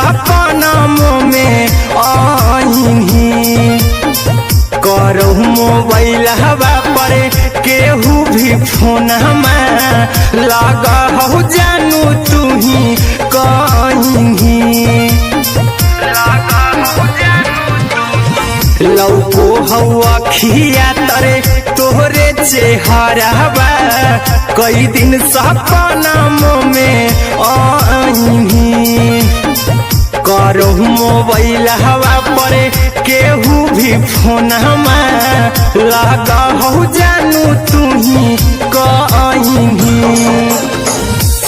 सपना में आईनी। करहु मोबाइल हवा पर केहू भी फोन लगा हो जानू तू ही कहीं। लौको हवा खिया तरे तोहरे चेहरावा कई दिन सपना में आईनी। करहु मोबाइल हवा पर केहू भी फोन लगा हो जानू तू ही कहीं।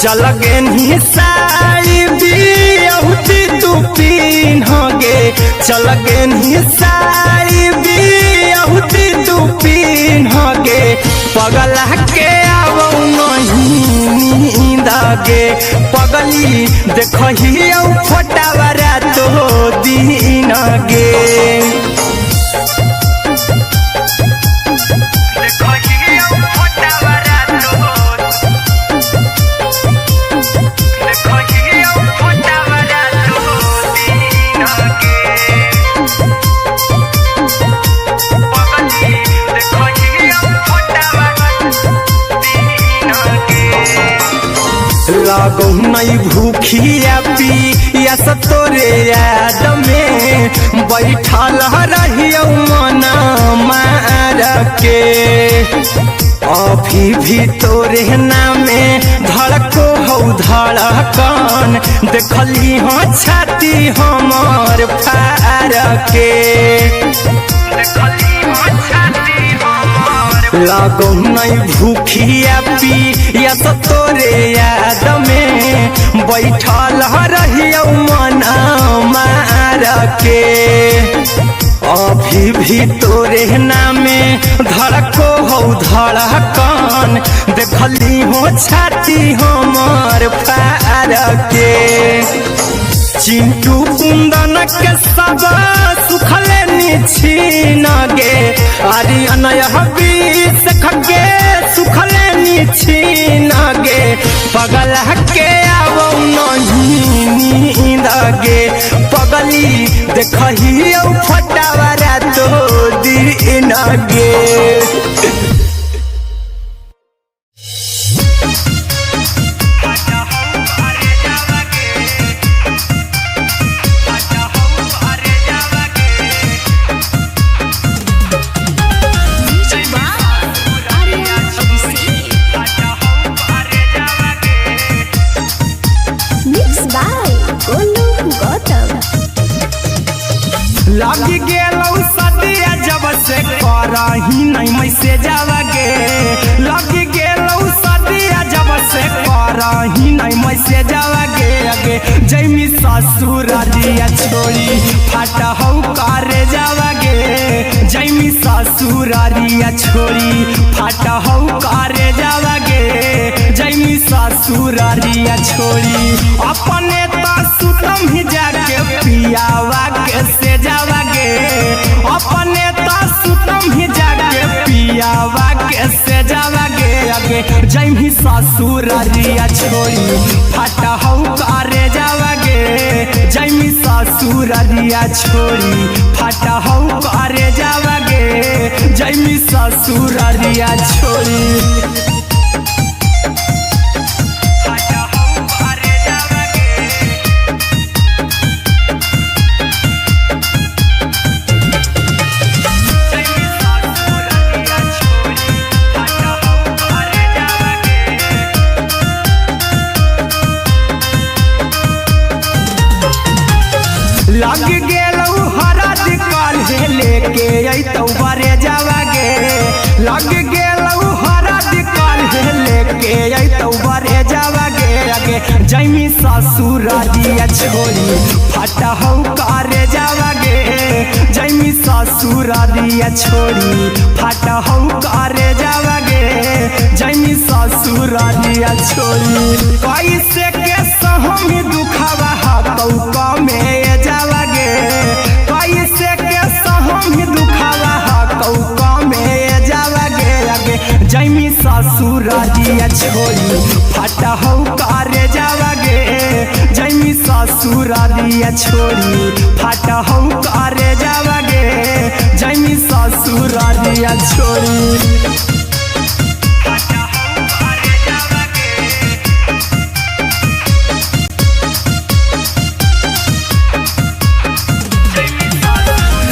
चल गेनी साड़ी बियाहुती तू पिन्हगे, चल गेनी साड़ी बियाहुती तू पिन्हगे, पगला के आवौ नहीं नींद गे, पगली देखही औ फोटावा रातो दिन गे। लगौ नहीं भूखिया पिया तोरे याद में बैठल रहियौ मन मार के, अभी भी तोरे नामे धड़को हौ धड़कन, देखली हाँ छाती हमर फार के। लगौ नहीं भूखिया पिया तोरे याद में बैठल रहियौ मन मार के, अभी भी तोरे नामे धड़को हौ धड़कन, देखली हो छाती हमर फार के। चिंटू कुंदन के सब सुखले निछीन गे, आरी अनय बीस खगे सुखले निछीन गे, पगला के आवौ नहीं नींद गे, पगली देखही औ फटावा रातो दिन गे। लग गेलौ सदिया जब से करही नहीं मैसेज गे, लग गेलौ सदिया जब से करही नहीं मैसेज गे, अगे जैमी ससुररिया छोड़ी फाटा हौ करे जावा गे, जैमी ससुररिया छोड़ी फाटा हौ करे जावा गे, जैमी ससुररिया छोड़ी अपने त सुतम ही जाके पियावा के से जावा गे, अपने त सुतम ही जाके पियावा के से जावा गे, अगे जैमी ससुररिया छोड़ी फाटा हौ करे जावा गे, जैमी ससुररिया छोड़ी फाटा हौ करे जावा गे, जैमी ससुररिया छोड़ी। लग गेलौ हरद काल्हे लेके अइतौ बरे जावा गे, लग गेलौ हरद काल्हे लेके अइतौ बरे जावा गे, अगे जैमी ससुररिया छोड़ी फाटा हौ करे जावा गे, जैमी ससुररिया छोड़ी फाटा हौ करे जावा गे, जैमी ससुररिया छोड़ी। कैसे के सहम दुखावा हतौ में जावा गे, कैसे के सहम दुखावा हतौ में जावा गे, अगे जैमी ससुररिया छोड़ी फाटा हौ करे जावा गे, जैमी ससुर ससुररिया छोड़ी फाट हौ करे जावगे जैमी ससुररिया छोड़ी।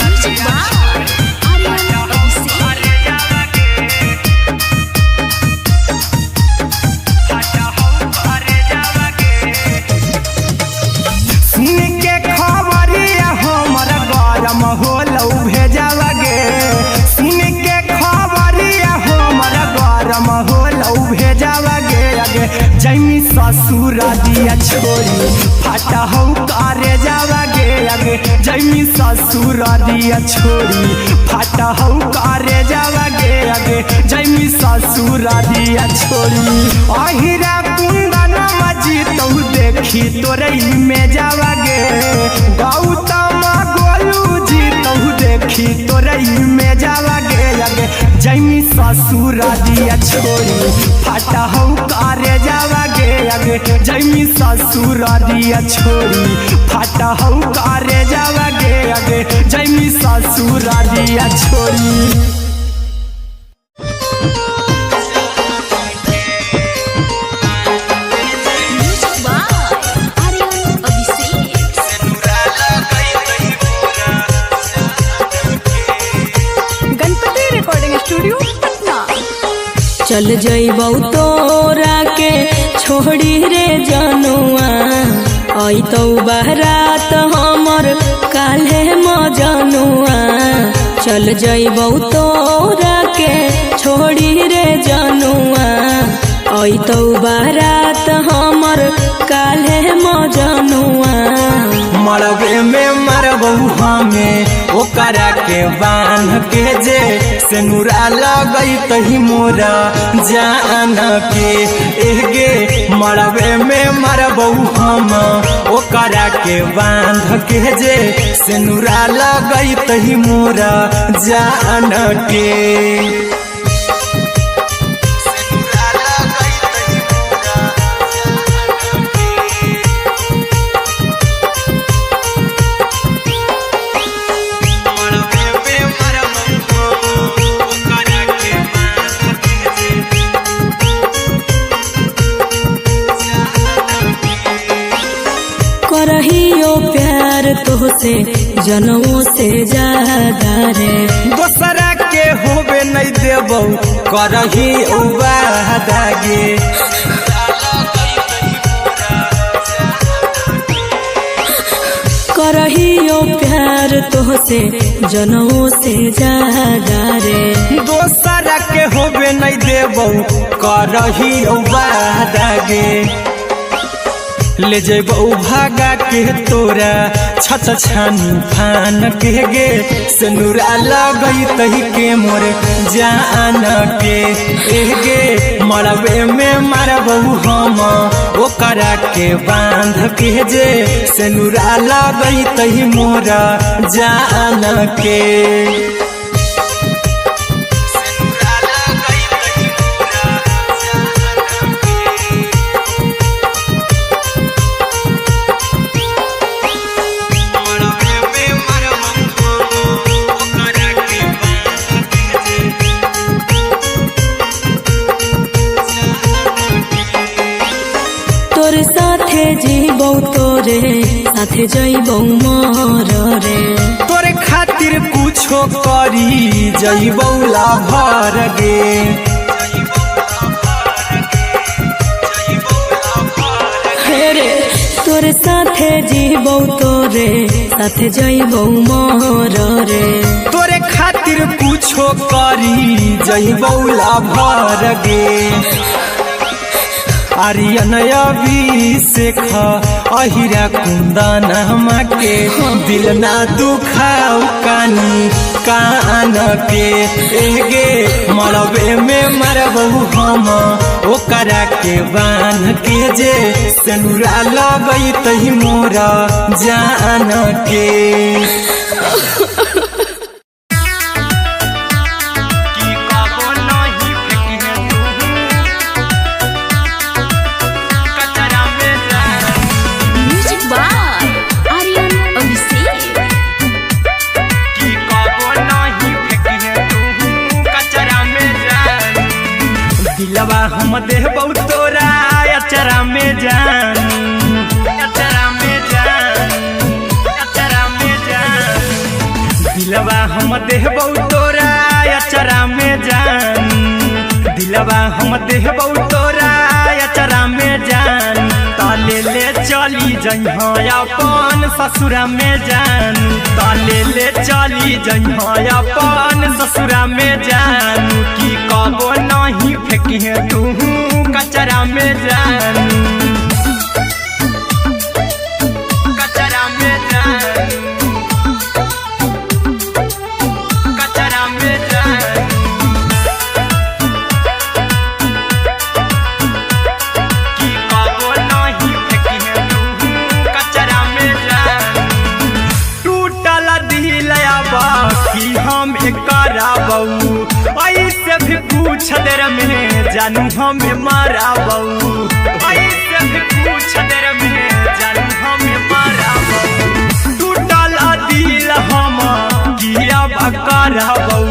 Music by Aryan Abhishek. सुन के खबरिया हमर गरम होलौ भेजावगे, सुन के खबरिया हमर गरम होलौ भेजावगे अगे जैमी ससुररिया छोड़ी फाट हौ करे जावगे अगे जैमी ससुररिया छोड़ी फाट हौ करे जावगे अगे जैमी ससुररिया छोड़ी। अहिरा कुंदन मजीतौ देखी तोरे में जावगे, गौतम गोलू जीतौ देखी तोरे में जावगे अगे जैमी ससुररिया छोड़ी फाट हौ करे जावगे अगे जैमी ससुररिया छोड़ी फाट हौ करे जावगे अगे जैमी ससुररिया छोड़ी। Music by Aryan Abhishek. Ganpati recording studio Patna. चल जइबौ तोरा के छोड़ी रे जनुआ, अइतौ बारात हमर काल्हे मजनुआ। चल जइबौ तोरा के छोड़ी रे जनुआ, अइतौ बारात हमर काल्हे मजनुआ। मरबे में मरबौ हमें ओकरा के बांध के जे सेनुरा लगई तही मोरा जान के एगे मरबे में मरबौ हम ओकरा के बांध के जे सेनुरा लगई तही मोरा जान के। करहियो प्यार तोहसे जनमो से ज्यादा रे, दोसरा के होबे नहीं देबौ करही वादा गे। करहियो प्यार तोहसे जनमो से ज्यादा रे, दोसरा के होबे नहीं देबौ करही वादा गे। ले जेबौ भागा के तोरा छत छानी फान के गे सेनुरा लगई तही के मोर जान के एगे मरबे में मरबौ हम ओकरा के बांध के जे सेनुरा लगई तही मोरा जान के। तोरे साथे जीबौ तोरे साथे जइबौ मर रे, तोरे खातिर कुछो करी जइबौ लाभर गे। हे रे तोरे साथे जीबौ तोरे साथे जइबौ मर रे, तोरे खातिर कुछो करी जइबौ लाभर गे। आर्यन अभिषेक अहिरा कुंदन के दिल ना दुखाओ कानी कान के एगे मरबे में मरबौ हम ओकरा के बांध के जे सेनुरा लगई तही मोरा जान के। Music by हम देहबौ तोरा अचरा में जान, अचरा में जान, अचरा में जान। दिलवा हम देहबौ तोरा अचरा में जान, दिलवा हम देहबौ तोरा अचरा में जान। ताले ले चली जइहा अपन ससुरा में जान, ताले ले चली जइहा अपन ससुरा में जान। की कबो नहीं फेंकिहे तू कचरा में जान, कचरा में जान, कचरा में जान। की कबो नहीं फेंकिहे तू कचरा में जान। टूटल दिल अब की हम कराबऊ, ऐसे भी पूछ देर में जानू हमें माराबऊ, ऐसे भी पूछ देर में जानू हमें माराबऊ। टूटल दिल हम की अब कराबऊ,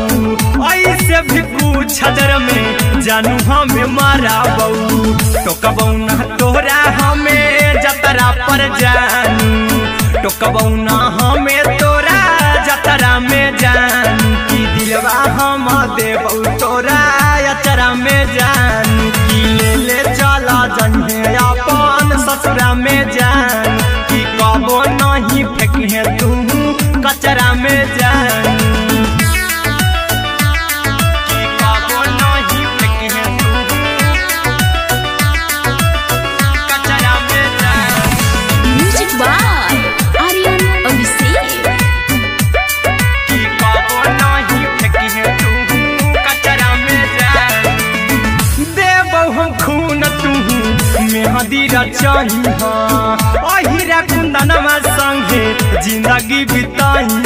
ऐसे भी पूछ देर में जानू हमें माराबऊ। टोकबऊ ना तोरा हमें जतरा पर जानू, टोकबऊ ना हमें तोरा जतरा में जान। की दिलवा हम देबऊ तोरा अचरा में जान। की ले ले चला जन्हे अपन ससुरा में जान। की कबो नहीं फेंकिहे तू कचरा में जान, की कबो नहीं फेंकिहे तू कचरा में जान। म्यूजिक बाय आर्यन अभिषेक। की कबो नहीं फेंकिहे तू कचरा में जान। देबौ हम खून तू मेहंदी रचही, अहिरा कुंदनमा संगे जिंदगी बिताही,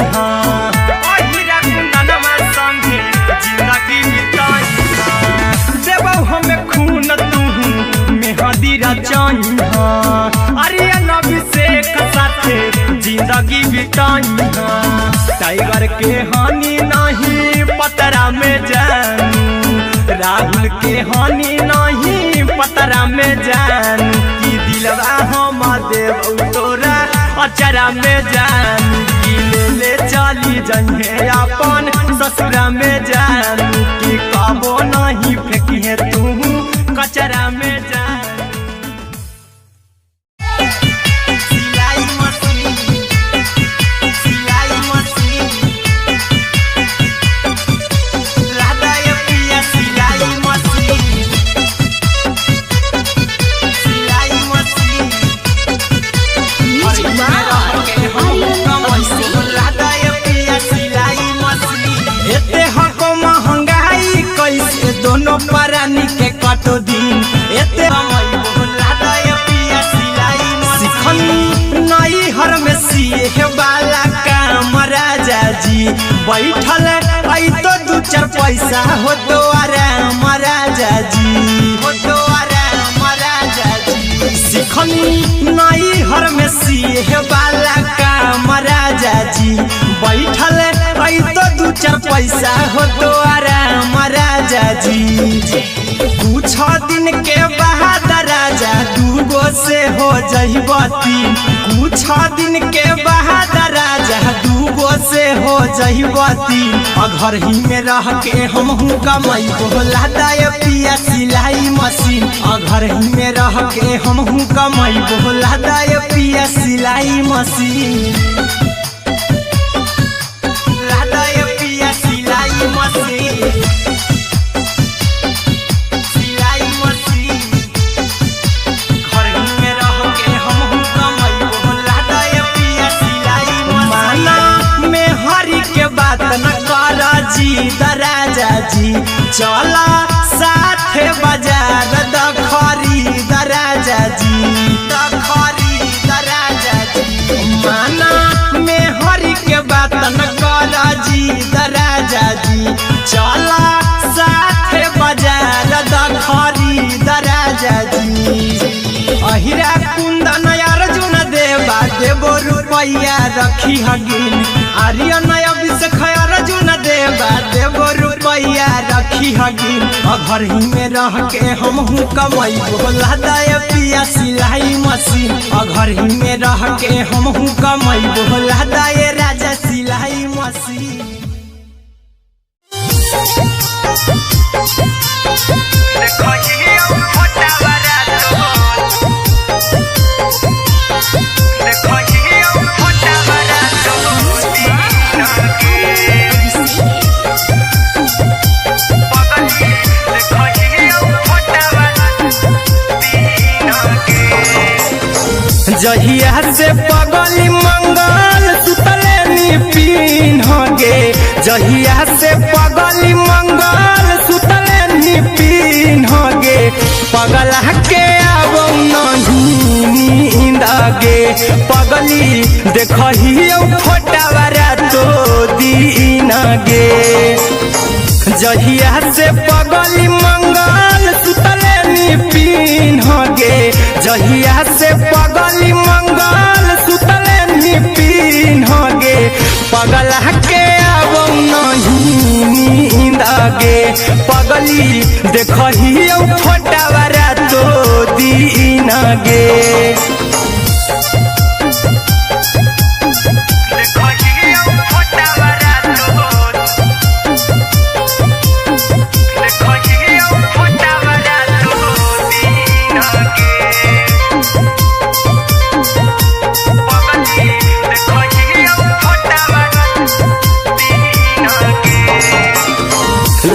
अहिरा कुंदनमा संगे जिंदगी बिताही। देबौ हम खून तू मेहंदी रचही, आर्यन अभिषेक साथे जिंदगी बिताही। टाइगर के हानि नहीं पतरा में जान, राहुल के हानि नहीं पतरा में जान। की दिलवा हम देबौ तोरा अचरा में जान। की ले ले चली जइहे अपन ससुरा में जान। की कबो नहीं फेंकिहे तू कचरा में जान। सिलाई मशीन, सिलाई मशीन, राधा ये पिया सिलाई मशीन, सिलाई मशीन। म्यूजिक बाय आर्यन अभिषेक। राधा ये पिया सिलाई मशीन। एते हको महंगाई कैसे दोनों प्राणी के कटो दिन। एते राधा ये पिया सिलाई सिखनी नई हर में सिए वाला काम राजा जी। बैठल ऐ तो दू चार पैसा हो तो आराम राजा जी, हो तो आराम राजा जी। सिखनी नई हर में सिए वाला काम राजा जी। बैठल ऐ तो दू चार पैसा हो तो आराम राजा जी। कुछ दिन के बाद राजा दूगो से हो जइबती, कुछ दिन के बाद राजा दूगो से हो जइबती। घर ही में रह के हमहू कमैबो लादा ये पिया सिलाई मशीन। घर ही में रह के हमहू कमैबो लादा ये पिया सिलाई मशीन, लादा ये पिया सिलाई मशीन, सिलाई मशीन। घर ही में रह के हमहू कमैबो लादा ये पिया सिलाई मशीन। माना में हरि के बात न कर जी राजा जी, चला साथे बाजार दखरी राजा जी, दखरी राजा जी। माना में हरि के बात न कर जी राजा जी, चला साथे बाजार दखरी राजा जी। अहिरा कुंदन अर्जुन देवा देबो रुपैया रखी हगिन। आर्यन अभिषेक अर्जुन देवा देवो रुपैया रखी हगी, घर ही में रह के हमहू कमैबो लादा पिया सिलाई मशीन, घर ही में रह के हमहू कमैबो लादा राजा सिलाई मशीन। जहिया से पगली मंगल सुतले नी पीन गे, जहिया से पगली मंगल सुतले नी पीन गे, पगला के आबो नहीं नींद गे, पगली देखहियो फोटावा रातो दिन गे। जहिया से पगली मंगल सुतले नी पीन गे, जहिया से पगली मंगल सुतले नी पीन गे, पगला के आबो नहीं नींद गे, पगली देखहियो फोटावा रातो दिन गे।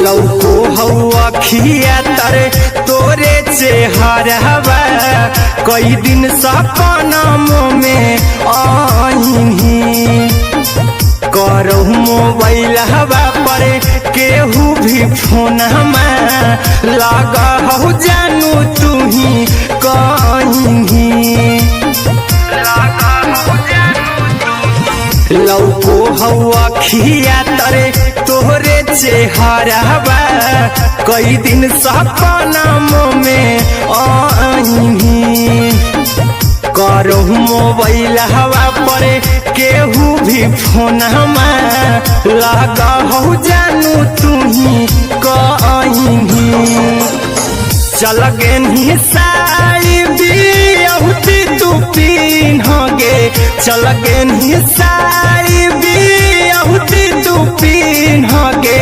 लौको हौ अखिया तरे तोरे चेहरवा, कई दिन सपना में आईनी, करहु मोबाइल हवा पर केहू भी फोन लगा हौ जानू तुही कहीं। लौको हौ अखिया तरे तोहरे चेहरवा, कई दिन सपना में आईनी, करहु मोबाइल हवा पर केहू भी फोन लगा हौ जानू तुही कहीं। चल गेनी साई बियाहुती तू पीन गे, चल गेनी साई बियाहुती तू पीन गे,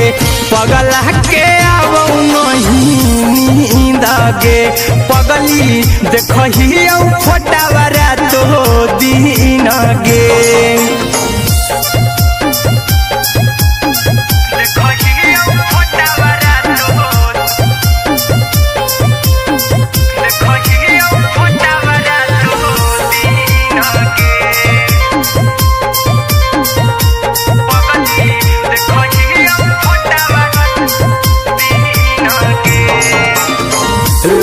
पगला के आबो नहीं नींद गे, पगली देखहियो फोटावा रातो दिन गे।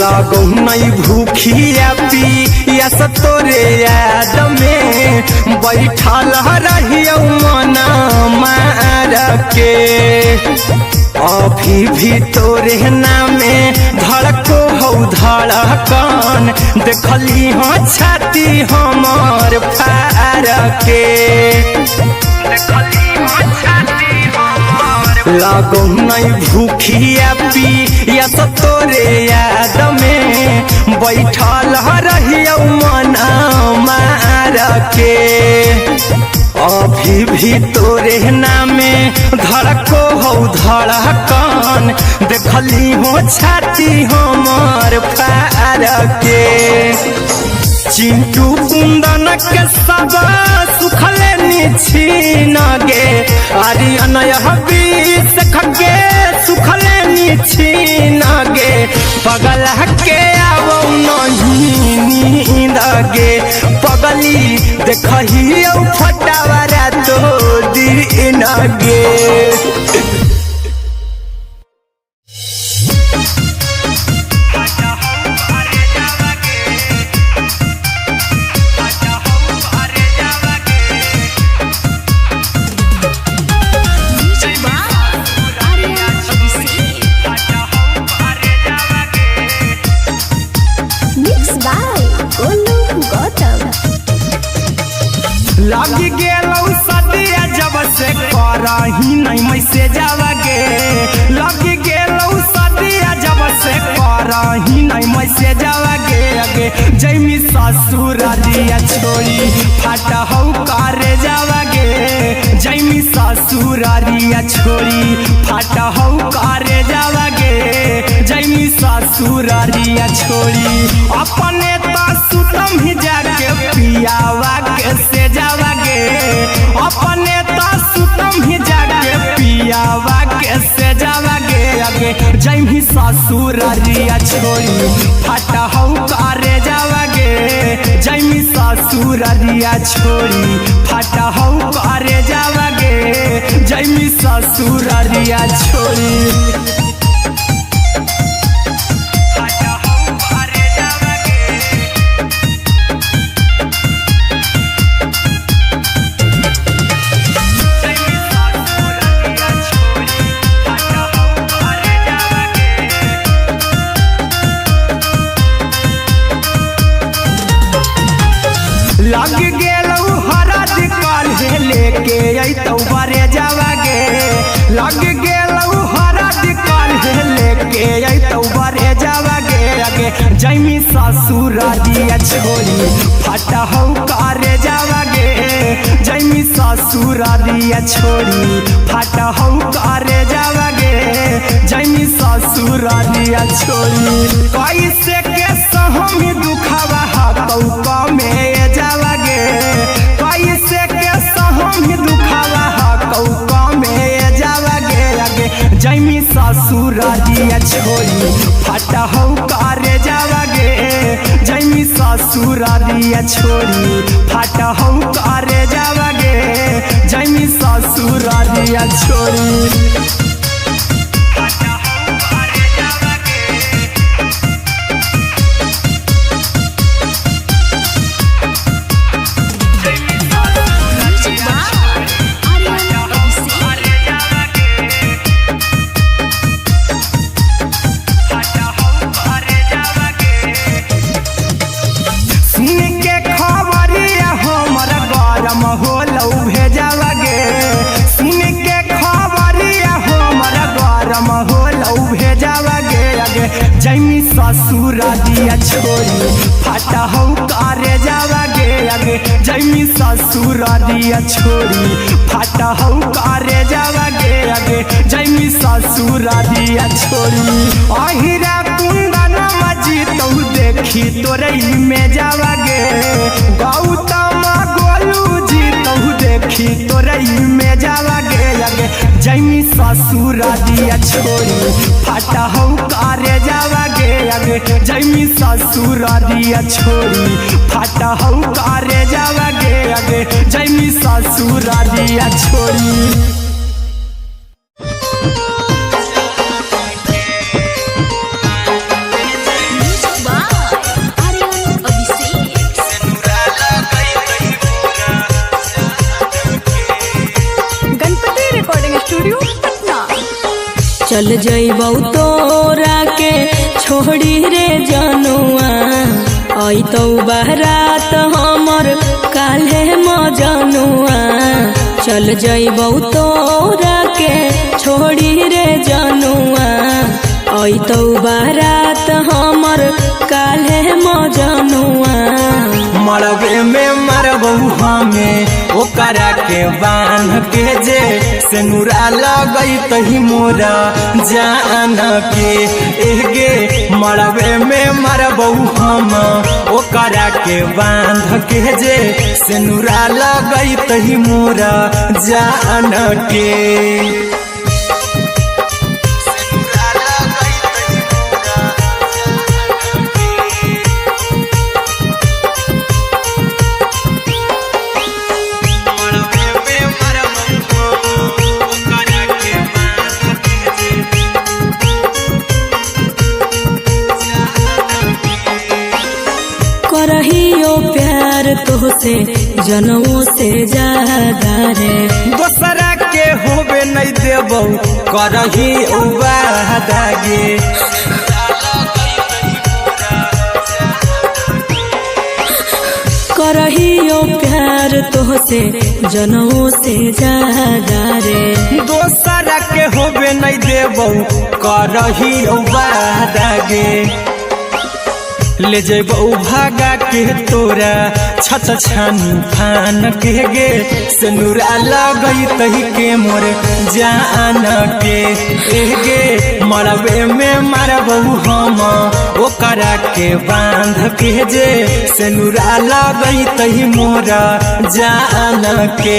लगौ नहीं भूखिया पिया तोरे याद में, बैठल रहियो मन मार के, अभी भी तोरे नामे धड़को हौ धड़कन, देखली हो छाती हमर फार के, लगौ नहीं भूखिया पिया तोरे याद में, बैठल रहियो मन मार के, अभी भी तोरे नामे धड़को हौ धड़कन, देखली हो छाती हमर फार के। चिंटू कुंदन के सब सुखले निछीन गे, आर्यन बीस के सुखले निछीन गे, पगला के आबो नहीं नींद गे, पगली देखहियो फोटावा रातो दिन गे। Music by Aryan Abhishek. Mix by Golu Gautam. लग गेलौ सदिया जब से करही नहीं मैसेज गे। लग गेलौ सदिया जब से करही नहीं मैसेज गे गे। जैमी ससुररिया छोड़ी फाट हौ करे जावा गे। जैमी ससुररिया छोड़ी फाट हौ करे जावा गे। जैमी ससुररिया छोड़ी अपने त सुतम ही जाके पियावा के से जावा गे। अपने त सुतम ही जाके पियावा के से जावा गे गे। जैमी ससुररिया छोड़ी फाट हौ करे जावा गे। जैमी ससुररिया छोड़ी फाट हौ करे जावा गे। जैमी ससुररिया छोड़ी फाट हौ करे जावा गे। जैमी ससुररिया छोड़ी फाट हौ करे जावा गे। लग गेलौ हरद काल्हे लेके अइतौ बरे जावा गे। लग गेलौ हरद काल्हे लेके अइतौ बरे जावा गे गे। जैमी ससुररिया छोड़ी फाट हौ करे जावा गे। जैमी ससुररिया छोड़ी फाट हौ करे जावा गे। जैमी ससुररिया छोड़ी कैसे के सहम दुखावा हकौ में जावा गे। कैसे के सहम दुखावा हकौ में जावा गे गे। जैमी ससुररिया छोड़ी फाट हौ करे जावा गे। जैमी ससुररिया छोड़ी फाट हौ करे जावा गे। जैमी ससुररिया छोड़ी फाट हौ करे जावा गे। Music by Aryan Abhishek. सुन के खबरिया हमर गरम होलौ भेजावा गे। सुन के खबरिया हमर गरम होलौ भेजावा गे गे। जैमी ससुररिया छोड़ी फाट हौ करे जावा गे गे। जैमी ससुररिया छोड़ी फाट हौ करे जावा गे गे। जैमी ससुररिया छोड़ी अहिरा कुंदन मजीतौ देखी तोरई में जावा गे। गौतम गोलू जीतौ देखी तोरई में जावा गे गे। जैमी ससुररिया छोड़ी फाट हौ करे जावा गे गे। जैमी ससुररिया छोड़ी फाट हौ करे जावा गे गे। जैमी ससुररिया छोड़ी। Music by Aryan Abhishek. Ganpati recording studio Patna. चल जइबौ तोरा के छोड़ी रे जनुआ अइतौ बारात हमर काल्हे मजनुआ। चल जइबौ तोरा के छोड़ी रे जनुआ अइतौ बारात हमर काल्हे मजनुआ। मरबे में मरबौ हमें ओकरा के बांध के जे सेनुरा लगई तही मोरा जान के। एगे मरबे में मरबौ हम ओकरा के बांध के जे सेनुरा लगई तही मोरा जान के। सेनुरा लगई तही मोरा जान के। करहियो प्यार तोहसे जनमो से ज्यादा रे। दोसरा के होबे नहीं देबौ करही वादा गे। करहियो प्यार तोहसे जनमो से ज्यादा रे। दोसरा के होबे नहीं देबौ करही वादा गे। ले जेबौ भागा के तोरा छत छानी फान के गे। सिनुरा लगई तही के मोर जान के गे। मरबे में मारबौ हम ओकरा के बांध के जे। सिनुरा लगई तही मोरा जान के।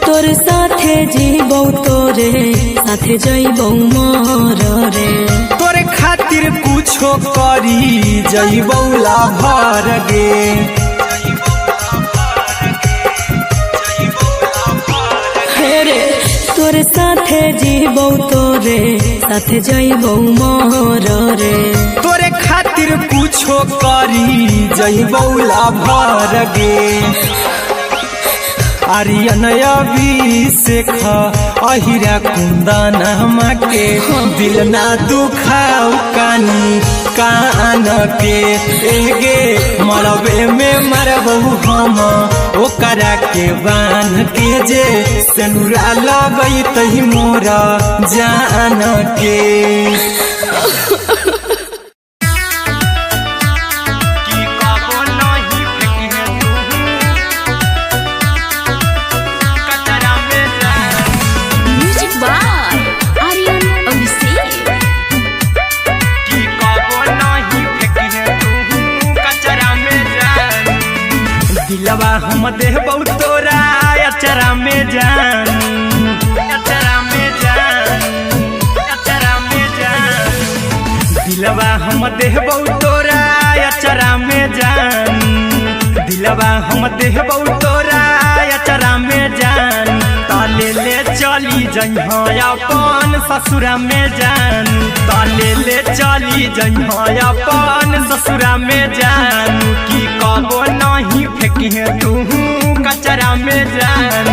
तोर साथे जीबौ तोरे साथे जइबौ मर रे। तोरे खातिर कुछो करी जइबौ लाभर गे। हे रे तोरे साथे जीबौ तोरे साथे जइबौ मर रे। तोरे खातिर कुछो करी जइबौ लाभर गे। आर्यन अभिषेक अहिरा कुंदन के दिल ना दुखाओ कानी कान के गे। मरबे में मरबौ हम ओकरा के बांध के जे। सिनुरा लगई तही मोरा जान के। म्यूजिक बाय आर्यन अभिषेक। दिलवा हम देबौ तोरा अचरा में जान, अचरा में जान, अचरा में जान। दिलवा हम देबौ तोरा अचरा में जान। दिलवा हम देबौ तोरा अचरा में जान। ताले ले चली जइहो अपन ससुरा में जान। ताले ले चली जइहो अपन ससुरा में जान। की कबो नहीं फेंकिहे तू कचरा में जान,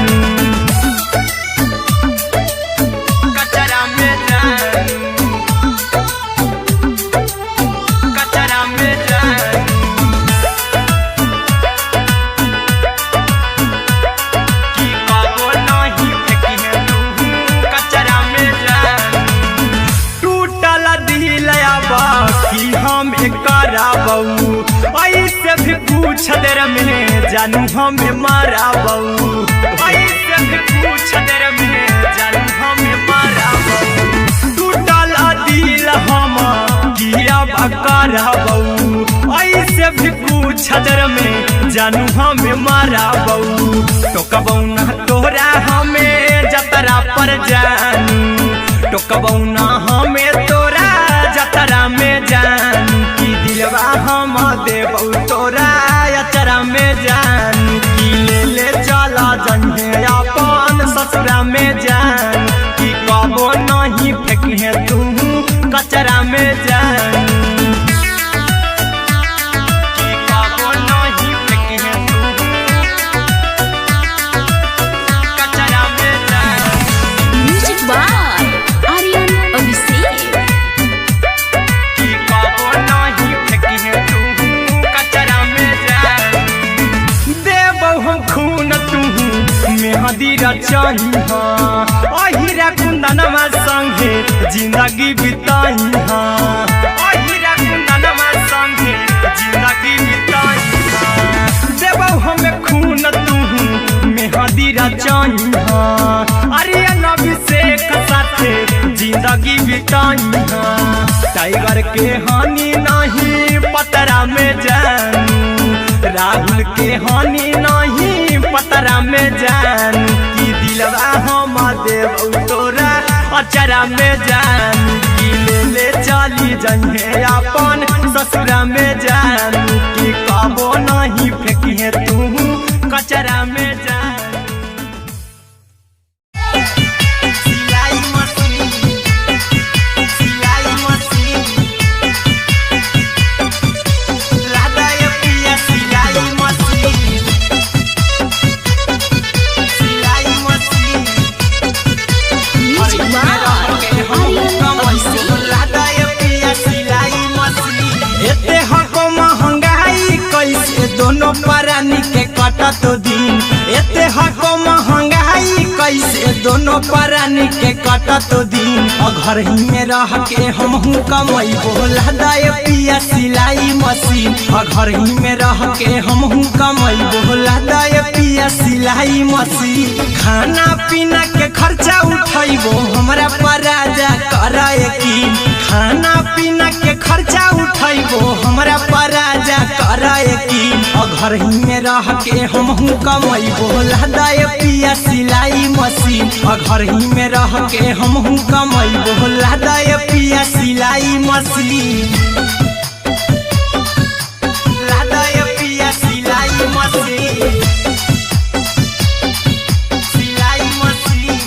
कचरा में जान, कचरा में जान। की कबो नहीं फेंकिहे तू कचरा में जान। टूटल दिल की हम कराबऊ ऐसे भी पूछ देर में जानू हमें माराबऊ। ऐसे भी पूछ देर में जानू हमें माराबऊ। टूटल दिल हम किया कराबऊ ऐसे भी पूछ देर में जानू हमें माराबऊ। टोकबऊ ना तोरा हमें जतरा पर जानू। टोकबऊ ना हमें तोरा जतरा में जान। की दिलवा हम देबौ तोरा अचरा में जान। की ले ले चला जइहे अपन ससुरा में जान। की कबो नहीं फेंकिहे तू कचरा में जान। की कबो नहीं फेंकिहे तू कचरा में जान। म्यूजिक बाय आर्यन अभिषेक। की कबो नहीं फेंकिहे तू कचरा में जान। देबौ हम खून तू मेहंदी रचाही अहिरा कुंदनमा संगे जिंदगी बिताही। अहिरा कुंदनमा संगे जिंदगी बिताही। देबौ हम खून तू मेहंदी रचाही आर्यन अभिषेक साथे जिंदगी बिताही। टाइगर के हानि नहीं पतरा में जान। राहुल के हानि नहीं पतरा में जान। की दिलवा हम देबौ तोरा अचरा में जान। की ले ले चली जइहे अपन ससुरा में जान। की कबो नहीं फेंकिहे तू कचरा में जान। सिलाई मशीन, कटत दिन। एते हको महंगाई कैसे दोनों प्राणी के कटत दिन। घर ही में रह के हमहू कमई बोला दाए पिया सिलाई मशीन। घर ही में रह के हमहू कमई बोला दाए पिया सिलाई मशीन। खाना पीना के खर्चा उठैबो हमरा पर राजा कर यकीन। खाना पीना के खर्चा उठैबो हमरा पर राजा कर यकीन। घर ही में रह के हमहू कमई बोला दाए पिया सिलाई मशीन। घर ही में रह के हमहू कमई बोला दाए पिया सिलाई मशीन। दाए पिया सिलाई मशीन, सिलाई मशीन।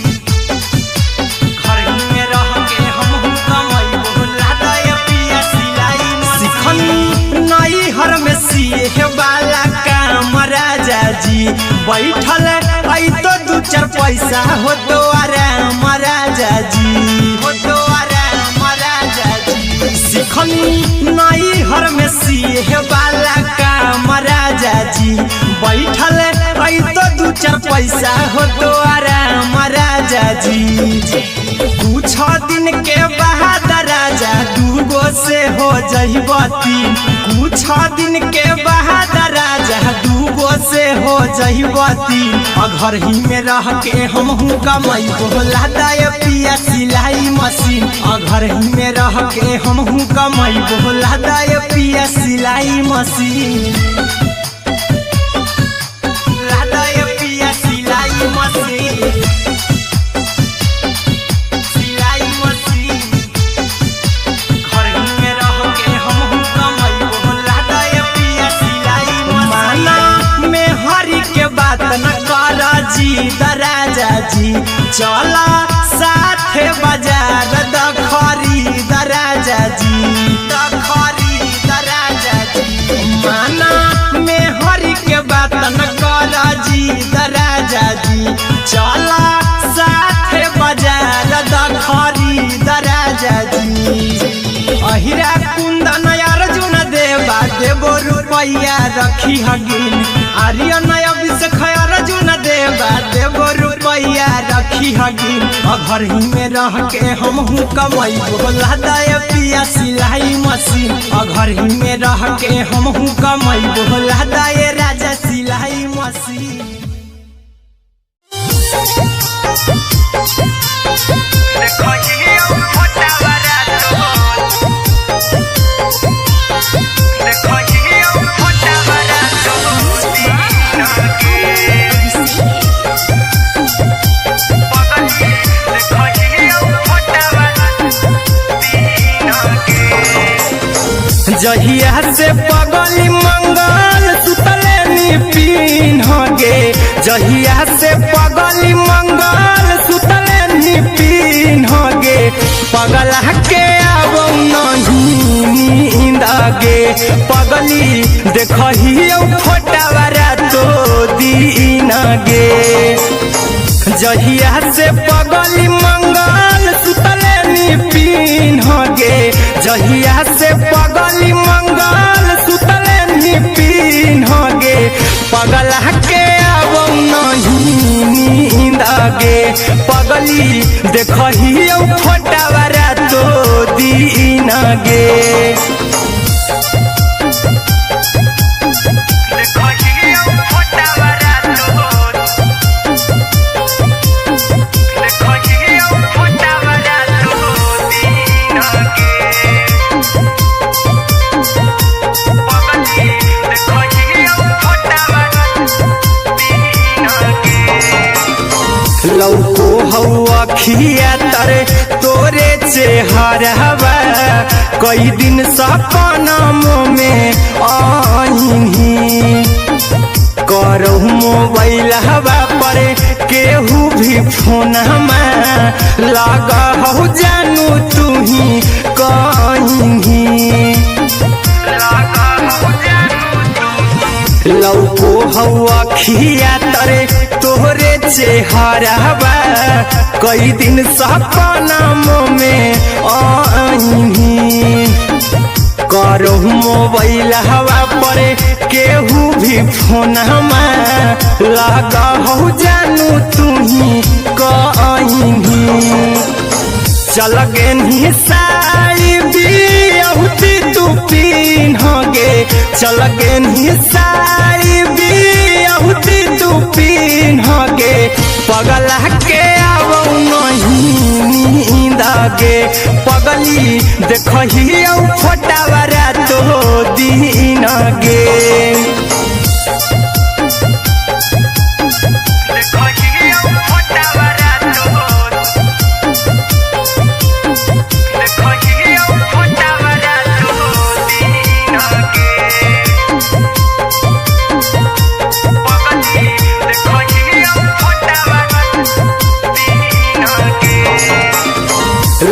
घर ही में रह के हमहू कमई बोला दाए पिया सिलाई मशीन। सिखनी नई हर में सिए वाला काम राजा जी, बैठल आई तो दू चार पैसा हो तो आराम राजा जी, हो तो आराम राजा जी। सिखनी नई हर में सिए वाला काम राजा जी, बैठल आई तो दू चार पैसा हो तो आराम राजा जी। कुछ दिन के बाद राजा दूगो से हो जइबती, कुछ दिन के बाद राजा दूगो से हो जइबती। घर ही में रह के हमहू कमई बोला दाए पिया सिलाई मशीन। घर ही में रह के हमहू कमई बोला दाए पिया सिलाई मशीन। दाए पिया सिलाई मशीन, सिलाई मशीन। घर ही में रह के हमहू कमई बोला दाए पिया सिलाई मशीन। माना में हरि के बात न कर जी राजा जी, चला साथे बाजार दखरी राजा जी, दखरी राजा जी। माना में हरि के बात न कर जी राजा जी, चला साथे बाजार दखरी राजा जी। अहिरा कुंदन अर्जुन देवा देवो रुपैया रखी हगिन। आर्यन अभिषेक अर्जुन देवा देवो रुपैया रखी हगिन। घर ही में रह के हमहू कमई बोला दाए पिया सिलाई मशीन। घर ही में रह के हमहू कमई बोला दाए राजा सिलाई मशीन। जहिया से पगली मंगल सुतले नी पीन गे, जहिया से पगली मंगल सुतले नी पीन गे, पगला के आबो नहीं नींद गे, पगली देखहियो फोटावा रातो दिन गे। जहिया से पगली मंगल सुतले नी पीन गे, जहिया से पगली मंगल सुतले नी पीन गे, पगला के आबो नहीं नींद गे, पगली देखहियो फोटावा रातो दिन गे। लौको हौ अखिया तरे तोरे चेहरवा, कई दिन सपना में आईनी, करहु मोबाइल हवा पर केहू भी फोन लगा हौ जानू तुही कहीं। लौको हौ अखिया तरे तोहरे चेहरवा, कई दिन सपना में आईनी, कर करो मोबाइल हवा पर केहू भी फोनमा लगा हो जानू तुही कहीं। चल गेनी साई बियाहुती तू पीन्हगे, चल गेनी साई बियाहुती तू पीन्हगे, पगला के आवौ नहीं नींद गे, पगली देखही औ फोटावा रातो दिन गे।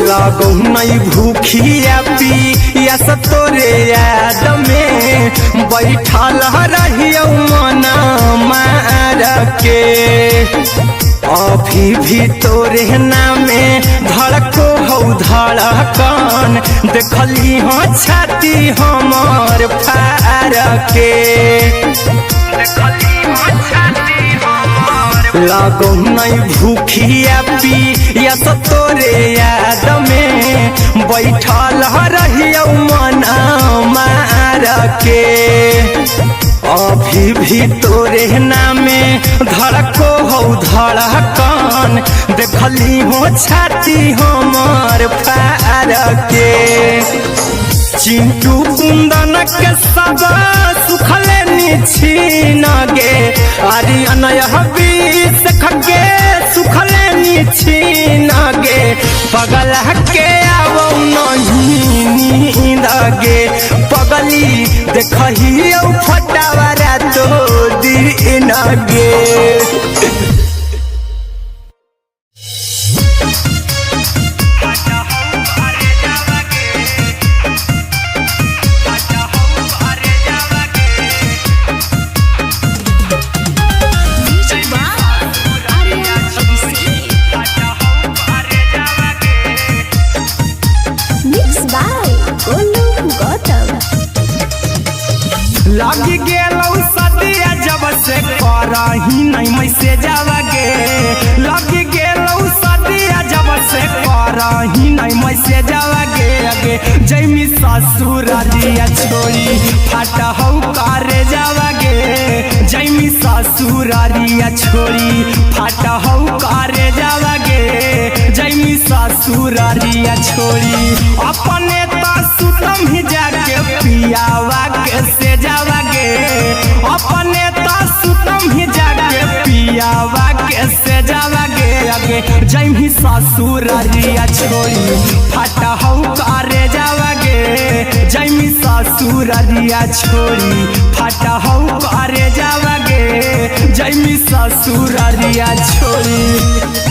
लगौ नहीं भूखिया पिया तोरे याद में बैठल रहियौ मन मार के, अभी भी तोरे नामे धड़को हौ धड़कन, देखली हो छाती हमर फार के। लगौ नहीं भूखिया पिया तोरे याद में बैठल रहियौ मन मार के, अभी भी तोरे नामे धड़को हौ धड़कन, देखली हो छाती हमर फार के। चिंटू कुंदन के सब सुखले निछीन गे, आरी अनय बीस खगे सुखले निछीन गे, पगला के आवौ नहीं नींद गे, पगली देखही औ फटावा रातो दिन गे। Music by Aryan Abhishek. Mix by Golu Gautam. लग गेलौ सदिया जब से करही नहीं मैसेज गे, लग गेलौ सदिया जब से करही नहीं मैसेज गे, अगे जैमी ससुररिया छोड़ी फाटा हौ करे जावा गे, जैमी ससुररिया छोड़ी फाटा हौ करे जावा गे, जैमी ससुररिया छोड़ी अपने त सुतम ही जाके पियावा के से जावा गे, अपने त सुतम ही जाके पियावा के से जावा गे, अगे जैमी ससुररिया छोड़ी फाटा हौ करे जावा गे, जैमी ससुररिया छोड़ी फाटा हौ करे जावा गे, जैमी ससुररिया छोड़ी।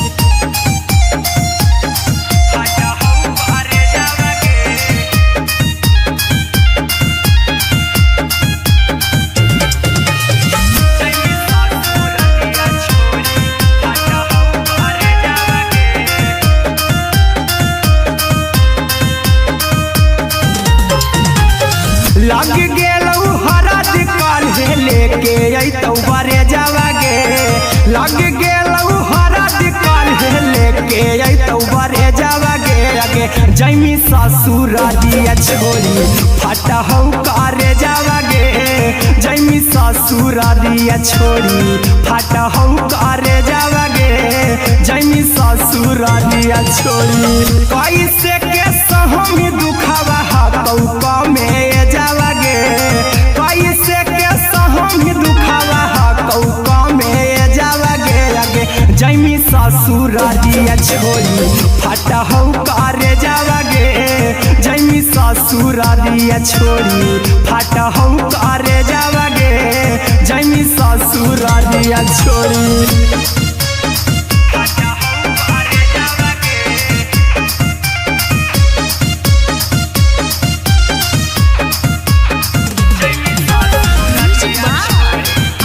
लग गेलौ हरद काल्हे लेके अइतौ बरे जावा गे, लग गेलौ हरद काल्हे लेके अइतौ बरे जावा गे, अगे जैमी ससुररिया छोड़ी फाटा हौ करे जावा गे, जैमी ससुररिया छोड़ी फाटा हौ करे जावा गे, जैमी ससुररिया छोड़ी। कैसे के सहमी दुखावा हकौ में जावा गे, कैसे के सहमी दुखावा हकौ में जावा गे, अगे जैमी ससुररिया छोड़ी फाटा हौ करे जावा गे, जैमी ससुररिया छोड़ी फाटा हौ करे जावा गे, जैमी ससुररिया छोड़ी। Music by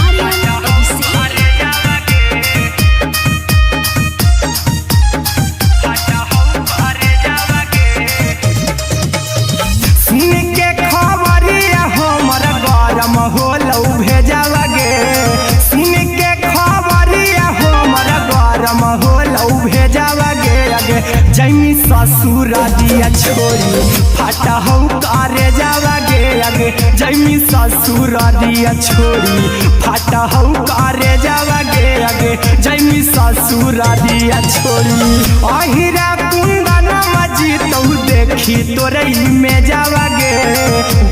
Aryan Abhishek. सुन के खबर जैमी ससुरा दिया छोरी फाटा हौ करे जावा गे आगे जैमी ससुरा दिया छोरी फाटा हौ करे जावा गे आगे जैमी ससुरा दिया छोरी अहिरा कुंदन मजी तू देखी तोरे में जावा गे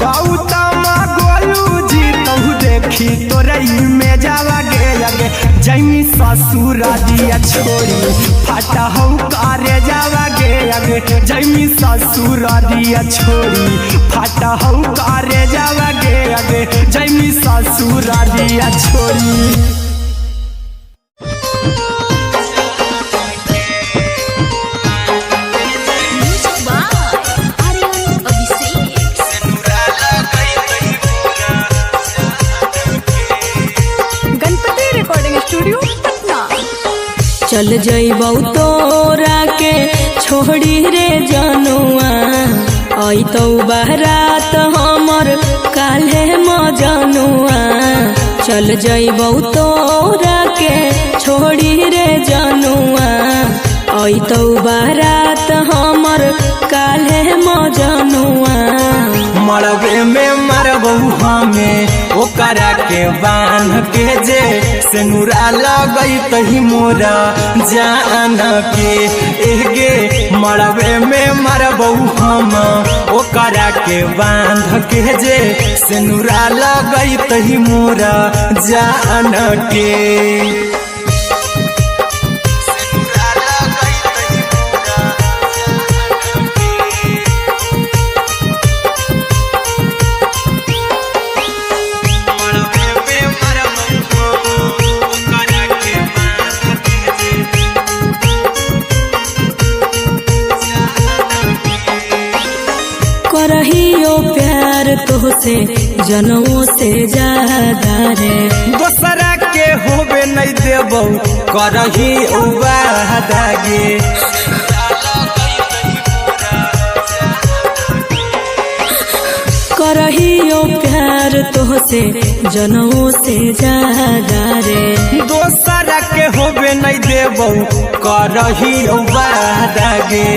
गौतम गोलू जी तू देखी तोरे में जावा गे आगे जैमी ससुरा दिया छोरी फाटा हौ करे जावा गे आगे जैमी ससुरा दिया छोरी फाटा हौ करे जावा गे आगे जैमी ससुरा दिया छोरी। Music by Aryan Abhishek. Ganpati recording studio Patna. चल जइबौ तोरा के छोड़ी रे जनुआ अइतौ बारात हमर काल्हे मजनुआ। चल जइबौ तोरा के छोड़ी रे जनुआ अइतौ बारात हमर काल्हे मजनुआ। मरबे में मरबू हमें ओकरा के बांध के जे सेनुरा लगई तही मोरा जान के एगे मरबे में मरबू हम ओकरा के बांध के जे सेनुरा लगई तही मोरा जान के। करहियो प्यार तोहसे जनमो से ज्यादा रे। दोसरा के होबे नहीं देबौ करही वादा गे। करहियो प्यार तोहसे जनमो से ज्यादा रे। दोसरा के होबे नहीं देबौ करही वादा गे।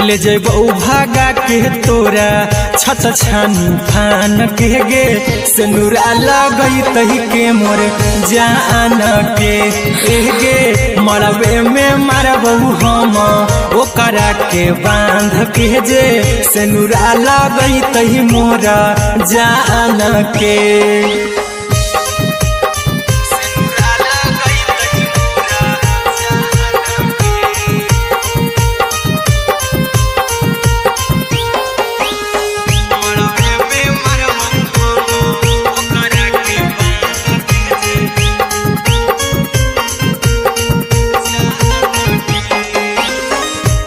ले जेबौ भागा के तोरा छत छानी फान के गे सेनुरा लगई तही के मोर जान के गे मरबे में मरबौ हम ओकरा के बांध के जे सेनुरा लगई तही मोरा जान के।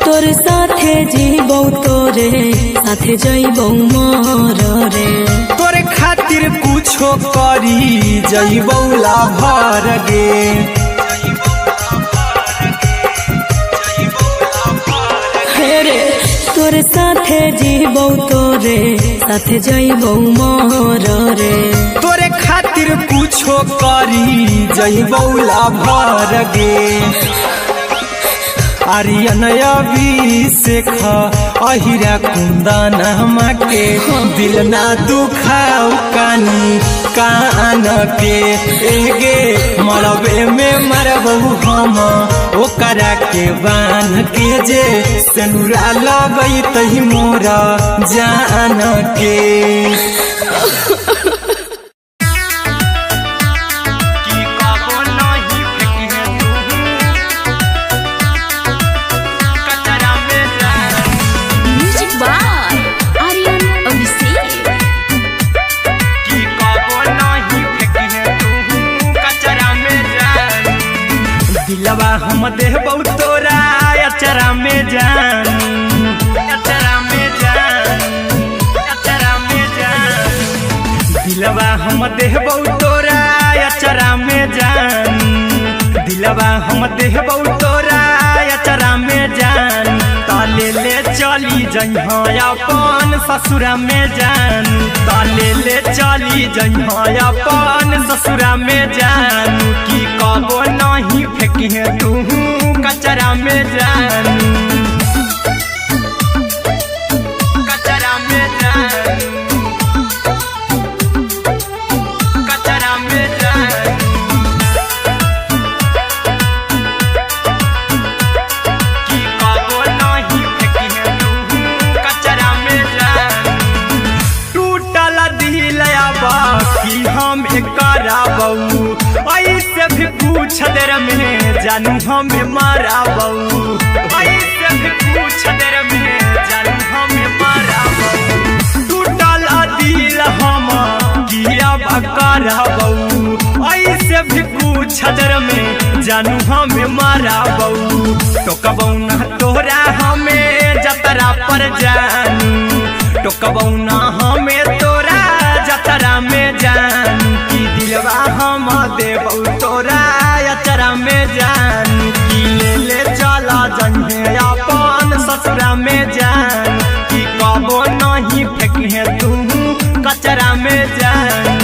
तोर साथे जीबौ तोरे साथे जइबौ मर रे। तोरे खातिर कुछो करी जइबौ लाभर गे। हे रे तोर साथे जीबौ तोरे साथे जइबौ मर रे। तोरे खातिर कुछो करी जइबौ लाभर गे। आर्यन अभिषेक अहिरा कुंदन के दिल ना दुखाओ कानी कान के एगे मरबे में मरबौ हम ओकरा के बांध के जे सेनुरा लगई तही मोरा जान के। Music by Aryan Abhishek. दिलवा हम देबौ तोरा अचरा में जान अचरा में जान अचरा में जान दिलवा हम देबौ तोरा अचरा में जान दिलवा हम देबौ तोरा अचरा कचरा में जान ताले ले चली जइहा अपन ससुरा में जान ताले ले चली जइहा अपन ससुरा में जान की कबो नहीं फेंकी तू कचरा में जान कचरा में जान कचरा में जान की कबो नहीं फेंकी तू कचरा में जान टूटल दिल अब की हम कराबऊ ऐसे भी पूछ देर में जानू हमें माराबऊ ऐसे भी पूछ देर में जानू हमें माराबऊ टूटल दिल हम किया कराबऊ ऐसे भी पूछ देर में जानू हमें माराबऊ टोकबऊ ना तोरा हमें जतरा पर जानू टोकबऊ ना हमें तोरा जतरा में जान की दिलवा हम देबऊ तोरा अचरा में जान की ले ले चला जन्हे अपन ससुरा में जान की कबो नहीं फेंके तू कचरा में जान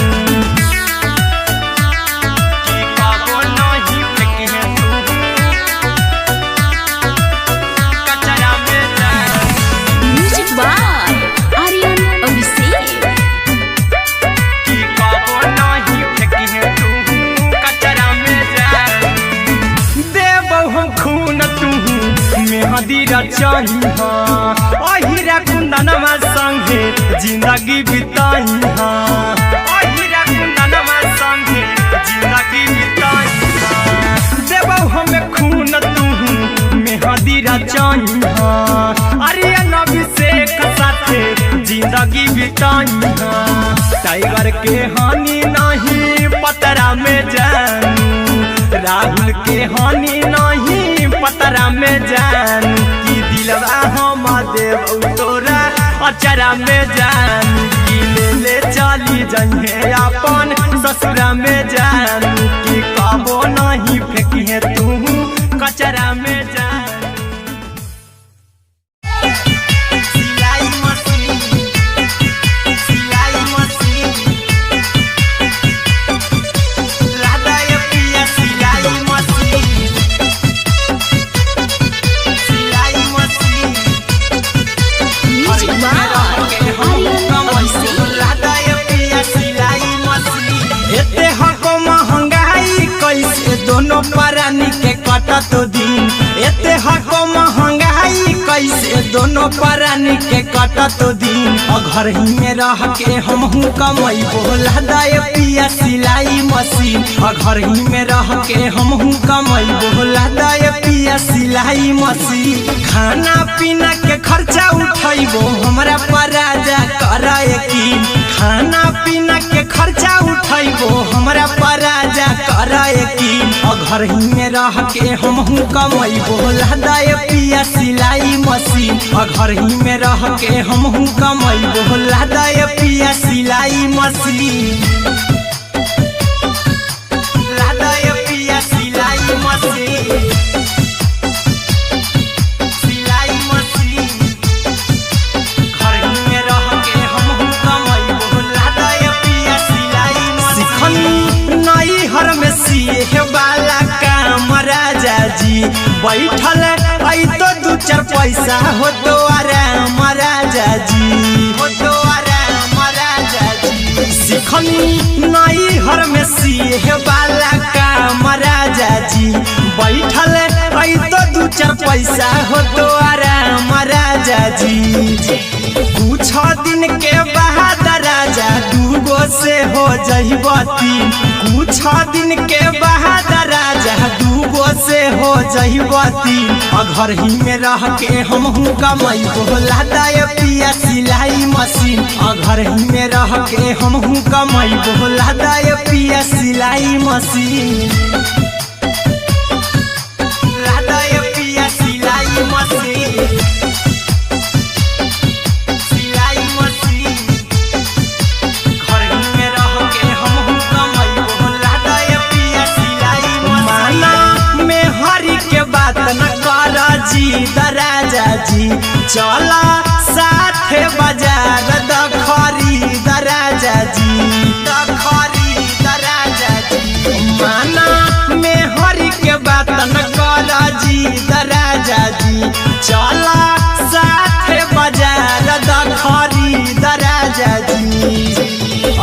की कबो नहीं फेंके तू कचरा में जान म्यूजिक बाय आर्यन अभिषेक की कबो नहीं फेंकी तू कचरा में जान देबौ हम खून तू मेहंदी रचाही हाँ अहिरा कुंदनमा संगे जिंदगी बिताही हाँ अहिरा कुंदनमा संगे जिंदगी बिताही हाँ देबौ हम खून तू मेहंदी रचाही हाँ अरे अभिषेक साथे जिंदगी बिताही हाँ टाइगर के हानि नहीं पतरा में जानू राहुल के हानि नहीं पतरा में जानू की दिलवा हम देव तोरा अचरा में जानू की ले ले चली जइहे अपन ससुरा में जानू की कबो नहीं फेंकी तू कचरा में जान सिलाई मशीन सिलाई मशीन राधा ये पिया सिलाई मशीन सिलाई मशीन म्यूजिक बाय आर्यन अभिषेक राधा ये पिया सिलाई मशीन एते हको महंगाई कैसे दोनों प्राणी के कटत दिन एते हको महंगाई कैसे दोनों प्राणी के कटत दिन और घर ही में रह के हमहू कमई बोला दाए पिया सिलाई मशीन और घर ही में रह के हमहू कमई बोला दाए पिया सिलाई मशीन खाना पीना के खर्चा उठैबो हमरा पर राजा कर यकीन खाना पीना के खर्चा उठैबो हमरा पर राजा कर यकीन और घर ही में रह के हमहू कमई बोला दाए पिया सिलाई मशीन और घर ही में रह के हमहू कमई बोला दाए पिया सिलाई मशीन लादा पिया सिलाई मशीन सिलाई मशीन घर में रह के हमहू कमई बोला दाए पिया सिलाई मशीन सिखनी नई हर में सीहे वाला काम राजा जी बैठल ऐ तो दू चार पैसा हो तो आराम राजा जी हो तो आराम राजा जी सिखनी नई हर में सीहे वाला काम राजा जी बैठल ऐ तो दू चार पैसा हो तो आराम राजा जी कुछ दिन के बाद राजा दूगो से हो जइबती कुछ दिन के बाद राजा दूगो से हो जइबती और घर ही में रह के हमहू कमई बोला दाए पिया सिलाई मशीन और घर ही में रह के हमहू कमई बोला दाए पिया सिलाई मशीन लादा पिया सिलाई मशीन सिलाई मशीन घर में रह के हमहू कमई बोला दाए पिया सिलाई मशीन माना में हरी के बात न कर जी, चला साथे बाजार द खरीद राजा जी, द खरीद राजा जी। माना में हरि के बात न कर जी द राजा जी, चला साथे बाजार द खरीद राजा जी।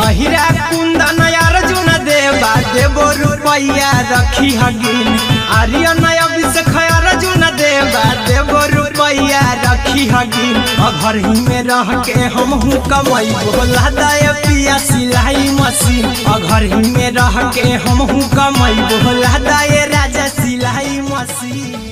अहिरा कुंदन अर्जुन देवा देवो रुपैया रखी हगिन, आर्यन अभिषेक अर्जुन देवा देवो रुपैया रखी हगिन। अघर ही में रह के हमहू कमई बोला दया पिया सिलाई मशीन, अघर ही में रह के हमहू कमई बोला दया राजा सिलाई मशीन।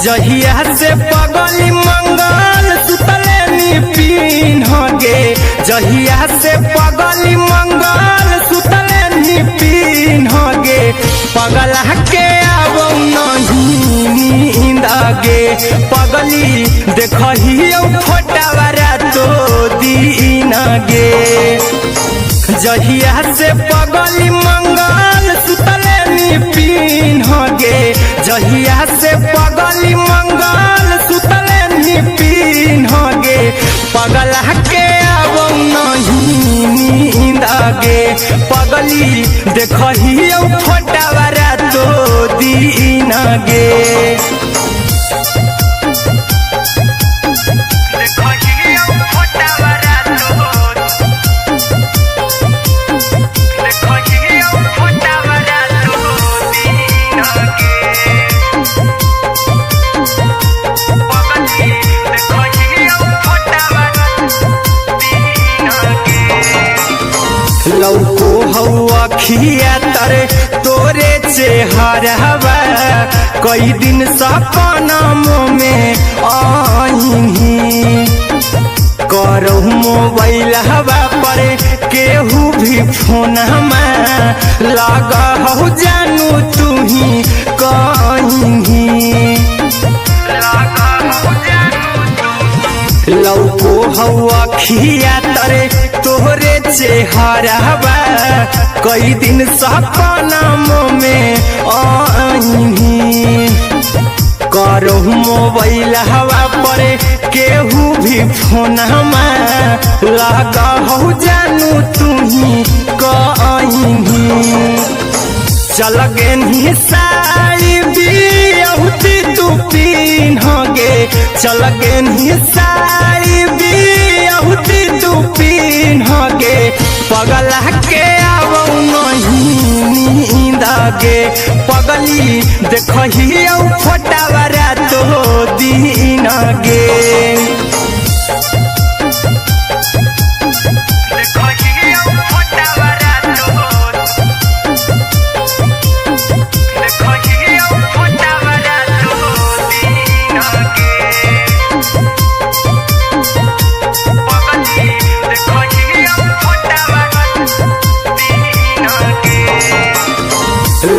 जहिया से पगली मंगल सुतले नी पीन गे, जहिया से पगली मंगल सुतले नी पीन गे, पगला के आबो नहीं नींद गे, पगली देखहियो फोटावा रातो दिन गे। जहिया से पगली मंगल सुतले नी पीन गे, जहिया से पगली मंगल सुतले नी पीन गे, पगला के आबो नहीं नींद गे, पगली देखहियो फोटावा रातो दिन गे। लौको हौ अखिया तरे तोरे चेहरवा, कई दिन सपना में आईही, करहु मोबाइल हवा पर केहू भी फोन लगा हौ जानू तुही कहीं। लौको हौ अखिया तरे तोहरे चेहरवा, कई दिन सपना में आईही, करहु मोबाइल हवा पर केहू भी फोन लगा हौ जानू तुही कहीं। चल गेनी साड़ी बियाहुती तू पीन गे, चल गेनी साड़ी बियाहुती तू पीन गे, पगला के आबो नहीं नींद गे, पगली देखहियो फोटावा रातो दिन गे।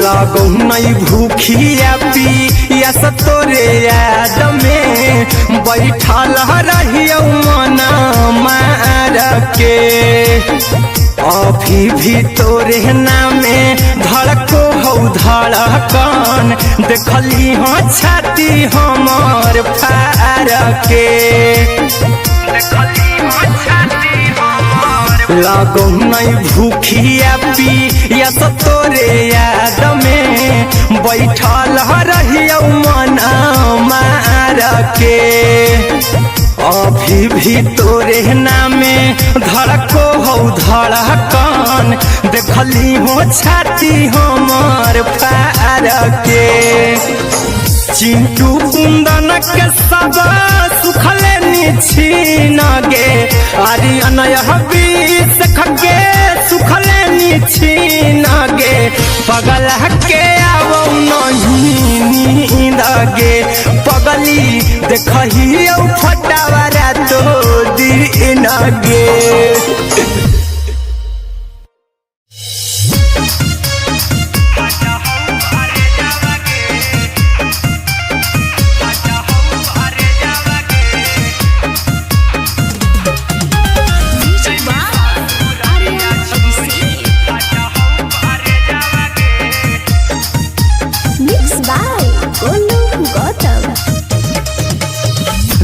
लगौ नहीं भूखिया पिया तोरे याद में, बैठल रहियो मन मार के, अभी भी तोरे नामे धड़को हौ धड़कन, देखली हाँ छाती हमर फार के। लगौ नहीं भूखिया पिया तोरे याद में, बैठल रहियो मन मार के, अभी भी तोरे नामे धड़को हौ धड़कन, देखली हो छाती हमर फार के। चिंटू कुंदन के सब सुखले निछीन गे, आर्यन बीस के सुखले निछीन गे, पगला के आबो नहीं नींद गे, पगली देखहियो फटावा रातो दिन गे।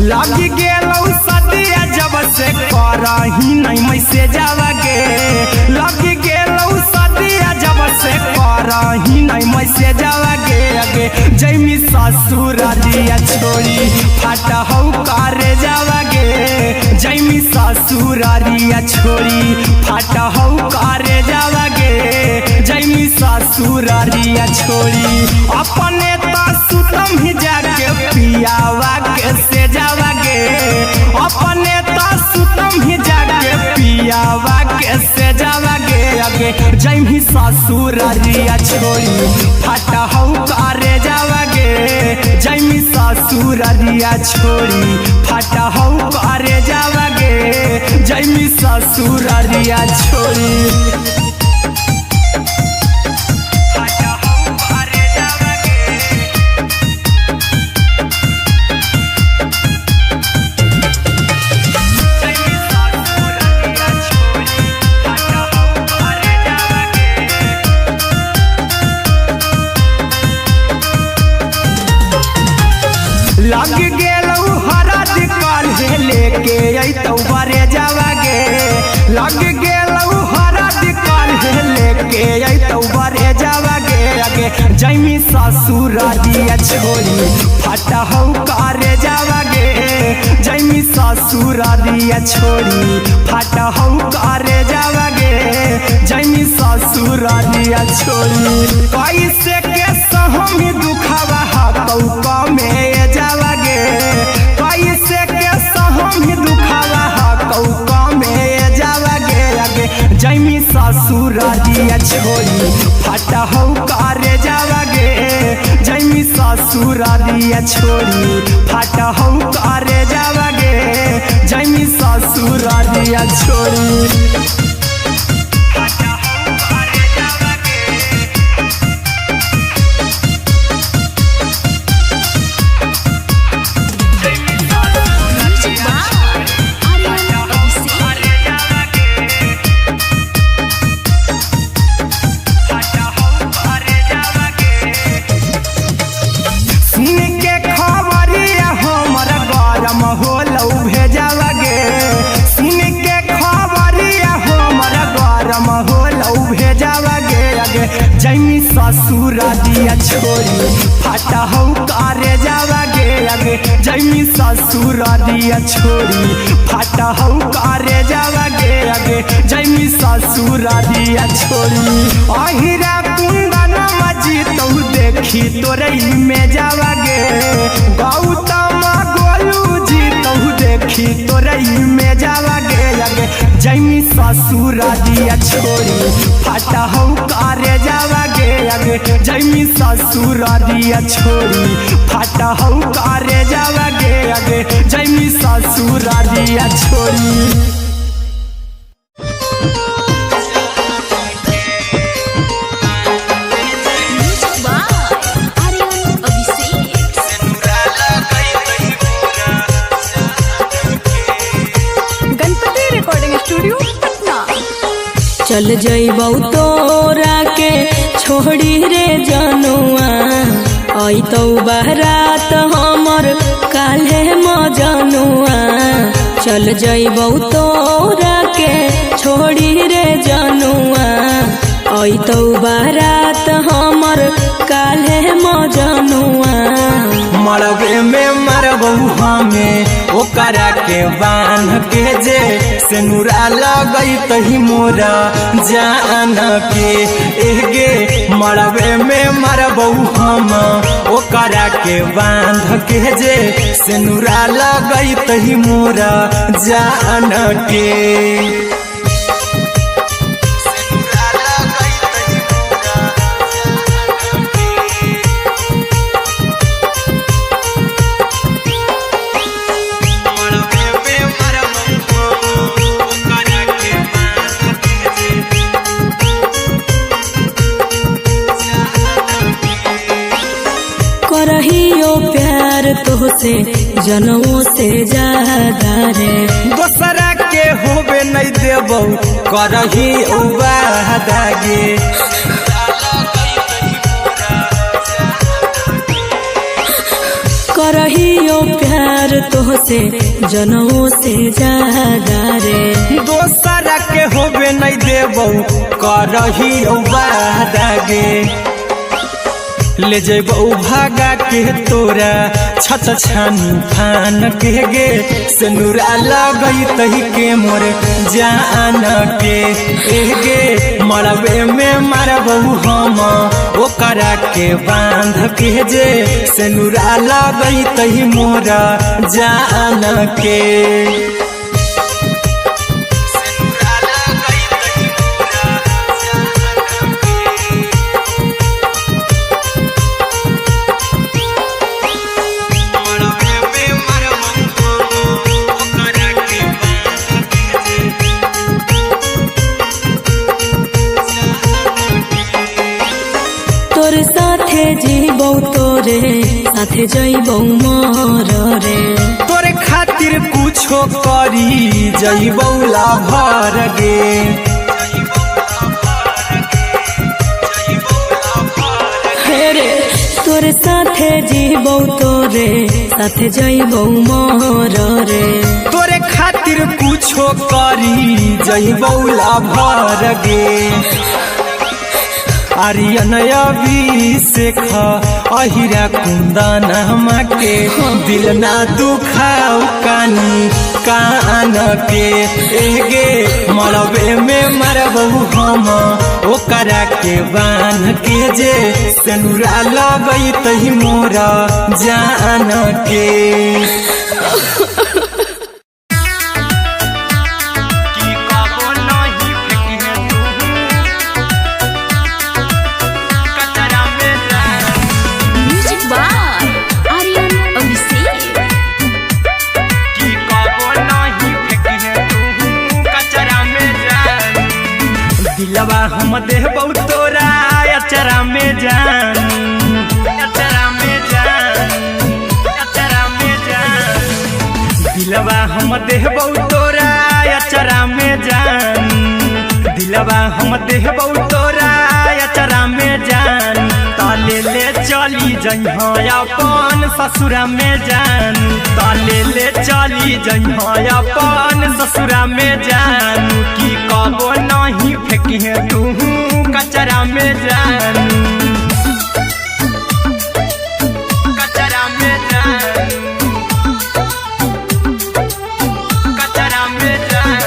लग गेलौ सदिया जब से करही नहीं मैसेज गे। लग गेलौ सदिया जब से करही नहीं मैसेज गे। अगे जैमी ससुररिया छोड़ी फाट हौ करे जावागे। जैमी ससुररिया छोड़ी फाट हौ करे जावागे। जैमी ससुररिया छोड़ी अपने त सुतम ही जाके पियावा के से जावागे। अपने त सुतम ही जाके पियावा के से जावागे। अगे जैमी ससुररिया छोड़ी फाट हौ करे जावागे। जैमी ससुररिया छोड़ी फाट हौ करे जावागे। जैमी ससुररिया छोड़ी फाट हौ करे जावागे। जैमी ससुररिया छोड़ी फाट हौ करे जावागे। लग गेलौ हरद काल्हे लेके अइतौ बरे जावागे। लग गेलौ हरद काल्हे लेके अइतौ बरे जावागे। अगे जैमी ससुररिया छोड़ी फाट हौ करे जावागे। जैमी ससुररिया छोड़ी फाट हौ करे जावागे। जैमी ससुररिया छोड़ी कैसे के सहम दुखावा हकौ कमे जावागे। कैसे के सहम दुखावा हकौ कमे जावागे। अगे जैमी ससुररिया छोड़ी फाट हौ करे जावागे। जैमी ससुररिया छोड़ी फाट हौ करे जावागे। जैमी ससुररिया छोड़ी फाट हौ करे जावागे। Music by Aryan Abhishek. सुन के खबरिया हमर गरम होलौ भेजावागे। सुन के खबरिया हमर गरम होलौ भेजावागे। अगे जैमी ससुररिया छोड़ी फाट हौ करे जावागे। अगे जैमी ससुररिया छोड़ी फाट हौ करे जावागे। अगे जैमी ससुररिया छोड़ी अहिरा कुंदन मजीतौ देखी तोरई में जावागे। गौतम गोलू जीतौ देखी तोरई में जावागे। अगे जैमी ससुररिया छोड़ी फाट हौ करे जावागे। अगे जैमी ससुररिया छोड़ी फाट हौ करे जावागे। अगे जैमी ससुररिया छोड़ी। Music by Aryan Abhishek. Ganpati recording studio Patna. चल जइबौ तोरा के छोड़ी रे जनुआ अइतौ बारात हमर काल्हे मजनुआ। चल जइबौ तोरा के छोड़ी रे जनुआ अइतौ बारात हमर काल्हे मजनुआ। मरबे में मरबौ हमें ओकरा के बांध के जे सेनुरा लगई तही मोरा जान के। एगे मरबे में मरबौ हम ओकरा के बांध के जे सेनुरा लगई तही मोरा जान के। सेनुरा लगई तही मोरा जान के। मरबे में मरबौ हम ओकरा के बांध के जे जान के। करहियो प्यार तोहसे जनमो से ज्यादा रे। दोसरा के होबे नहीं देबौ करही वादा गे। करहियो प्यार प्यार तोहसे जनमों से ज्यादा रे। दोसरा के होबे नहीं देबौ करही वादा गे। ले जेबौ भागा के तोरा छत छानी फान के गे। सिनुरा लगई तही के मोर जान के गे। मरबे में मारबौ हम ओकरा के बांध के जे। सिनुरा लगई तही मोरा जान के। तोर साथे जीबौ तोरे साथे जइबौ मर रे। तोरे खातिर कुछो करी जइबौ लाभर गे। हे रे तोरे साथे जीबौ तोरे साथे जइबौ मर रे। तोरे खातिर कुछो करी जइबौ लाभर गे। आर्यन अभिषेक अहिरा कुंदन के दिल ना दुखाओ कानी कान के गे। मरबे में मरबौ हम ओकरा के बांध के जे। सिनुरा लगई तही मोरा जान के। म्यूजिक बाय आर्यन अभिषेक। दिलवा हम देबौ तोरा अचरा में जान, अचरा में जान, अचरा में जान। दिलवा हम देबौ तोरा अचरा में जान। दिलवा हम देबौ तोरा अचरा में जान। ताले ले चली जइहा अपन ससुरा में जान। ताले ले चली जइहा अपन ससुरा में जान। की कबो नहीं फेंकिहे तू कचरा में जान, कचरा में जान, कचरा में जान।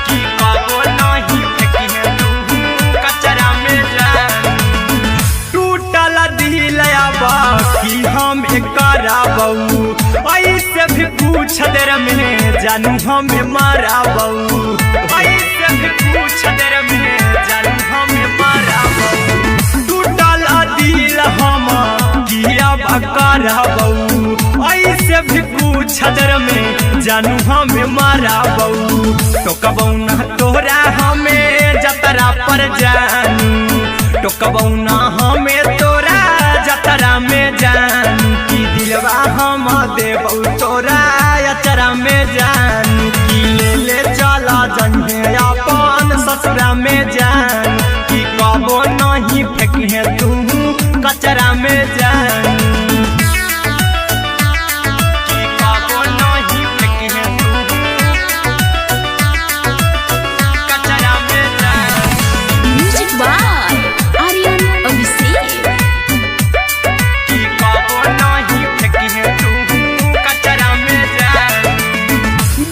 की कबो नहीं फेंकिहे तू कचरा में जान। टूटल दिल अब की हम कराबऊ, ऐसे भी पूछ देर में जानू हमें माराबऊ। ऐसे भी पूछ देर में जानू हमें माराबऊ। टूटल दिल हम किया कराबऊ, ऐसे भी पूछ देर में जानू हमें माराबऊ। टोकबऊ ना तोरा हमें जतरा पर जानू। टोकबऊ ना हमें तोरा जतरा में जानू। की दिलवा हम देबौ तोरा अचरा में जानू। की ले ले चला जइहे अपन ससुरा में जान। की कबो नहीं फेंकिहे तू कचरा में जान। की कबो नहीं फेंकिहे तू कचरा में जान। म्यूजिक बाय आर्यन अभिषेक। की कबो नहीं फेंकिहे तू कचरा में जान।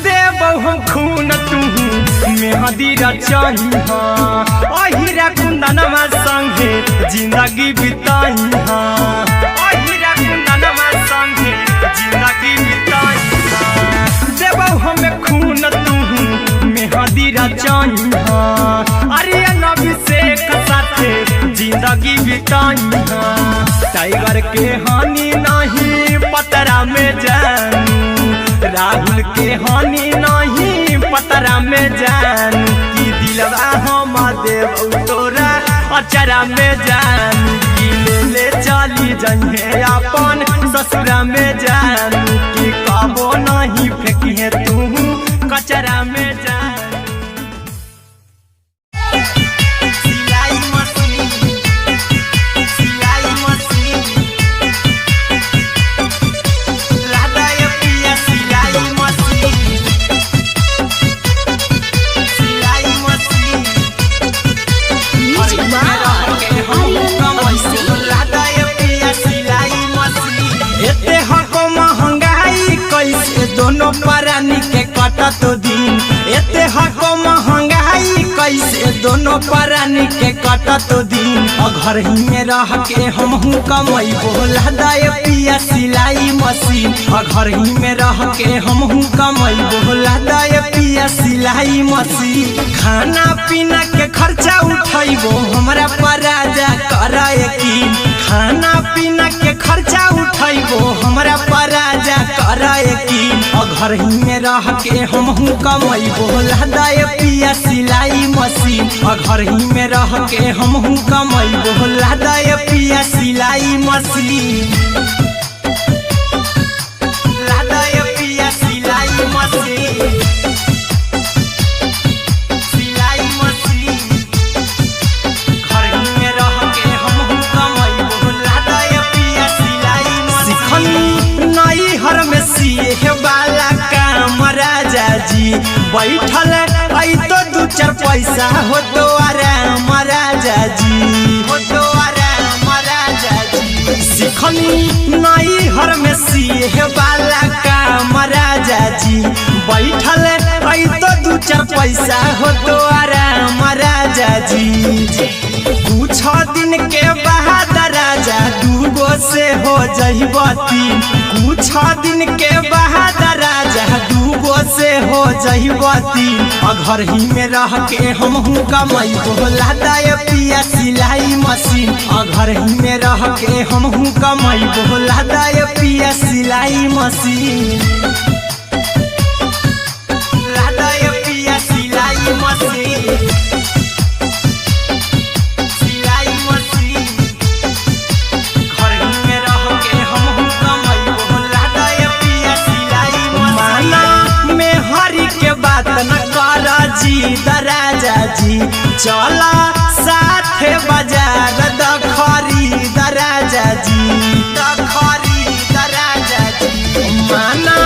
देबौ हम खून तू मेहंदी रचही अहिरा कुंदनमा संगे जिंदगी बिताही। अहिरा कुंदनमा संगे जिंदगी बिताही। देबौ हमें खून तू मेहंदी रचही आर्यन अभिषेक साथे जिंदगी बिताही। टाइगर के हानि नहीं पतरा में जानू। राहुल के हानि नहीं पतरा में जानू। की दिलवा हम देबौ तोरा अचरा में जानू। की ले ले चली जइहे अपन ससुरा में जानू। की कबो नहीं फेंकिहे तू कचरा में जानू। सिलाई मशीन, सिलाई मशीन। दोनों प्राणी के कटत दिन। एते हको महंगाई कैसे दोनों प्राणी के कटत दिन। घर ही में रह के हमहू कमई बोला दाए पिया सिलाई मशीन। घर ही में रह के हमहू कमई बोला दाए पिया सिलाई मशीन। खाना पीना के खर्चा उठैबो हमरा पर राजा कर यकीन। खाना पीना के खर्चा उठैबो हमरा पर राजा कर यकीन। घर ही में रह के हमहू कमई बोला दाए पिया सिलाई मशीन। घर ही में रह के हमहू कमई बोला दाए पिया सिलाई मशीन। दाए पिया सिलाई मशीन, सिलाई मशीन। घर ही में रह के हमहू कमई बोला दाए पिया सिलाई मशीन। सिखनी नई हर में सिए वाला काम राजा जी, बैठल आई तो दू चार पैसा हो तो आराम राजा जी, हो तो आराम राजा जी। सिखनी नई हर में सिए वाला काम राजा जी, बैठल आई तो दू चार पैसा हो तो आराम राजा जी। कुछ दिन के बाद राजा दूगो से हो जइबती, कुछ दिन के बाद राजा दूगो से हो जइबती। घर ही में रह के हमहू कमई बोला दाए पिया सिलाई मशीन। घर ही में रह के हमहू कमई बोला दाए पिया सिलाई मशीन। दाए पिया सिलाई मशीन, सिलाई मशीन। घर ही में रह के हमहू कमई बोला दाए पिया सिलाई मशीन। माना में हरि के बात न कर जी राजा जी, चला साथे बाजार दखरी राजा जी, दखरी राजा जी। माना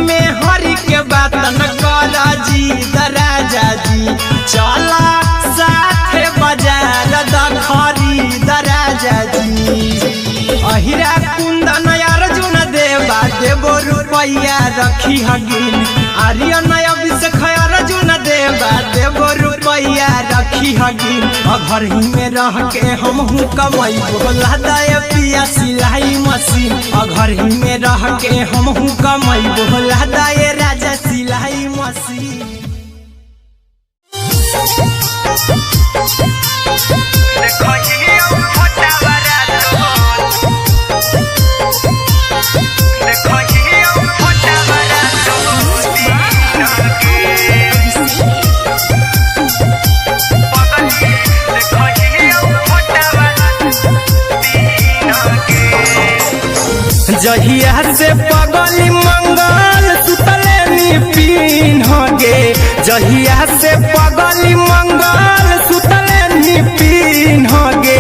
में हरि के बात न कर जी राजा जी, चला साथे बाजार दखरी राजा जी। अहिरा कुंदन अर्जुन देवा देवो रुपैया रखी हगिन। आर्यन अभिषेक अर्जुन देवा देवो रुपैया रखी हगिन। घर ही में रह के हमहू कमई बोला दाए पिया सिलाई मशीन। घर ही में रह के हमहू कमई बोला दाए राजा सिलाई मशीन। जहिया से पगली मंगल सुतले नी पीन गे, जहिया से पगली मंगल सुतले नी पीन गे,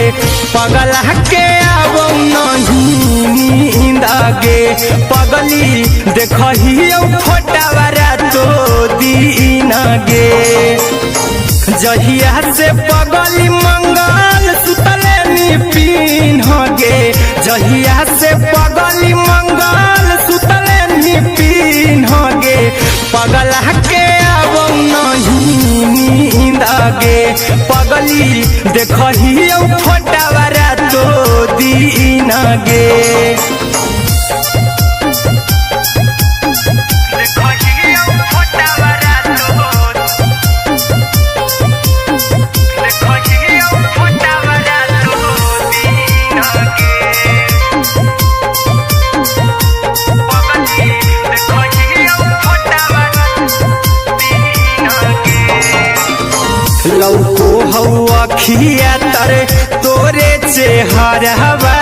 पगला के आबो नहीं नींद गे, पगली देखहियो फोटावा रातो दिन गे। जहिया से पगली मंगल सुतले नी पीन गे, जहिया से पगली मंगल सुतले नी पीन गे, पगला के आबो नहीं नींद गे, पगली देखहियो फोटावा रातो दिन गे। लौको हौ अखिया तरे तोरे चेहरावा,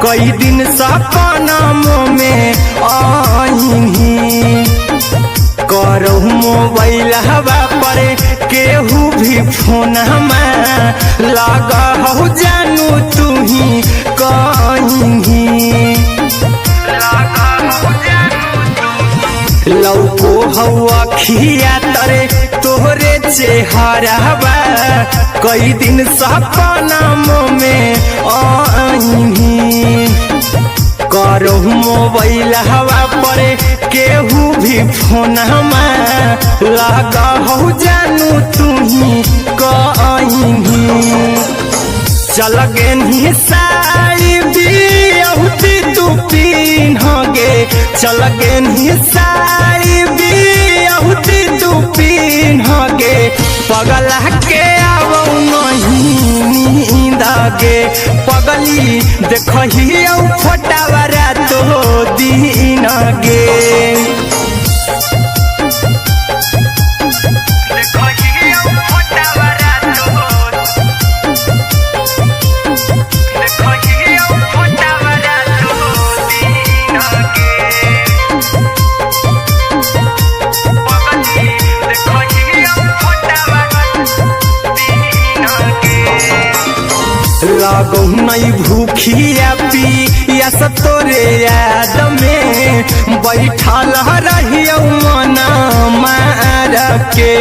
कई दिन सपना में आईनी, करहु मोबाइल हवा पर केहू भी फोन लगा हौ जानू तुही कहीं। लौको हौ अखिया तरे तोहरे चेहरावा, कई दिन सपना में आईनी, करो मोबाइल हवा पर केहू भी फोन लगा हो जानू तुम्ही कहीं। चल गेनी साई बियाहुती तू पीन्हगे, चल गेनी साई बियाहुती तू पीन्हगे, पगला के आवौ नहीं नींद गे, पगली देखही औ फोटावा रातो दिन गे। लगौ नहीं भूखिया पिया तोरे याद में बैठल रहियौ मन मार के,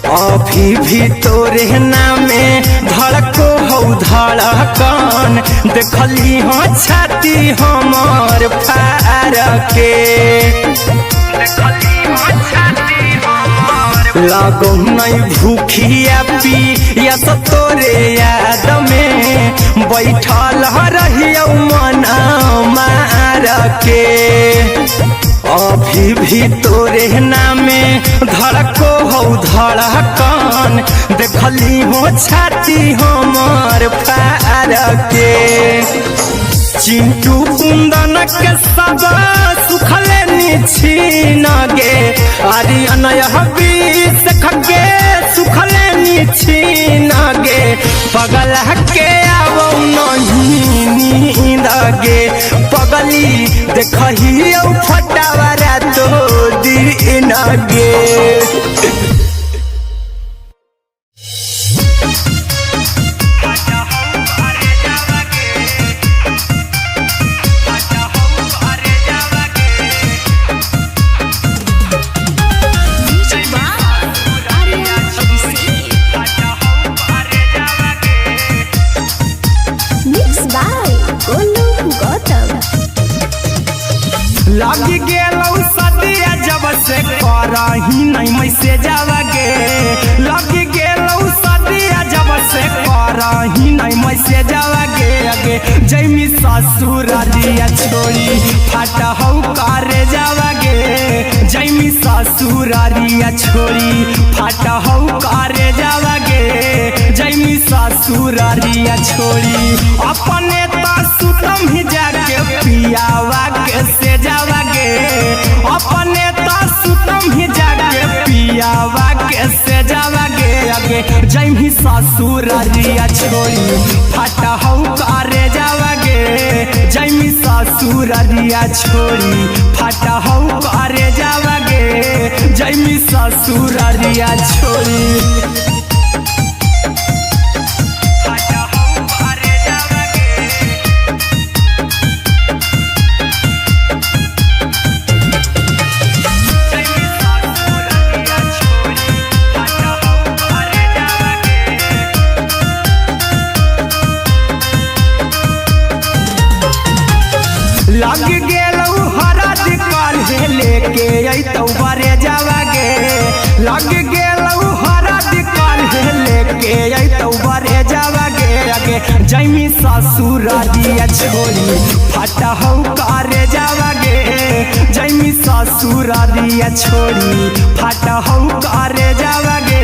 अभी भी तोरे नामे धड़को हौ धड़कन, देखली हो छाती हमर फार के। लगौ नहीं भूखिया पिया तोरे याद में बैठल रहियौ मन मार के, अभी भी तोरे नामे धड़को हौ धड़कन, देखली हो छाती हमर फार के। चिंटू कुंदन के सब सुखले निछीन गे, आरी अनय बीस खगे सुखले निछीन गे, पगला के आवौ नहीं नींद गे, पगली देखही औ फटावा रातो दिन गे। Music by Aryan Abhishek. Mix by Golu Gautam. लग गेलौ सदिया जब से करही नहीं मैसेज गे, लग गेलौ सदिया जब से करही नहीं मैसेज गे, अगे जैमी ससुररिया छोड़ी फाट हौ करे जावगे, जैमी ससुररिया छोड़ी फाट हौ करे जावगे, जैमी ससुररिया छोड़ी अपने त सुतम ही जाके पियावा के से जावागे, अपने त सुतम ही जाके पियावा के से जावागे, अगे जैमी ससुररिया छोड़ी फाट हौ करे जावागे, जैमी ससुररिया छोड़ी फाट हौ करे जावागे, जैमी ससुररिया छोड़ी। लग गेलौ हरद काल्हे लेके अइतौ बरे जावागे, लग गेलौ हरद काल्हे लेके अइतौ बरे जावागे, अगे जैमी ससुररिया छोड़ी फाट हौ करे जावागे, जैमी ससुररिया छोड़ी फाट हौ करे जावागे,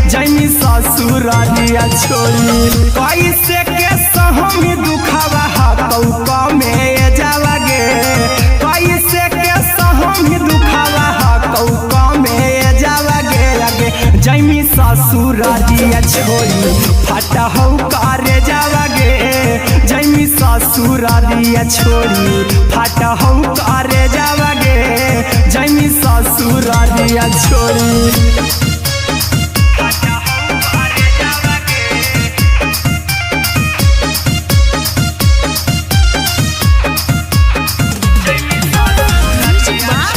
जैमी ससुररिया छोड़ी। कैसे के सहम दुखावा हकौ में जावागे, कैसे के सहम दुखावा हकौ में जावागे, अगे जैमी ससुररिया छोड़ी फाट हौ करे जावागे, जैमी ससुररिया छोड़ी फाट हौ करे जावागे, जैमी ससुररिया छोड़ी। Music by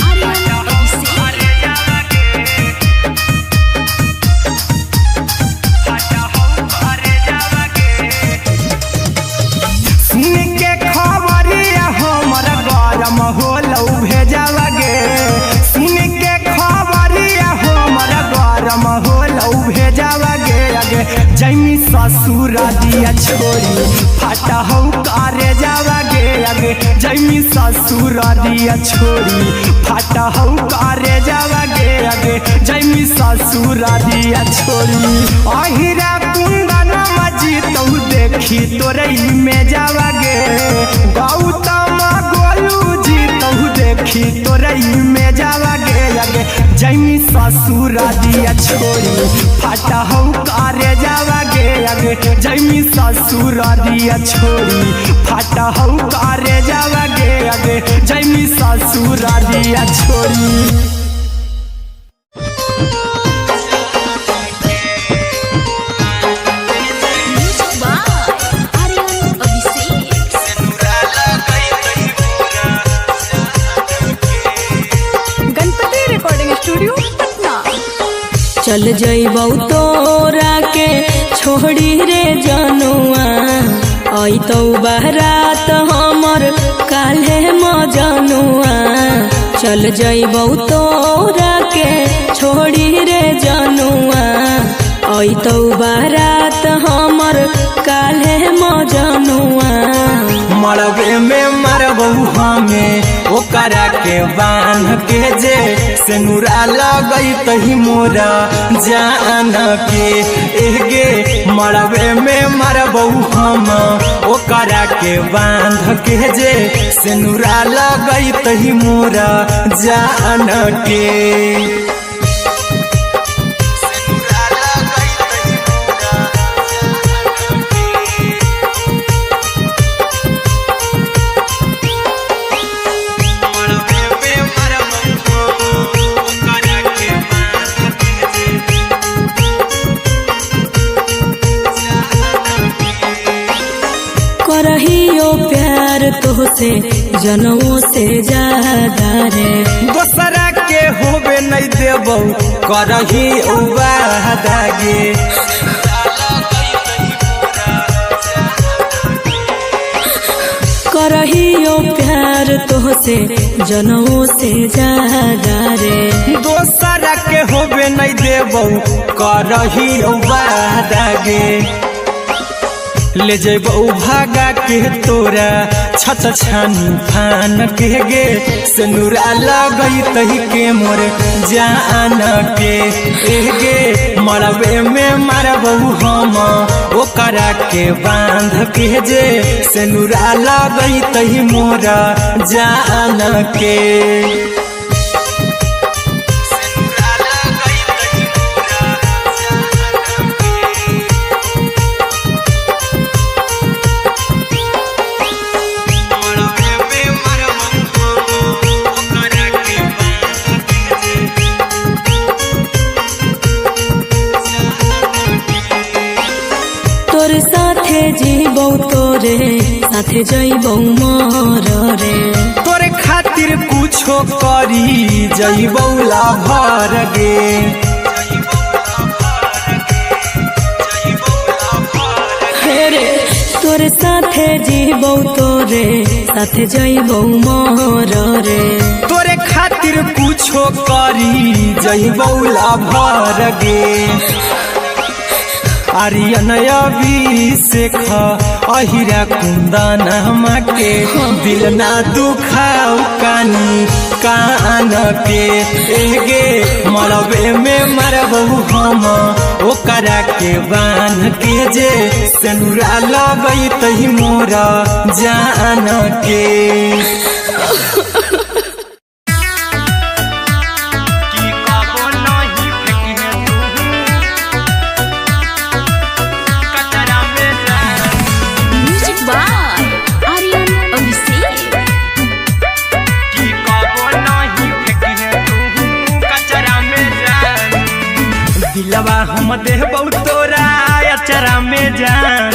Aryan Abhishek. सुन के अगे जैमी ससुर दिया छोड़ी फाटा हौ करे जावा गे अगे जैमी ससुर दिया छोड़ी फाटा हौ करे जावा गे अगे जैमी ससुर दिया छोड़ी अहिरा कुंदन मजी तू देखी तोरे में जावा गे गौतम गोलू जी तू देखी तोरे में जावा गे अगे जैमी ससुर दिया छोड़ी फाटा हौ करे जावा गे अगे जैमी ससुर दिया छोड़ी फाटा हौ करे जावा गे अगे जैमी ससुर दिया छोड़ी। Music by Aryan Abhishek. Ganpati recording studio Patna. चल जइबौ तोरा के छोड़ी रे जनुआ अइतौ बारात हमर काल्हे मजनुआ। चल जइबौ तोरा के छोड़ी रे जनुआ अइतौ बारात हमर काल्हे मजनुआ। मरबे में मरबू हमें ओकरा के बांध के जे सेनुरा लगई तही मोरा जान के एगे मरबे में मरबू हम ओकरा के बांध के जे सेनुरा लगई तही मोरा जान के। करहियो प्यार तोहसे जनमो से ज्यादा रे। दोसरा के होबे नहीं देबौ करही वादा गे। करहियो प्यार तोहसे जनमो से ज्यादा रे। दोसरा के होबे नहीं देबौ करही वादा गे। ले जेबौ भागा के तोरा छत छानी फान के गे सेनुरा लगई तही के मोर जान के गे मरबे में मरबौ हम ओकरा के बांध के जे सेनुरा लगई तही मोरा जान के। तोर साथे जीबौ तोरे साथे जइबौ मर रे। तोरे खातिर कुछो करी जइबौ लाभर गे। हे रे तोर साथे जीबौ तोरे साथे जइबौ मर रे। तोरे खातिर कुछो करी जइबौ लाभर गे। आर्यन अभिषेक अहिरा कुंदन के दिल ना दुखाओ कानी कान के एगे मरबे में मरबौ हम ओकरा के बांध के जे सेनुरा लगई तही मोरा जान के। Music by Aryan Abhishek. दिलवा हम देबौ तोरा अचरा में जान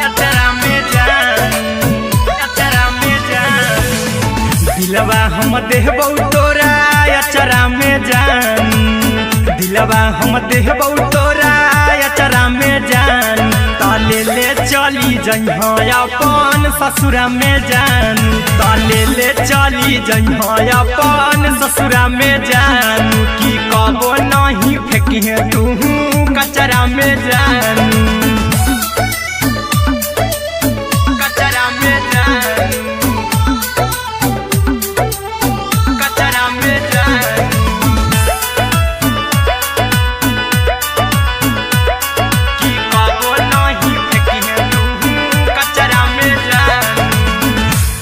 अचरा में जान अचरा में जान दिलवा हम देबौ तोरा अचरा में जान दिलवा हम देबौ तोरा अचरा में जान ताले ले चली जइहा अपन ससुरा में जानू, तले ले चली जइहा अपन ससुरा में जानू, की कबो नहीं फेंकिहे तू कचरा में जानू, कचरा में जानू, कचरा में जानू। की कबो नहीं फेंकिहे तू कचरा में जानू।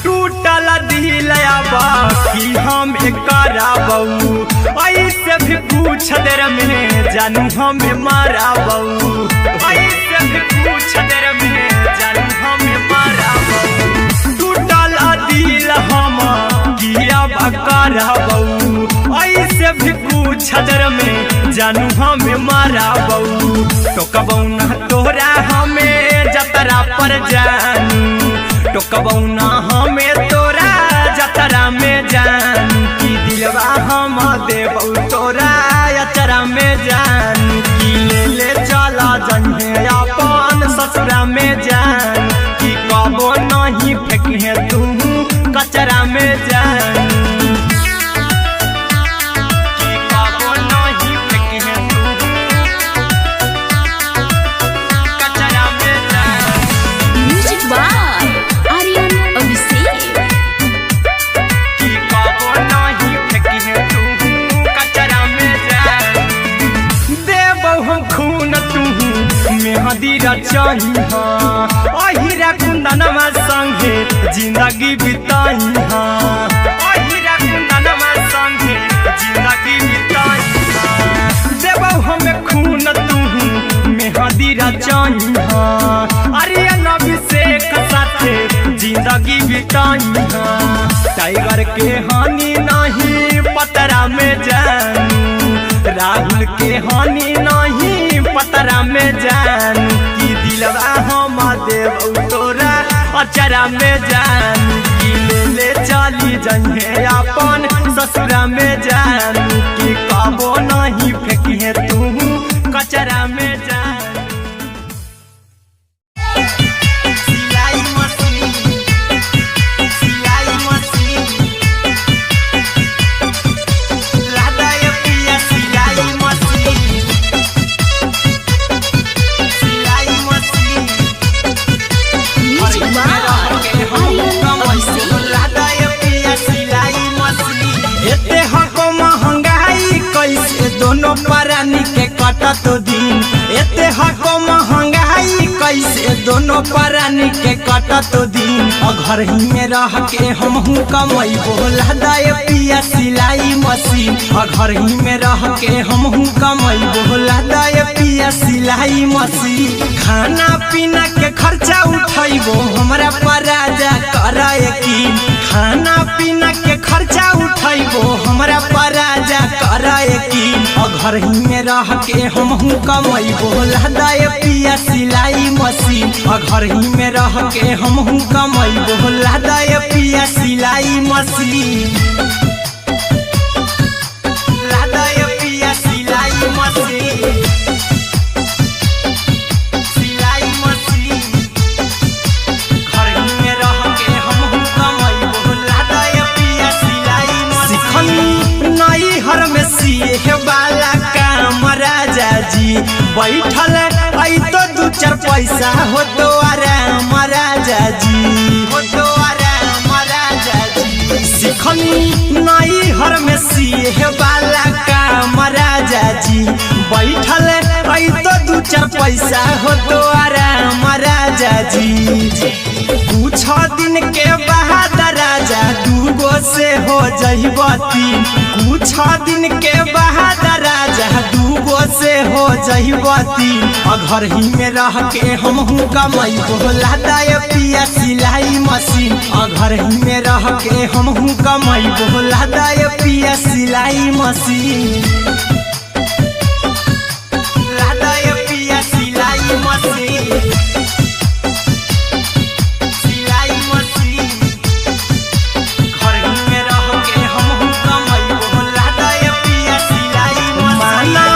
टूटल दिल अब की हम कराबऊ, ऐसे भी पूछ देर में जानू हमें माराबऊ, ऐसे भी पूछ देर में जानू हमें माराबऊ। टूटल दिल हम किया कराबऊ, ऐसे भी पूछ देर में जानू हमें माराबऊ। टोकबऊ ना तोरा हमें जतरा पर जानू, टोकबऊ ना हमें तोरा जतरा में जानू, की दिलवा हम देबऊ तोरा अचरा में जानू, की ले ले चला जइहे अपन ससुरा में जानू, की कबो नहीं फेंकिहे तू कचरा में जानू, की कबो नहीं फेंकिहे तू कचरा में जानू। म्यूजिक बाय आर्यन अभिषेक। की कबो नहीं फेंकिहे तू कचरा में जानू। देबौ हम खून तू मेहंदी रचहिहा, अहिरा कुंदनमा संगे जिंदगी बिताइहा, अहिरा कुंदनमा संगे जिंदगी बिताइहा। देबौ हम खून तू मेहंदी रचहिहा, आर्यन अभिषेक साथे जिंदगी बिताइहा। टाइगर के हानि नहीं पतरा में जानू, राहुल के हानि नहीं पतरा में जानू, की दिलवा हम देबऊ तोरा अचरा में जानू, की ले ले चली जइहे अपन ससुरा में जानू, की कबो नहीं फेंकिहे तू कचरा में जानू। सिलाई मशीन, सिलाई मशीन, लादा ये पिया सिलाई मशीन, सिलाई मशीन। म्यूजिक बाय आर्यन अभिषेक। लादा ये पिया सिलाई मशीन। एते हको महंगाई कैसे दोनों प्राणी के कटत दिन, एते हको महंगाई कैसे दोनों प्राणी के कटत दिन, घर ही में रह के हमहू कमैबो लादा ये पिया सिलाई मशीन, घर ही में रह के हमहू कमैबो लादा ये पिया सिलाई मशीन। खाना पीना के खर्चा उठैबो हमरा पर राजा कर यकीन, खाना पीना के खर्चा उठैबो हमरा पर राजा कर यकीन, घर ही में रह के हमहू कमैबो लादा ये पिया सिलाई मशीन, घर ही में रह के हमहू कमैबो लादा ये पिया सिलाई मशीन, लादा ये पिया सिलाई मशीन, सिलाई मशीन। घर ही में रह के हमहू कमैबो लादा ये पिया सिलाई मशीन। सिखनी नई हर में सीखे वाला काम राजा जी, बैठल ऐ तो दू चार पैसा हो तो आराम राजा जी, हो तो आराम राजा जी। सिखनी नई हर में सीहे वाला काम राजा जी, बैठल ऐ तो दू चार पैसा हो तो आराम राजा जी। कुछ दिन के बाद राजा दूगो से हो जइबती, कुछ दिन के बाद राजा दूगो से हो जइबती, घर ही में रह के हमहू कमैबो लादा ये पिया सिलाई मशीन, घर ही में रह के हमहू कमैबो लादा ये पिया सिलाई मशीन, लादा ये पिया सिलाई मशीन, सिलाई मशीन। घर ही में रह के हमहू कमैबो लादा ये पिया सिलाई मशीन। माना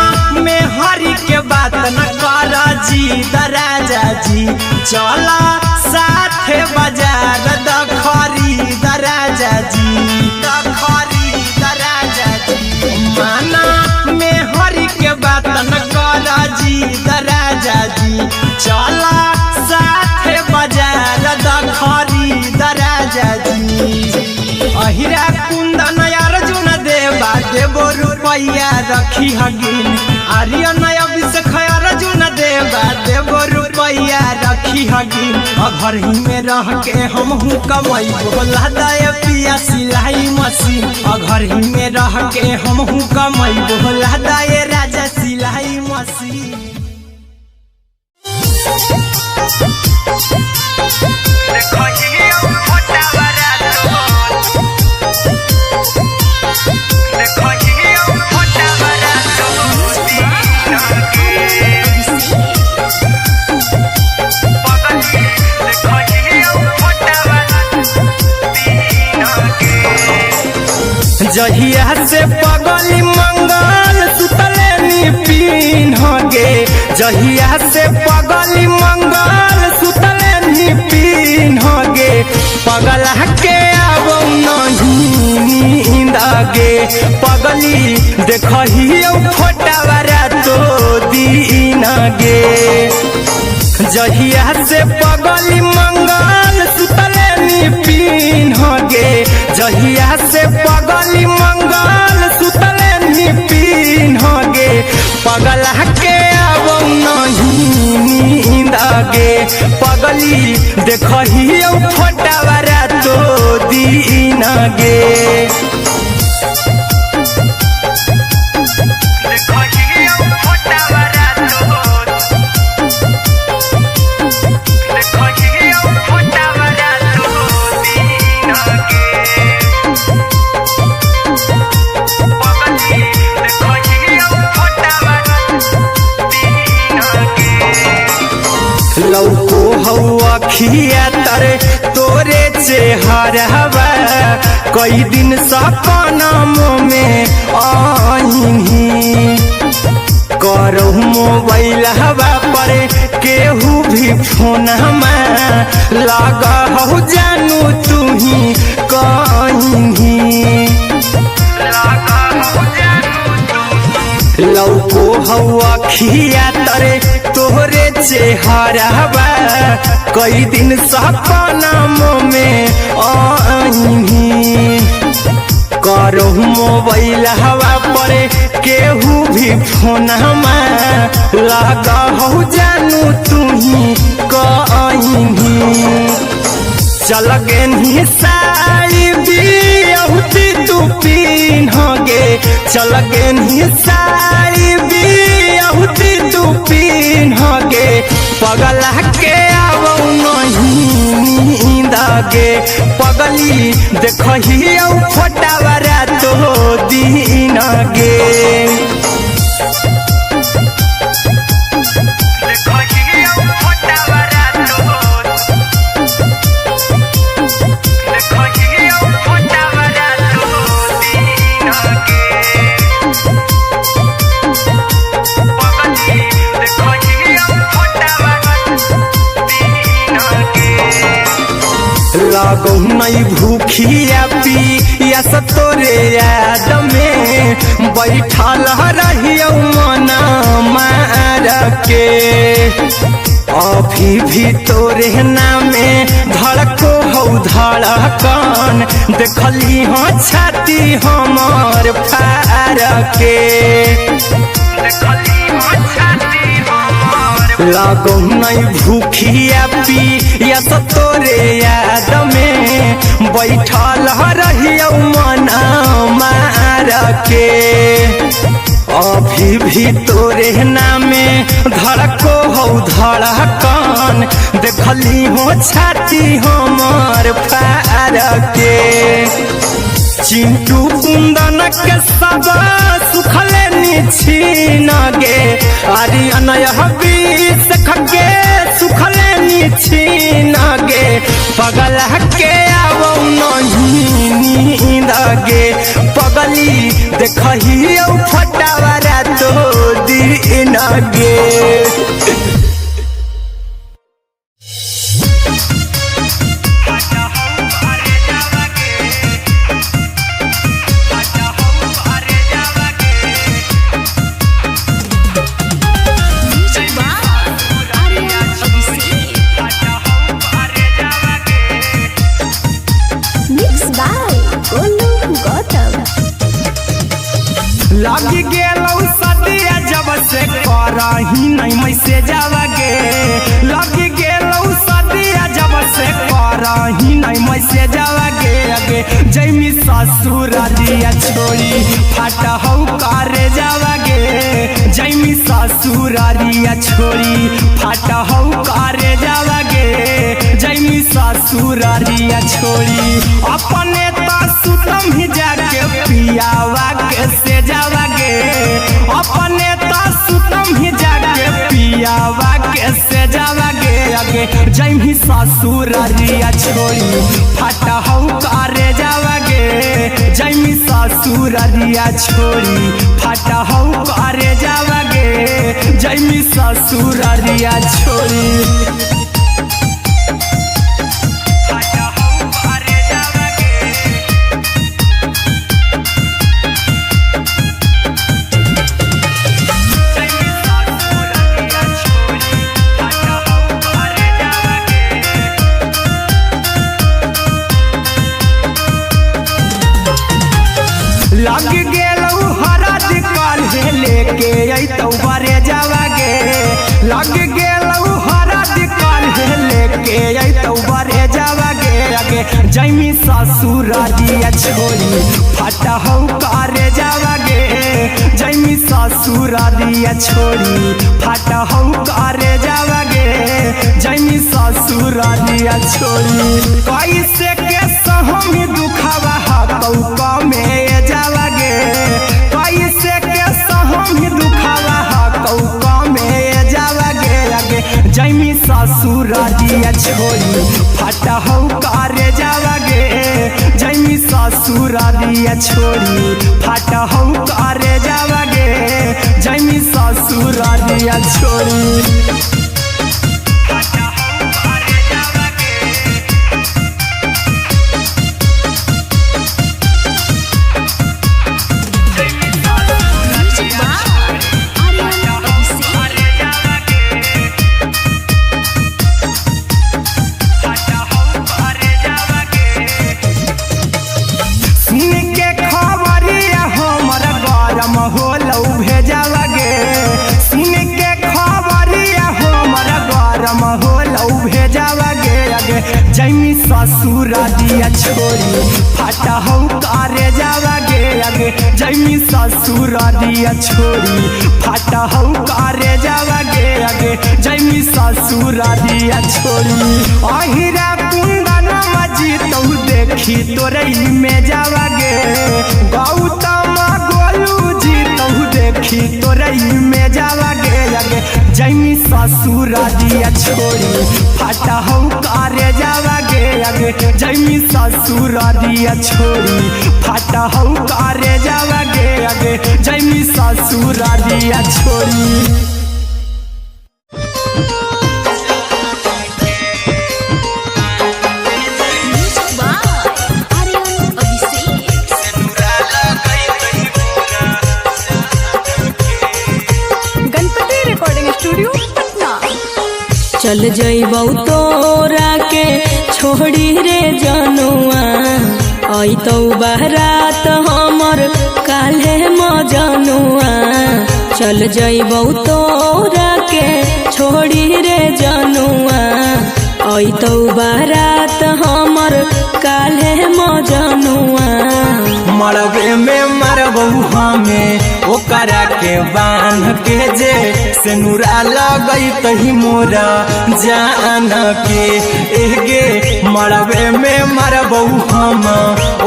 में हरी के बात न कर जी राजा जी, चला साथे बाजार द खरीद राजा जी, द खरीद राजा जी। माना में हरि के बात न कर जी द राजा जी, चला साथे बाजार द खरीद राजा जी। अहिरा कुंदन अर्जुन देवा देवो रुपैया रखी हगिन, आर्यन अभिषेक अर्जुन देवा देवो रुपैया रखी हगिन। अघर ही में रह के हमहू कमाई बोला दया पिया सिलाई मशीन, अघर ही में रह के हमहू कमाई बोला दया राजा सिलाई मशीन। जहिया से पगली मंगल सुतले नी पीन गे, जहिया से पगली मंगल सुतले नी पीन गे, पगला के आबो नहीं नींद गे, पगली देखहियो फोटावा रातो दिन गे। जहिया से पगली मंगल सुतले नी पीन गे, जहिया से पगली मंगल सुतले नी पीन गे, पगला के आबो नहीं नींद गे, पगली देखहियो फोटावा रातो दिन गे। लौको हौ अखिया तरे तोरे चेहरवा, कई दिन सपना में आईनी, करहु मोबाइल हवा पर केहू भी फोन लगा हौ जानू तुही कहीं। लौको हौ अखिया तरे तोहरे चेहरवा, कई दिन सपना में आईनी, करहु मोबाइल हवा पर केहू भी फोन लगा हौ जानू तुही कहीं। चल गेनी साई बियाहुती तू पीन गे, चल गेनी साई बियाहुती तू पीन गे, पगला के आबो नहीं नींद गे, पगली देखहियो फोटावा रातो दिन गे। लगौ नहीं भूखिया पिया तोरे याद में, बैठल रहियो मन मार के, अभी भी तोरे नामे धड़को हौ धड़कन, देखली हो छाती हमर फार के, लगौ नहीं भूखिया पिया तोरे याद में, बैठल रहियो मन मार के, अभी भी तोरे नामे धड़को हौ धड़कन, देखली हो छाती हमर फार के। चिंटू कुंदन के सब सुखले निछीन गे, आर्यन बीस के सुखले निछीन गे, पगला के आबो नहीं नींद गे, पगली देखहियो फटावा रातो दिन गे। लग गेलौ सदिया जब से करही नहीं मैसेज गे। लग गेलौ सदिया जब से करही नहीं मैसेज गे। अगे जैमी ससुररिया छोड़ी फाट हौ करे जावागे। जैमी ससुररिया छोड़ी फाट हौ करे जावागे। जैमी ससुररिया छोड़ी अपने त सुतम ही जाके पियावा के से जावागे। अपने त सुतम ही जाके पियावा के से जावागे। अगे जैमी ससुररिया छोड़ी फाट हौ करे जावागे। जैमी ससुररिया छोड़ी फाट हौ करे जावागे। जैमी ससुररिया छोड़ी फाट हौ करे जावागे। जैमी ससुररिया छोड़ी फाट हौ करे जावागे। लग गेलौ हरद काल्हे लेके अइतौ बरे जावागे। लग गेलौ हरद काल्हे लेके अइतौ बरे जावागे। अगे जैमी ससुररिया छोड़ी फाट हौ करे जावागे। जैमी ससुररिया छोड़ी फाट हौ करे जावागे। जैमी ससुररिया छोड़ी कैसे के सहम दुखावा हकौ कमे जावागे। कैसे के सहम दुखावा हकौ कमे जावागे। अगे जैमी ससुररिया छोड़ी फाट हौ करे जावागे। जैमी ससुररिया छोड़ी फाट हौ करे जावागे। जैमी ससुररिया छोड़ी फाट हौ करे जावागे। Music by Aryan Abhishek. सुन के खबरिया हमर गरम होलौ भेजावागे। सुन के खबरिया हमर गरम होलौ भेजावागे। अगे जैमी ससुररिया छोड़ी फाट हौ करे जावागे। अगे जैमी ससुररिया छोड़ी फाट हौ करे जावागे। अगे जैमी ससुररिया छोड़ी अहिरा कुंदन मजीतौ देखी तोरई में जावागे। गौतम गोलू जीतौ देखी तोरई में जावागे। अगे जैमी ससुररिया छोड़ी फाट हौ करे जावागे। अगे जैमी ससुररिया छोड़ी फाट हौ करे जावागे। अगे जैमी ससुररिया छोड़ी। Music by Aryan Abhishek. Ganpati recording studio Patna. चल जइबौ तोरा के छोड़ी रे जनुआ अइतौ बारात हमर काल्हे मजनुआ। चल जइबौ तोरा के छोड़ी रे जनुआ अइतौ बारात हमर काल्हे मजनुआ। मरबे में मरबौ हमें ओकरा के बांध के जे सेनुरा लगई तही मोरा जान के। एगे मरबे में मरबौ हम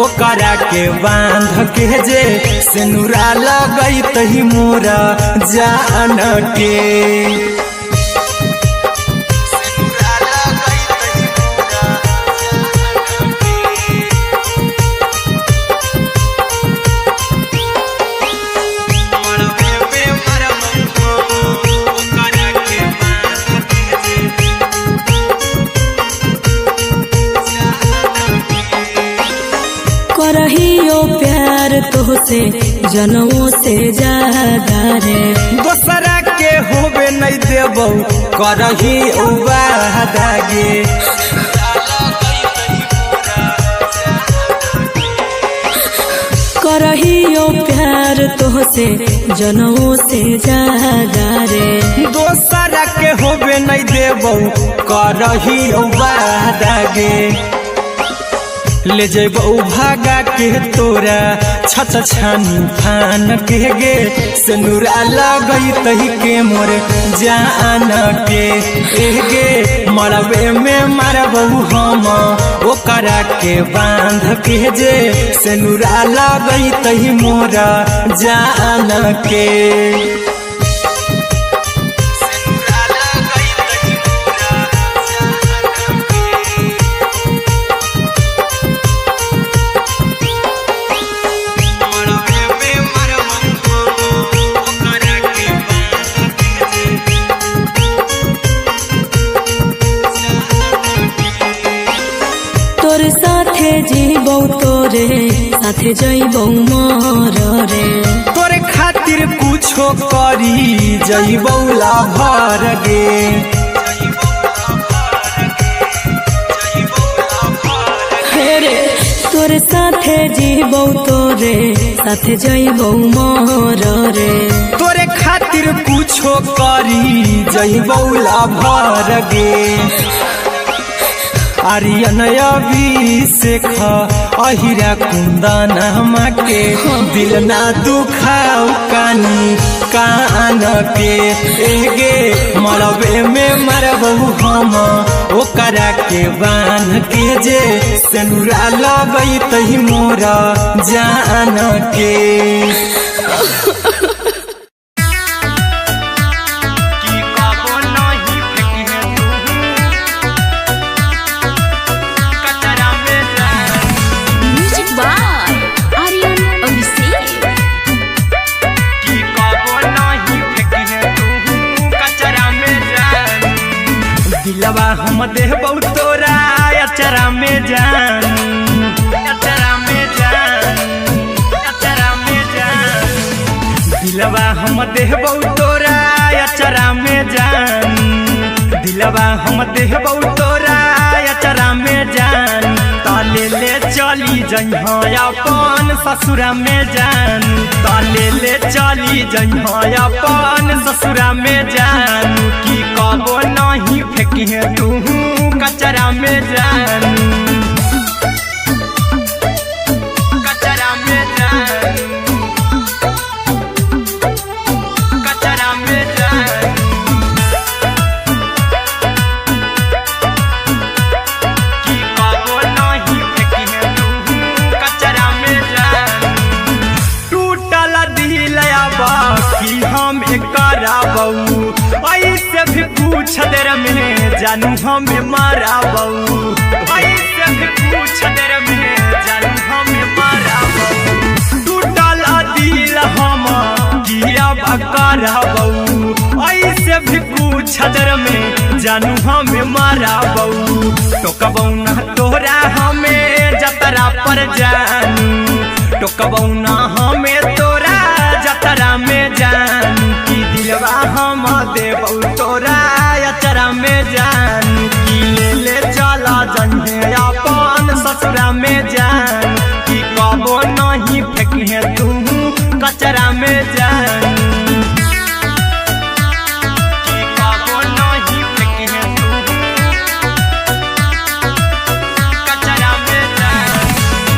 ओकरा के बांध के जे सेनुरा लगई तही मोरा जान के। सेनुरा लगई तही मोरा जान के। करहियो प्यार तोहसे जनमो से ज्यादा रे। दोसरा के होबे नहीं देबौ करही वादा गे। करहियो प्यार प्यार तोहसे जनमो से ज्यादा रे। दोसरा के होबे नहीं देबौ करही वादा गे। ले जेबौ भागा के तोरा छत छानी फान के गे। सिनुरा लगई तही के मोर जान के गे। मरबे में मारबौ हम ओकरा के बांध के जे। सिनुरा लगई तही मोरा जान के। तोर साथे जीबौ तोरे साथे जइबौ मर रे। तोरे खातिर कुछो करी जइबौ लाभर गे। हे रे तोर साथे जीबौ तोरे साथे जइबौ मर रे। तोरे खातिर कुछो करी जइबौ लाभर गे। आर्यन अभिषेक अहिरा कुंदन के दिल ना दुखाओ कानी कान के गे। मरबे में मरबौ हम ओकरा के बांध के जे। सिनुरा लगई तही मोरा जान के। म्यूजिक बाय आर्यन अभिषेक। दिलवा हम देबौ तोरा अचरा में जान, अचरा में जान, अचरा में जान। दिलवा हम देबौ तोरा अचरा में जान। दिलवा हम देबौ तोरा अचरा में जान। ताले ले चली जइहा अपन ससुरा में जान। ताले ले चली जइहा अपन ससुरा में जान। की कबो नहीं फेंकिहे तू कचरा में जान, कचरा में जान, कचरा में जान। की कबो नहीं फेंकिहे तू कचरा में जान। टूटल दिल की हम कराबऊ ऐसे भी पूछ देर में जानू हमें माराबऊ। ऐसे भी पूछ देर में जानू हमें माराबऊ। टूटल दिल हम किया कराबऊ ऐसे भी पूछ देर में जानू हमें माराबऊ। टोकबऊ ना तोरा हमें जतरा पर जानू। टोकबऊ ना हमें तोरा जतरा में जान। की दिलवा हम देबौ तोरा अचरा में जान। की ले ले चला जइहे अपन ससुरा में जान। की कबो नहीं फेंकिहे तू कचरा में जान। की कबो नहीं फेंकिहे तू कचरा में जान।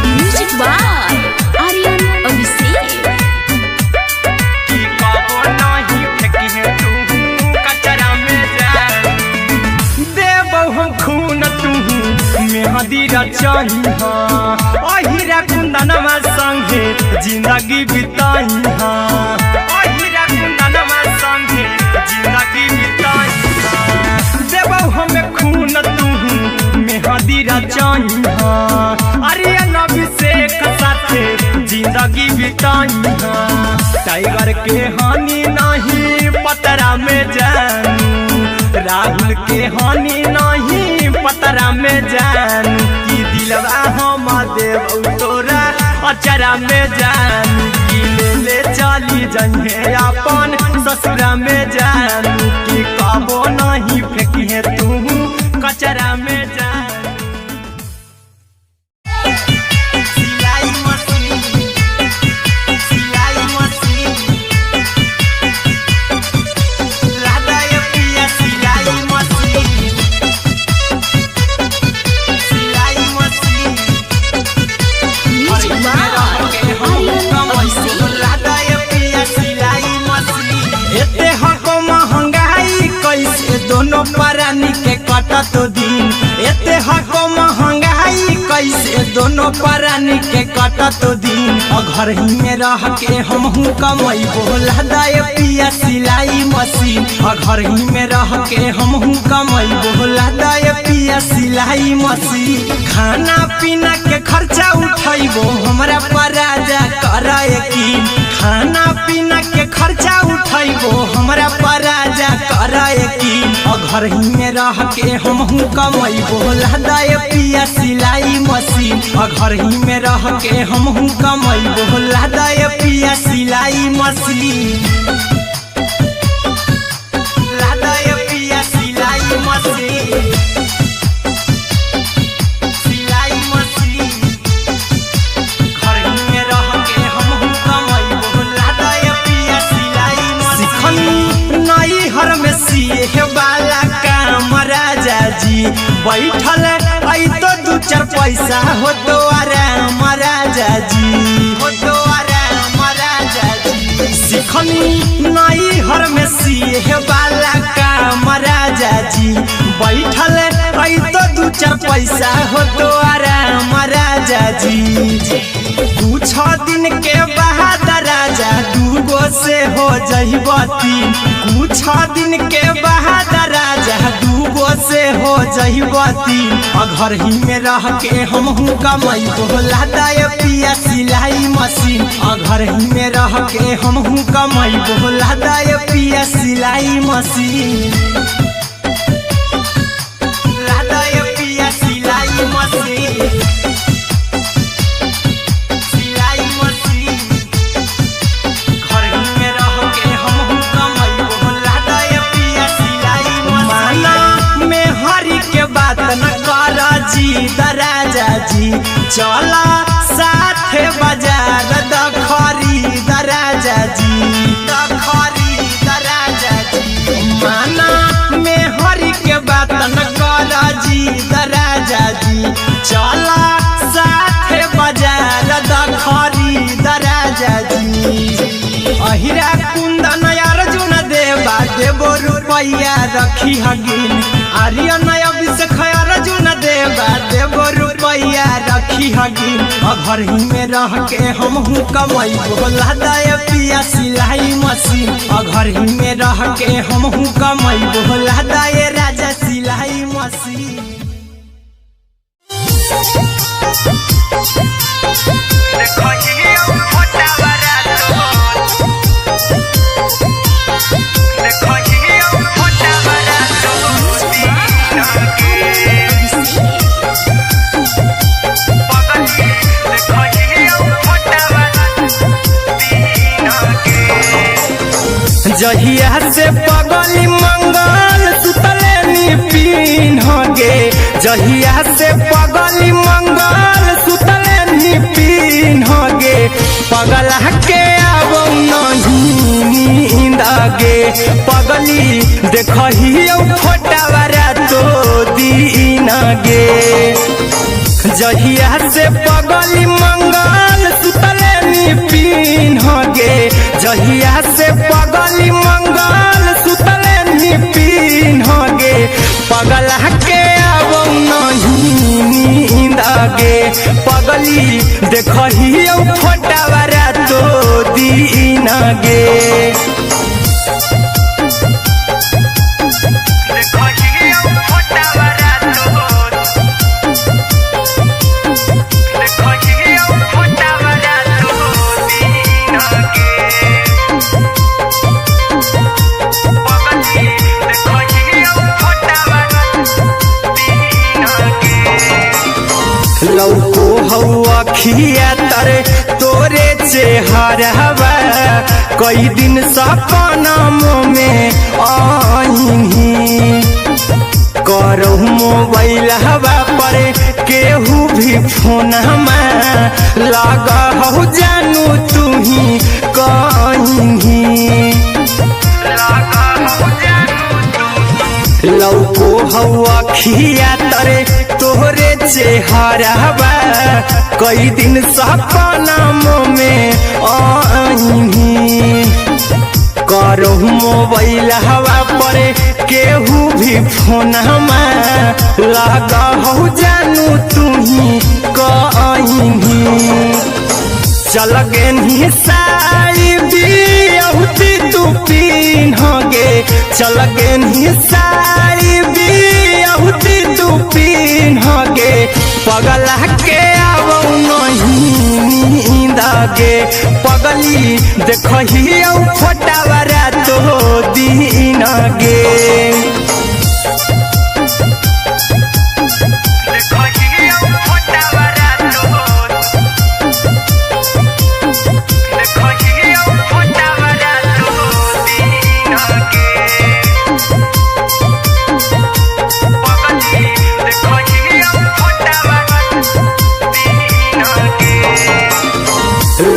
म्यूजिक बाय आर्यन अभिषेक। की कबो नहीं फेंकिहे तू कचरा में जान। देबौ हम खून तू मेहंदी रचहिहा। अहिरा कुंदनमा संगे जिंदगी बिताइहा। अहिरा कुंदनमा संगे जिंदगी बिताइहा। देबौ हम खून तू मेहंदी रचहिहा। आर्यन अभिषेक साथे जिंदगी बिताइहा। टाइगर के हानि नहीं पतरा में जानू। राहुल के हानि नहीं पतरा में जानू। की दिलवा हम देबौ तोरा अचरा में जानू। की ले ले चली जइहे अपन ससुरा में जानू। की कबो नहीं फेंकिहे तू कचरा में जानू। सिलाई मशीन, सिलाई दोनों प्राणी के कटत दिन। एते हको महंगाई कैसे दोनों प्राणी के कटत दिन। घर ही में रह के हमहू कमई बोला दाए पिया सिलाई मशीन। घर ही में रह के हमहू कमई बोला दाए पिया सिलाई मशीन। खाना पीना के खर्चा उठैबो हमरा पर राजा कर यकीन। खाना पीना के खर्चा उठैबो हमरा पर राजा कर यकीन। घर ही में रह के हमहू कमई बोला दाए पिया सिलाई मशीन। घर ही में रह के हमहू कमई बोला दाए पिया सिलाई मशीन। दाए पिया सिलाई मशीन, सिलाई मशीन। घर ही में रह के हमहू कमई बोला दाए पिया सिलाई मशीन। सिखनी नई हर में सिए वाला काम राजा जी, बैठल आई तो दू चार पैसा हो तो आराम राजा जी, हो तो आराम राजा जी। सिखनी नई हर में सिए वाला काम राजा जी, बैठल आई तो दू चार पैसा हो तो आराम राजा जी। कुछ दिन के बाद राजा दूगो से हो जइबती, कुछ दिन के बाद राजा दूगो से हो जइबती। घर ही में रह के हमहू कमई बोला दाए पिया सिलाई मशीन। घर ही में रह के हमहू कमई बोला दाए पिया सिलाई मशीन। दाए पिया सिलाई मशीन, सिलाई मशीन। घर ही में रह के हमहू कमई बोला दाए पिया सिलाई मशीन। माना में हरि के बात न कर जी राजा जी, चला साथे बाजार द खरीद राजा जी, द खरीद राजा जी। माना में हरि के बात न कर जी राजा जी, चला साथे बाजार द खरीद राजा जी। अहिरा कुंदन अर्जुन देवा देवो रुपैया रखी हगिन। आर्यन अभिषेक अर्जुन देवा देवो रुपैया रखी हगिन। घर ही में रह के हमहू कमई बोला दाए पिया सिलाई मशीन। घर ही में रह के हमहू कमई बोला दाए राजा सिलाई मशीन। जहिया से पगली मंगल सुतले नी पीन गे, जहिया से पगली मंगल सुतले नी पीन गे, पगला के आबो नहीं नींद गे, पगली देखहियो फोटावा रातो दिन गे। जहिया से पगली मंगल सुतले नी पीन गे, जहिया से पगली मंगल सुतले नी पीन गे, पगला के आबो नहीं नींद गे, पगली देखहियो फोटावा रातो दिन गे। लौको हौ अखिया तरे तोरे चेहरावा, कई दिन सपना में आईनी, करहु मोबाइल हवा पर केहू भी फोन लगा हौ जानू तुही कहीं। लौको हौ अखिया तरे तोहरे चेहरावा, कई दिन सपना में आईनी, करो मोबाइल हवा पर केहू भी फोन लगा हो जानू तुम्ही कहीं। चल गेनी साई बियाहुती तू पीन्हगे, चल गेनी साई बियाहुती तू पीन्हगे, पगला के आवौ नहीं नींद गे, पगली देखही औ फोटावा रातो दिन गे।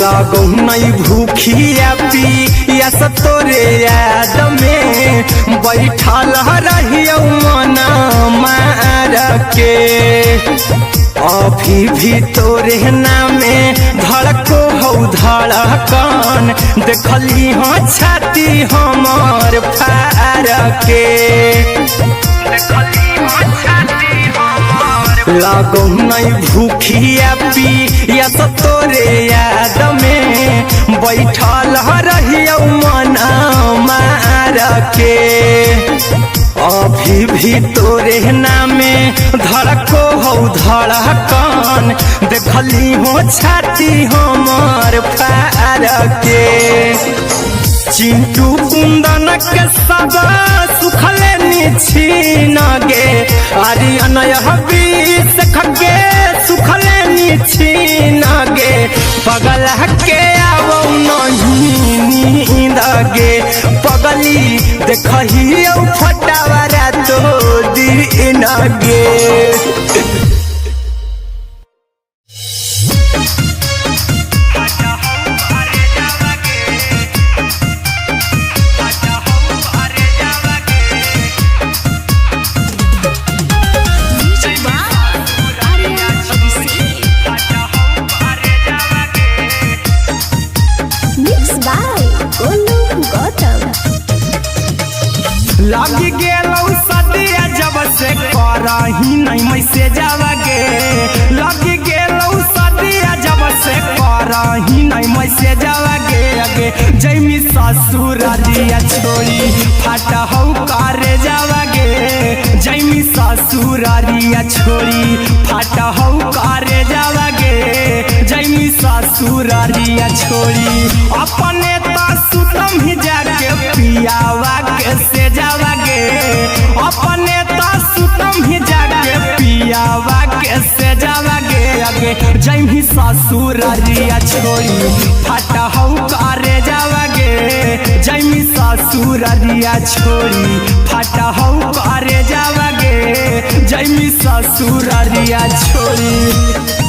लगौ नहीं भूखिया पिया तोरे याद में बैठल रहियौ मन मार के, अभी भी तोरे नामे धड़को हौ धड़कन, देखली हाँ छाती हमर फार के। लगौ नहीं भूखिया पिया तोरे याद में बैठल रहियौ मन मार के, अभी भी तोरे नामे धड़को हौ धड़कन, देखली हो छाती हमर फार के। चिंटू कुंदन के सब सुखले निछीन गे, आर्यन बीस खगे सुखले निछीन गे, पगला के आवौ नहीं नींद गे, पगली देखही औ फटावा रातो दिन गे। Music by Aryan Abhishek. Mix by Golu Gautam. लग गेलौ सदिया जब से करही नहीं मैसे जावगे, लग गेलौ सदिया जब से करही नहीं मैसे जावगे, अगे जैमी ससुररिया छोड़ी फाटा हौ करे जावगे, जैमी ससुररिया छोड़ी फाटा हौ करे जावगे, जैमी ससुररिया छोड़ी अपने त सुतम ही जाके पियावा के से जावागे, अपने त सुतम ही जाके पियावा के से जावागे, अगे जैमी ससुररिया छोड़ी फाटा हौ करे जावागे, जैमी ससुररिया छोड़ी फाटा हौ करे जावागे, जैमी ससुररिया छोड़ी।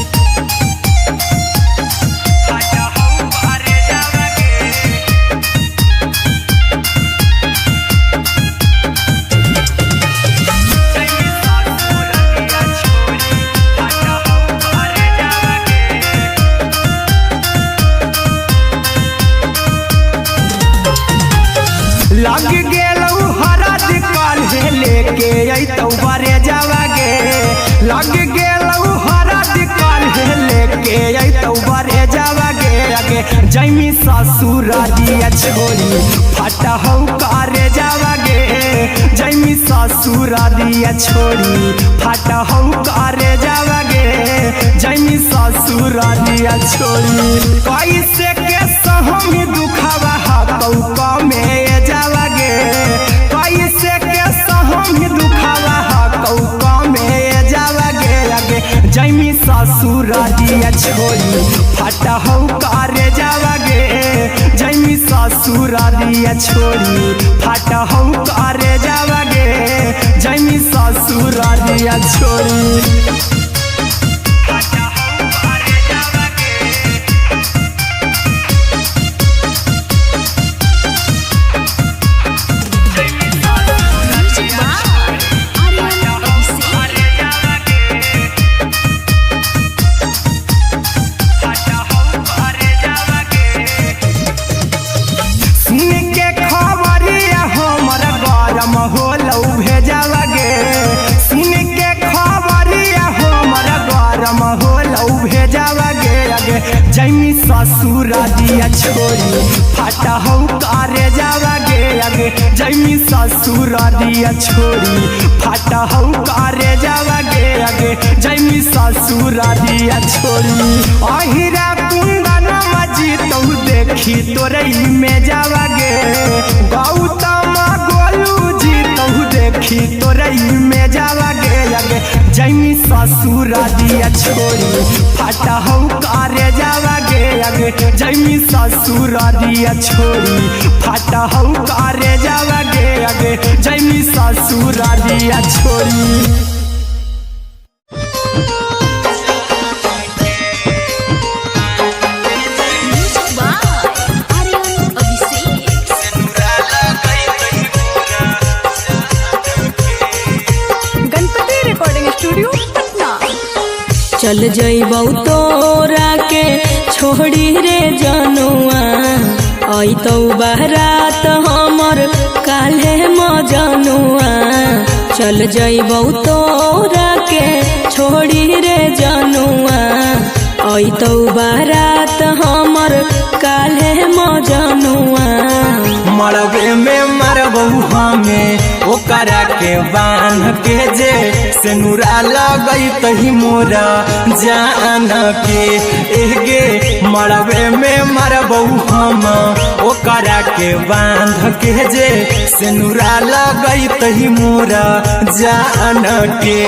लग गेलौ हरद काल्हे लेके अइतौ बरे जावागे, लग गेलौ हरद काल्हे लेके अइतौ बरे जावागे, अगे जैमी ससुररिया छोड़ी फाटा हौ करे जावागे, जैमी ससुररिया छोड़ी फाटा हौ करे जावागे, जैमी ससुररिया छोड़ी। कैसे के सहम दुखावा हकौ में जावागे, कैसे के सहम दुखावा हकौ में जावागे, अगे जैमी ससुररिया छोड़ी फाटा हौ करे जावागे, जैमी ससुररिया छोड़ी फाटा हौ करे जावागे, जैमी ससुररिया छोड़ी। Music by Aryan Abhishek. सुन के जैमी ससुरा दिया छोरी फाटा हौ करे जावा गे आगे जैमी ससुरा दिया छोरी फाटा हौ करे जावा गे आगे जैमी ससुरा दिया छोरी अहिरा कुंदन मजी तू देखी तोरे में जावा गे गौतम गोलू जी तू देखी तोरे में जावा गे आगे जैमी ससुरा दिया छोरी फाटा हौ करे जावा गे आगे जैमी ससुरा दिया छोरी फाटा हौ करे जावा गे आगे जैमी ससुरा दिया छोरी। Music by Aryan Abhishek. Ganpati recording studio Patna. चल जइबौ तोरा के छोड़ी रे जनुआ अइतौ बारात हमर काल्हे मजनुआ। चल जइबौ तोरा के छोड़ी रे जनुआ अइतौ बारात हमर काल्हे मजनुआ। मरबे में मरबू हमें ओकरा के बांध के जे सेनुरा लगई तही मोरा जान के एगे मरबे में मरबू हम ओकरा के बांध के जे सेनुरा लगई तही मोरा जान के।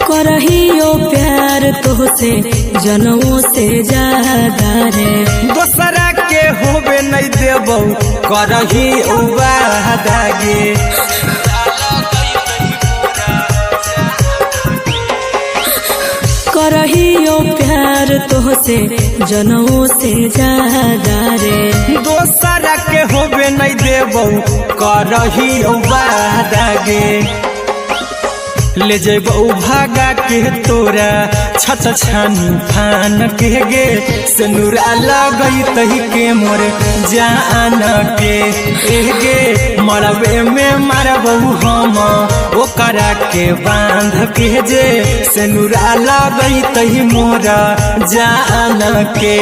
करहियो प्यार तोहसे जनमो से ज्यादा रे। दोसरा के होबे नहीं देबौ करही वादा गे। करहियो प्यार तोहसे जनमो से ज्यादा रे। दोसरा के होबे नहीं देबौ करही वादा गे। ले जेबौ भागा के तोरा छत छानी फान के गे सेनुरा लगई तही के मोर जान के एगे मरबे में मरबौ हम ओकरा के बांध के जे सेनुरा लगई तही मोरा जान के।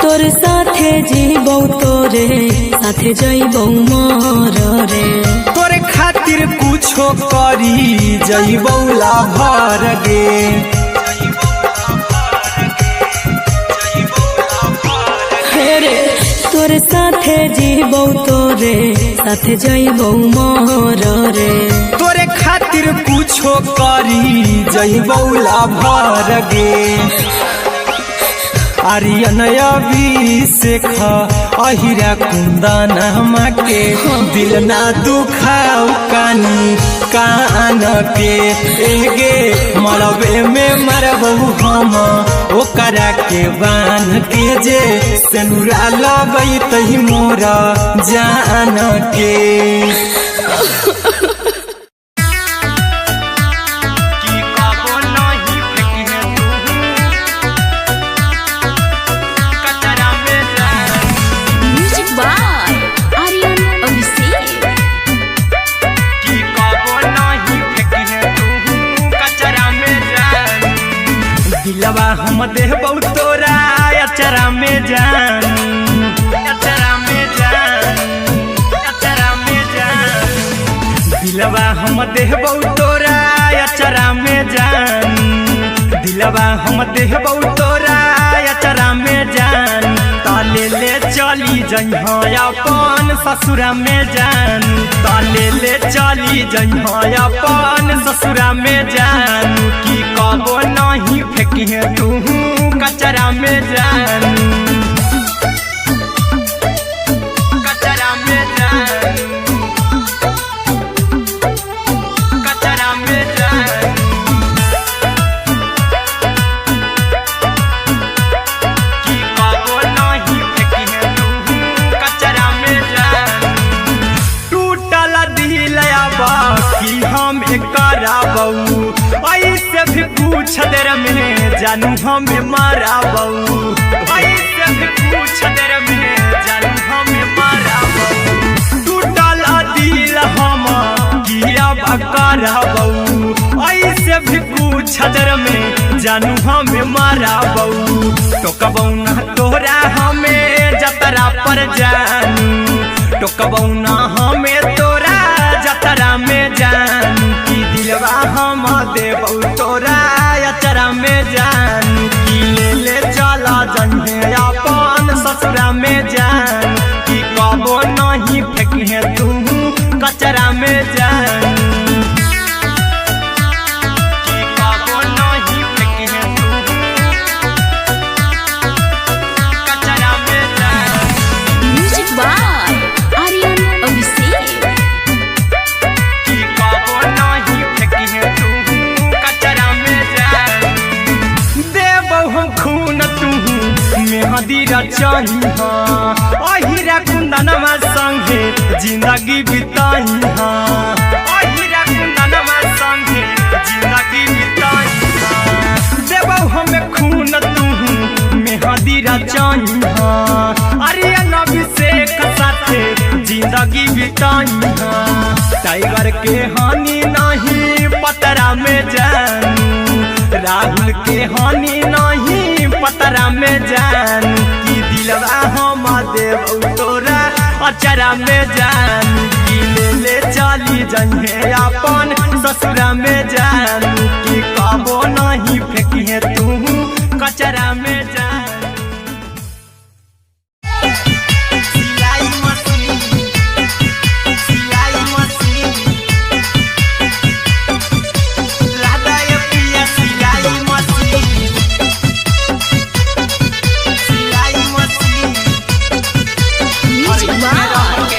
तोर साथे जीबौ तोरे साथे जइबौ मर रे। तोरे खातिर कुछो करी जइबौ लाभर गे। हे रे तोर साथे जीबौ तोरे साथे जइबौ मर रे। तोरे खातिर कुछो करी जइबौ लाभर गे। आर्यन अभिषेक अहिरा कुंदन के दिल ना दुखाओ कानी कान के एगे मरबे में मरबौ हम ओकरा के बांध के जे सेनुरा लगई तही मोरा जान के। Music by Aryan Abhishek. दिलवा हम देबौ तोरा अचरा में जान अचरा में जान अचरा में जान दिलवा हम देबौ तोरा अचरा में जान दिलवा हम देबौ तोरा अचरा में जान ताले ताले ले चली जइहा अपन ससुरा में जानू, ताले ले चली जइहा अपन ससुरा में जानू, की कबो नहीं फेंकिहे तू कचरा में जानू, कचरा में जानू, कचरा में जानू। की कबो नहीं फेंकिहे तू कचरा में जानू। टूटल दिल अब की हम कराबऊ, ऐसे भी पूछ देर में जानू हमें माराबऊ, ऐसे भी पूछ देर में जानू हमें माराबऊ। टूटल दिल हम की अब कराबऊ, ऐसे भी पूछ देर में जानू हमें माराबऊ। टोकबऊ ना तोरा हमें जतरा पर जानू, टोकबऊ ना हमें तोरा जतरा में जानू, की दिलवा हम देबऊ तोरा अचरा में जानू, की ले ले चला जइहे अपन ससुरा में जानू, की कबो नहीं फेंकिहे तू कचरा में जानू, की कबो नहीं फेंकिहे तू कचरा में जानू। Music by Aryan Abhishek. की कबो नहीं फेंकिहे तू कचरा में जानू। देबौ हम खून तू मेहंदी रचहिहा, अहिरा कुंदनमा संगे जिंदगी बिताहिहा, अहिरा कुंदनमा संगे जिंदगी बिताहिहा। देबौ हम खून तू मेहंदी रचहिहा, अरियन अभिषेक साथे जिंदगी बिताहिहा। टाइगर के हानि नहीं पतरा में जानू, राहुल के हानि नहीं पतरा में जानू, की दिलवा हम देबऊ तोरा अचरा में जानू, की ले ले चली जइहे अपन ससुरा में जानू, की कबो नहीं फेंकिहे तू कचरा में जानू। सिलाई मशीन, सिलाई मशीन, लादा ये पिया सिलाई मशीन, सिलाई machine. Music by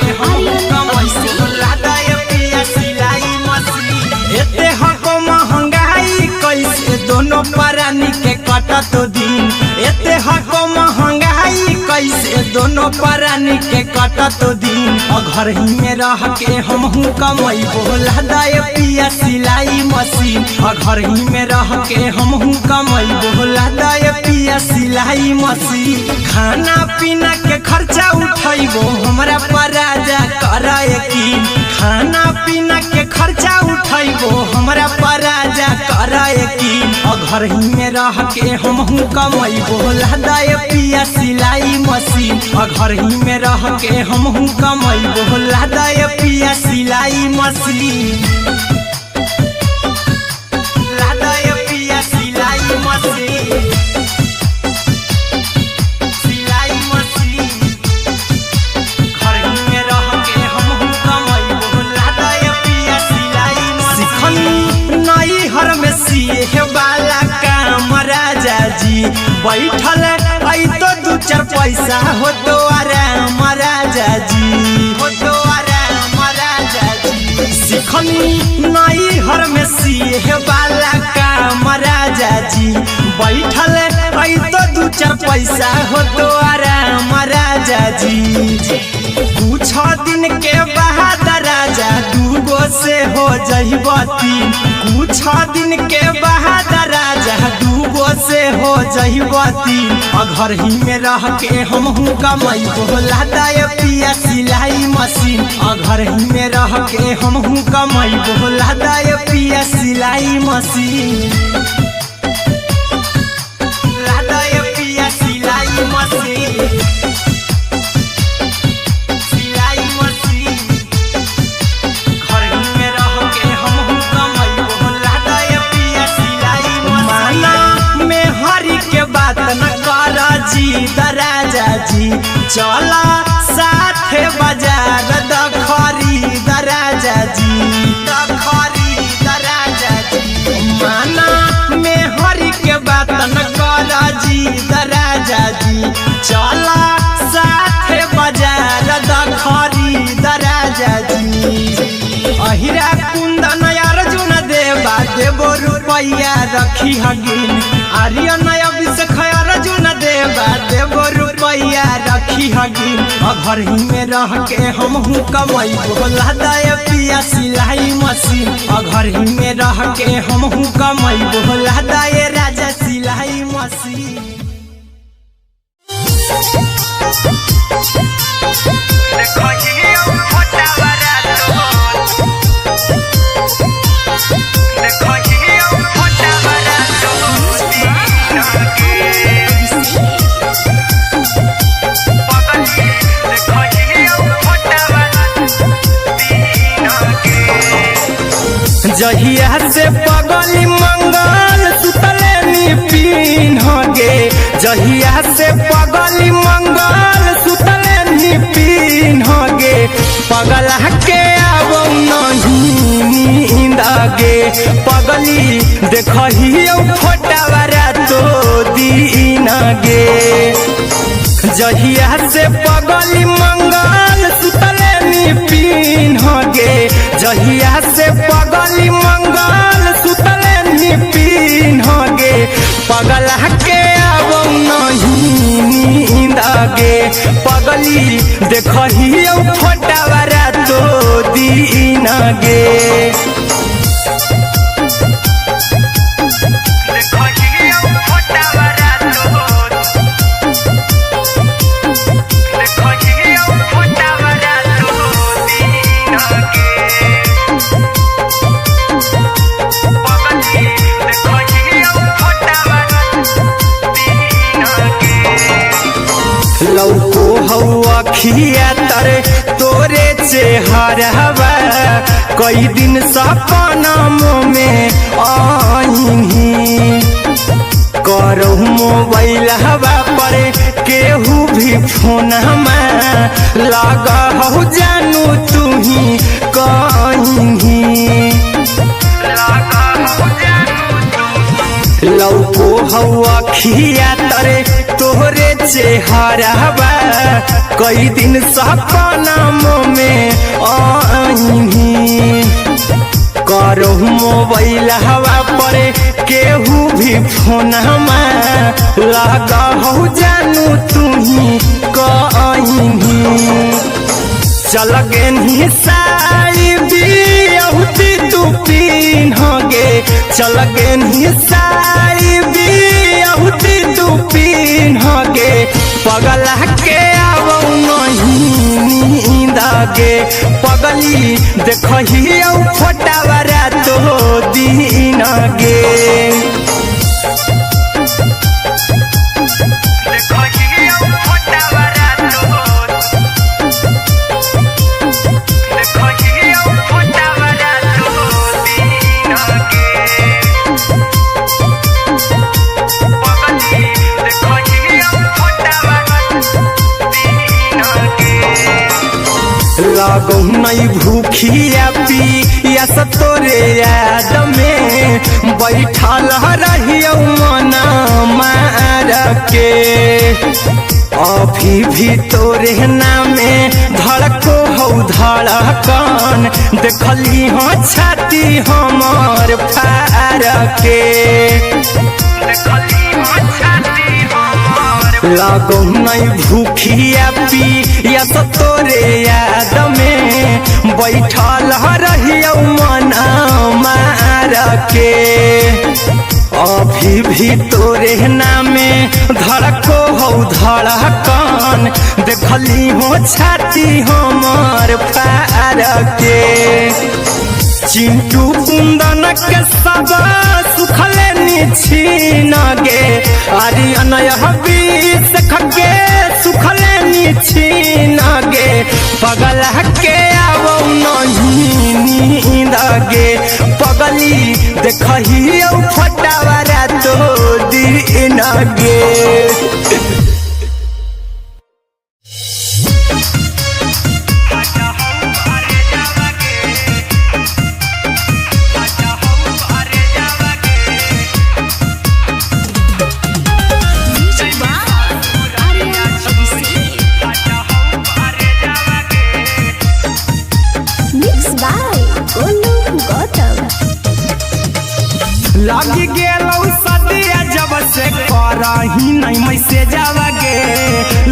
Aryan Abhishek. लादा ये पिया सिलाई मशीन। एते हको महंगाई कैसे दोनों प्राणी के कटत दिन, एते हको महंगाई कैसे दोनों प्राणी के कटत दिन, घर ही में रह के हमहू कमैबो लादा ये पिया सिलाई मशीन, घर ही में रह के हमहू कमैबो लादा ये पिया सिलाई मशीन। खाना पीना के खर्चा उठैबो हमरा पर राजा कर यकीन, खाना पीना के खर्चा उठैबो हमरा पर राजा कर यकीन, घर ही में रह के हमहू कमैबो लादा ये पिया सिलाई मशीन, घर ही में रह के हमहू कमैबो लादा ये पिया सिलाई मशीन, लादा ये पिया सिलाई मशीन, सिलाई मशीन। घर ही में रह के हमहू कमैबो लादा ये पिया सिलाई मशीन। सिखनी नई हर में सिए वाला काम राजा जी, बैठल ऐ तो दू चार पैसा हो तो आराम राजा जी, हो तो आराम राजा जी। सिखनी नई हर में सिए वाला काम राजा जी, बैठल ऐ तो दू चार पैसा हो तो आराम राजा जी। कुछ दिन के बाद राजा दूगो से हो जइबती, कुछ दिन के बाद राजा दूगो से हो जइबती, घर ही में रह के हमहू कमैबो लादा ये पिया सिलाई मशीन, घर ही में रह के हमहू कमैबो लादा ये पिया सिलाई मशीन, लादा ये पिया सिलाई मशीन, सिलाई मशीन। घर ही में रह के हमहू कमैबो लादा ये पिया सिलाई मशीन। माना में हरी के बात न कर जी राजा जी, चला साथे बाजार द खरीद राजा जी, द खरीद राजा जी। माना में हरि के बात न कर जी द राजा जी, चला साथे बाजार द खरीद राजा जी। अहिरा कुंदन अर्जुन देवा देवो रुपैया रखी हगिन, आर्यन अभिषेक अर्जुन देवा देवो रुपैया रखी हगिन। अघर ही में रह के हमहू कमई बोला दे पिया सिलाई मशीन, अघर ही में रह के हमहू कमई बोला दे राजा सिलाई मशीन। जहिया से पगली मंगल सुतले नी पीन गे, जहिया से पगली मंगल सुतले नी पीन गे, पगला के आबो नहीं नींद गे, पगली देखहियो फोटावा रातो दिन गे। जहिया से पगली मंगल सुतले नी पीन गे, जहिया से पगली मंगल सुतले नी पीन गे, पगला के आबो नहीं नींद गे, पगली देखहियो फोटावा रातो दिन गे। लौको हौ अखिया तरे तोरे चेहरवा, कई दिन सपना में आईनी, करहु मोबाइल हवा पर केहू भी फोन लगा हौ जानू तुही कहीं। लौको हौ अखिया तरे तोहरे चेहरवा, कई दिन सपना में आईनी, करहु मोबाइल हवा पर केहू भी फोन लगा हौ जानू तुही कहीं। चल गेनी साई बियाहुती तू पीन गे, चल गेनी साई बियाहुती तू पीन गे, पगला के आबो नहीं नींद गे, पगली देखहियो फोटावा रातो दिन गे। लगौ नहीं भूखिया पिया तोरे याद में, बैठल रहियो मन मार के, अभी भी तोरे नामे धड़को हौ धड़कन, देखली हो छाती हमर फार के, लगौ नहीं भूखिया पिया तोरे याद में, बैठल रहियो मन मार के, अभी भी तोरे नामे धड़को हौ धड़कन, देखली हो छाती हमर फार के। चिंटू कुंदन के सब सुखले निछीन गे, आर्यन बीस के सुखले निछीन गे, पगला के आबो नहीं नींद गे, पगली देखहियो फटावा रातो दिन गे। लग गेलौ सदिया जब से करही नहीं मैसेज गे।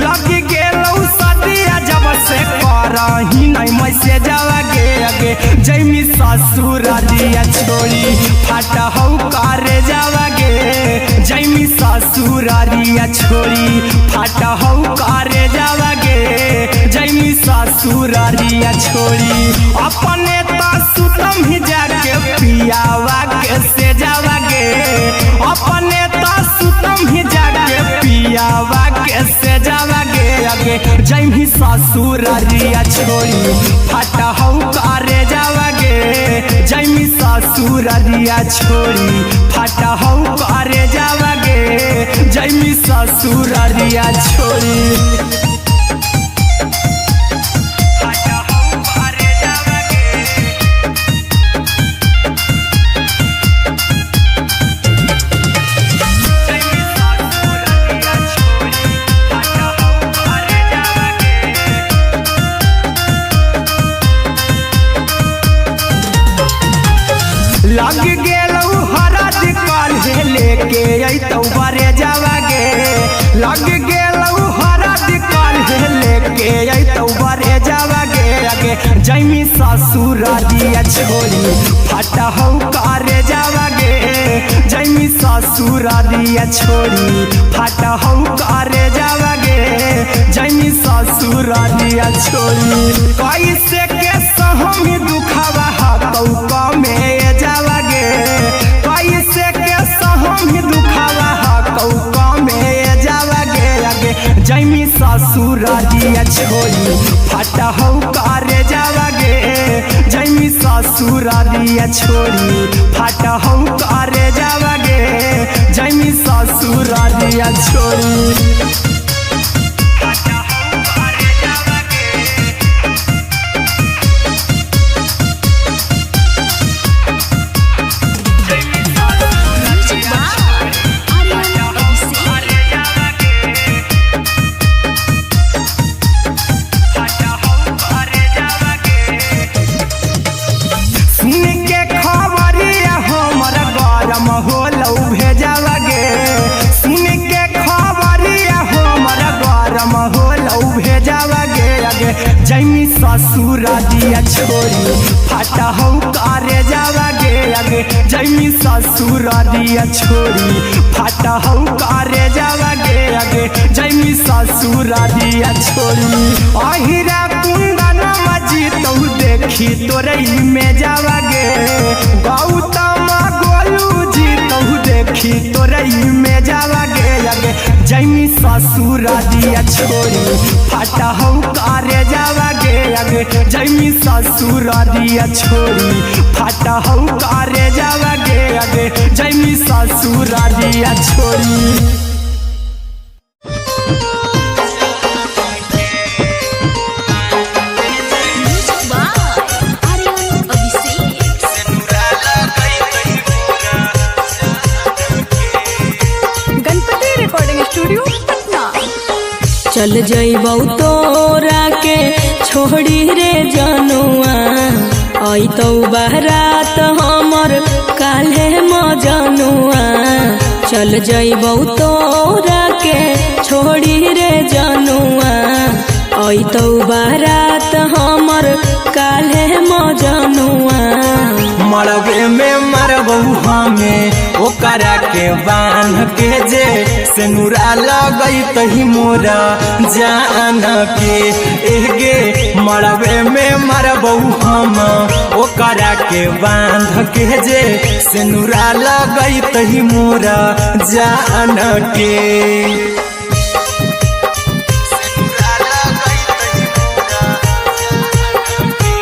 लग गेलौ सदिया जब से करही नहीं मैसेज गे। अगे जैमी ससुररिया छोड़ी फाट हौ करे जावगे। जैमी ससुररिया छोड़ी फाट हौ करे जावगे। जैमी ससुररिया छोड़ी अपने त सुतम ही जाके पियावा के से जावगे। अपने त सुतम ही जाके पियावा के से जावगे। अगे जैमी ससुररिया छोड़ी फाट हौ करे जावगे। जैमी ससुररिया छोड़ी फाट हौ करे जावगे। जैमी ससुररिया छोड़ी फाट हौ करे जावगे। जैमी ससुररिया छोड़ी फाट हौ करे जावगे। लग गेलौ हरद काल्हे लेके अइतौ बरे जावगे। लग गेलौ हरद काल्हे लेके अइतौ बरे जावगे। अगे जैमी ससुररिया छोड़ी फाट हौ करे जावगे। जैमी ससुररिया छोड़ी फाट हौ करे जावगे। जैमी ससुररिया छोड़ी कैसे के सहम दुखावा हतौ कमे जावगे। कैसे के सहम दुखावा हतौ कमे जावगे। अगे जैमी ससुररिया छोड़ी फाट हौ करे जावगे। जैमी ससुररिया छोड़ी फाट हौ करे जावगे। जैमी ससुररिया छोड़ी फाट हौ करे जावगे। Music by Aryan Abhishek. सुन के खबरिया हमर गरम होलौ भेजावगे। सुन के खबरिया हमर गरम होलौ भेजावगे। अगे जैमी ससुररिया छोड़ी फाट हौ करे जावगे। अगे जैमी ससुररिया छोड़ी फाट हौ करे जावगे। अगे जैमी ससुररिया छोड़ी अहिरा कुंदन मजीतौ देखी तोरई में जावगे। गौतम गोलू जीतौ देखी तोरई में जावगे। अगे जैमी ससुररिया छोड़ी फाट हौ करे जावगे। अगे जैमी ससुररिया छोड़ी फाट हौ करे जावगे। अगे जैमी ससुररिया छोड़ी। Music by Aryan Abhishek. Ganpati recording studio Patna. चल जइबौ तोरा के छोड़ी रे जनुआ अइतौ बारात हमर काल्हे मजनुआ। चल जइबौ तोरा के छोड़ी रे जनुआ अइतौ बारात हमर काल्हे मजनुआ। मरबे में मरबौ हमें ओकरा के बांध के जे सेनुरा लगई तही मोरा जान के। एगे मरबे में मरबौ हम ओकरा के बांध के जे सेनुरा लगई तही मोरा जान के। सेनुरा लगई तही मोरा जान के।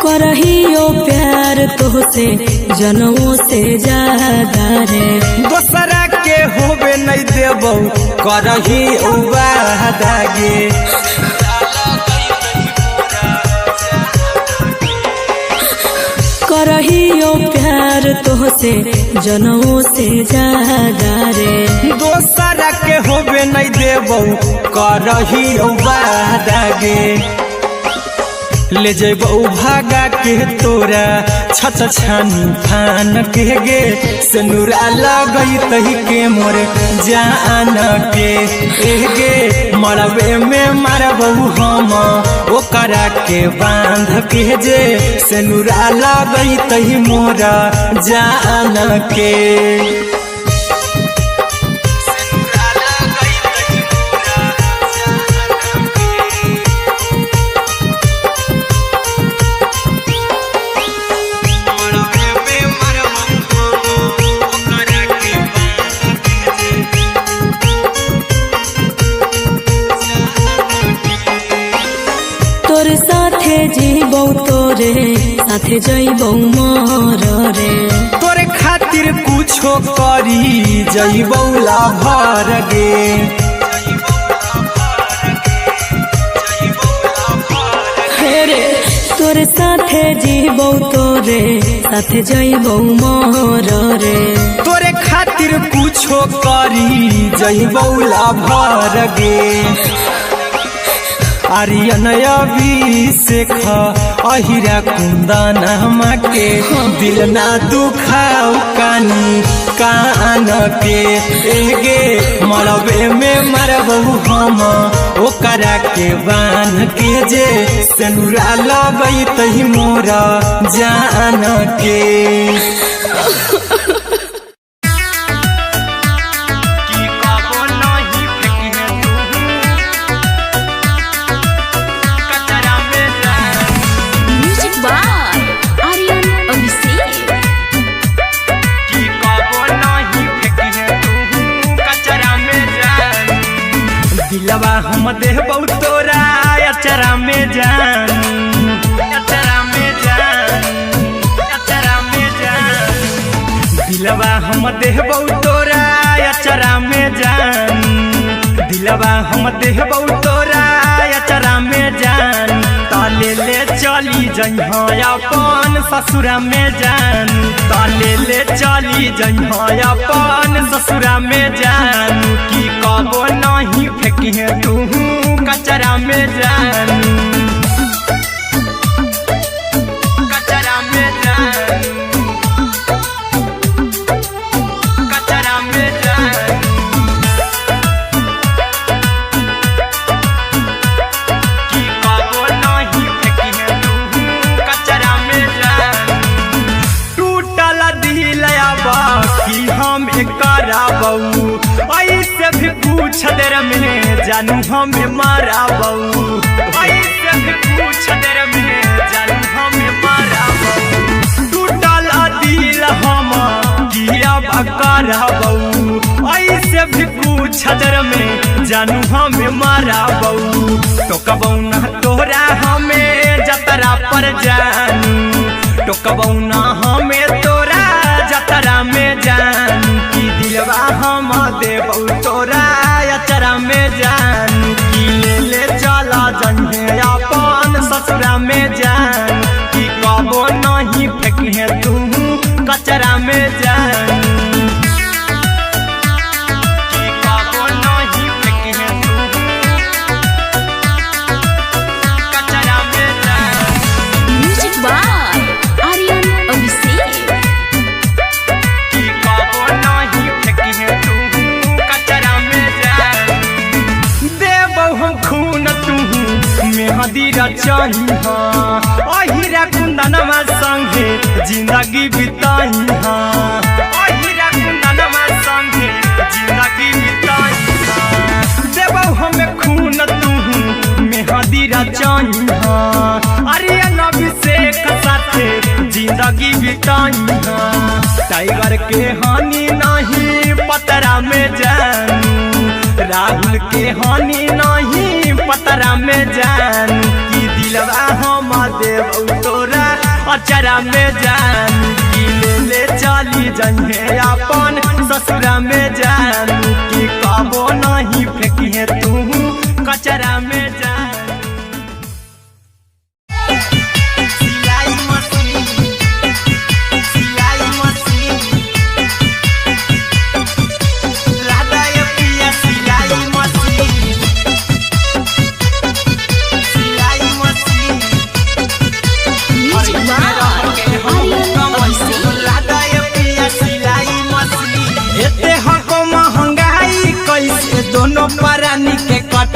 करहियो प्यार तोहसे जनमो से ज्यादा रे। दोसरा के होबे नहीं देबौ करही वादा गे। करहियो प्यार तोहसे जनमो से ज्यादा रे। दोसरा के होबे नहीं देबौ करही वादा गे। ले जेबौ भागा के तोरा छत छानी फान के गे। सेनुरा लगई तही के मोर जान के गे। मरबे में मारबौ हम ओकरा के बांध के जे। सेनुरा लगई तही मोरा जान के। तोर साथे जीबौ तोरे साथे जइबौ मर रे। तोरे खातिर कुछो करी जइबौ लाभर गे। हे रे तोर साथे जीबौ तोरे साथे जइबौ मर रे। तोरे खातिर कुछो करी जइबौ लाभर गे। आर्यन अभिषेक अहिरा कुंदन के दिल ना दुखाओ कानी कान के गे। मरबे में मरबौ हम ओकरा के बांध के जे। सेनुरा लगई तही मोरा जान के। म्यूजिक बाय आर्यन अभिषेक। दिलवा हम देबौ तोरा अचरा में जान, अचरा में जान, अचरा में जान। दिलवा हम देबौ तोरा अचरा में जान। दिलवा हम देबौ तोरा अचरा में जान। ताले ले चली जइहा अपन ससुरा में जान। ताले ले चली जइहा अपन ससुरा में जान। की कबो नहीं फेंकिहे तू कचरा में जान, कचरा में जान, कचरा में जान। की कबो नहीं फेंकिहे तू कचरा में जान। टूटल दिल की हम कराबऊ ऐसे भी पूछ देर में जानू हमें माराबऊ। ऐसे भी पूछ देर में जानू हमें माराबऊ। टूटल दिल हम किया कराबऊ ऐसे भी पूछ देर में जानू हमें माराबऊ। टोकबऊ ना तोरा हमें जतरा पर जानू। टोकबऊ ना हमें तोरा जतरा में जान। की दिलवा हम देबौ तोरा अचरा में जान। की ले ले चला जइहे अपन ससुरा में जान। की कबो नहीं फेंकिहे तू कचरा में जान। की कबो नहीं फेंकिहे तू कचरा में जान। म्यूजिक बाय आर्यन अभिषेक। की कबो नहीं फेंकिहे तू कचरा में जान। देबौ हम खून तू मेहंदी रचहिहा। अहिरा कुंदनमा संगे जिंदगी बिताइहा। अहिरा कुंदनमा संगे जिंदगी बिताइहा। देबौ हम खून तू मेहंदी रचहिहा। आर्यन अभिषेक साथे जिंदगी बिताइहा। टाइगर के हानि नहीं पतरा में जानू। राहुल के हानि नहीं पतरा में जानू। की दिलवा हम देबौ तोरा अचरा में जानू। की ले ले चली जइहे अपन ससुरा में जानू। की कबो नहीं फेंकिहे तू कचरा में जानू। सिलाई मशीन, सिलाई मशीन।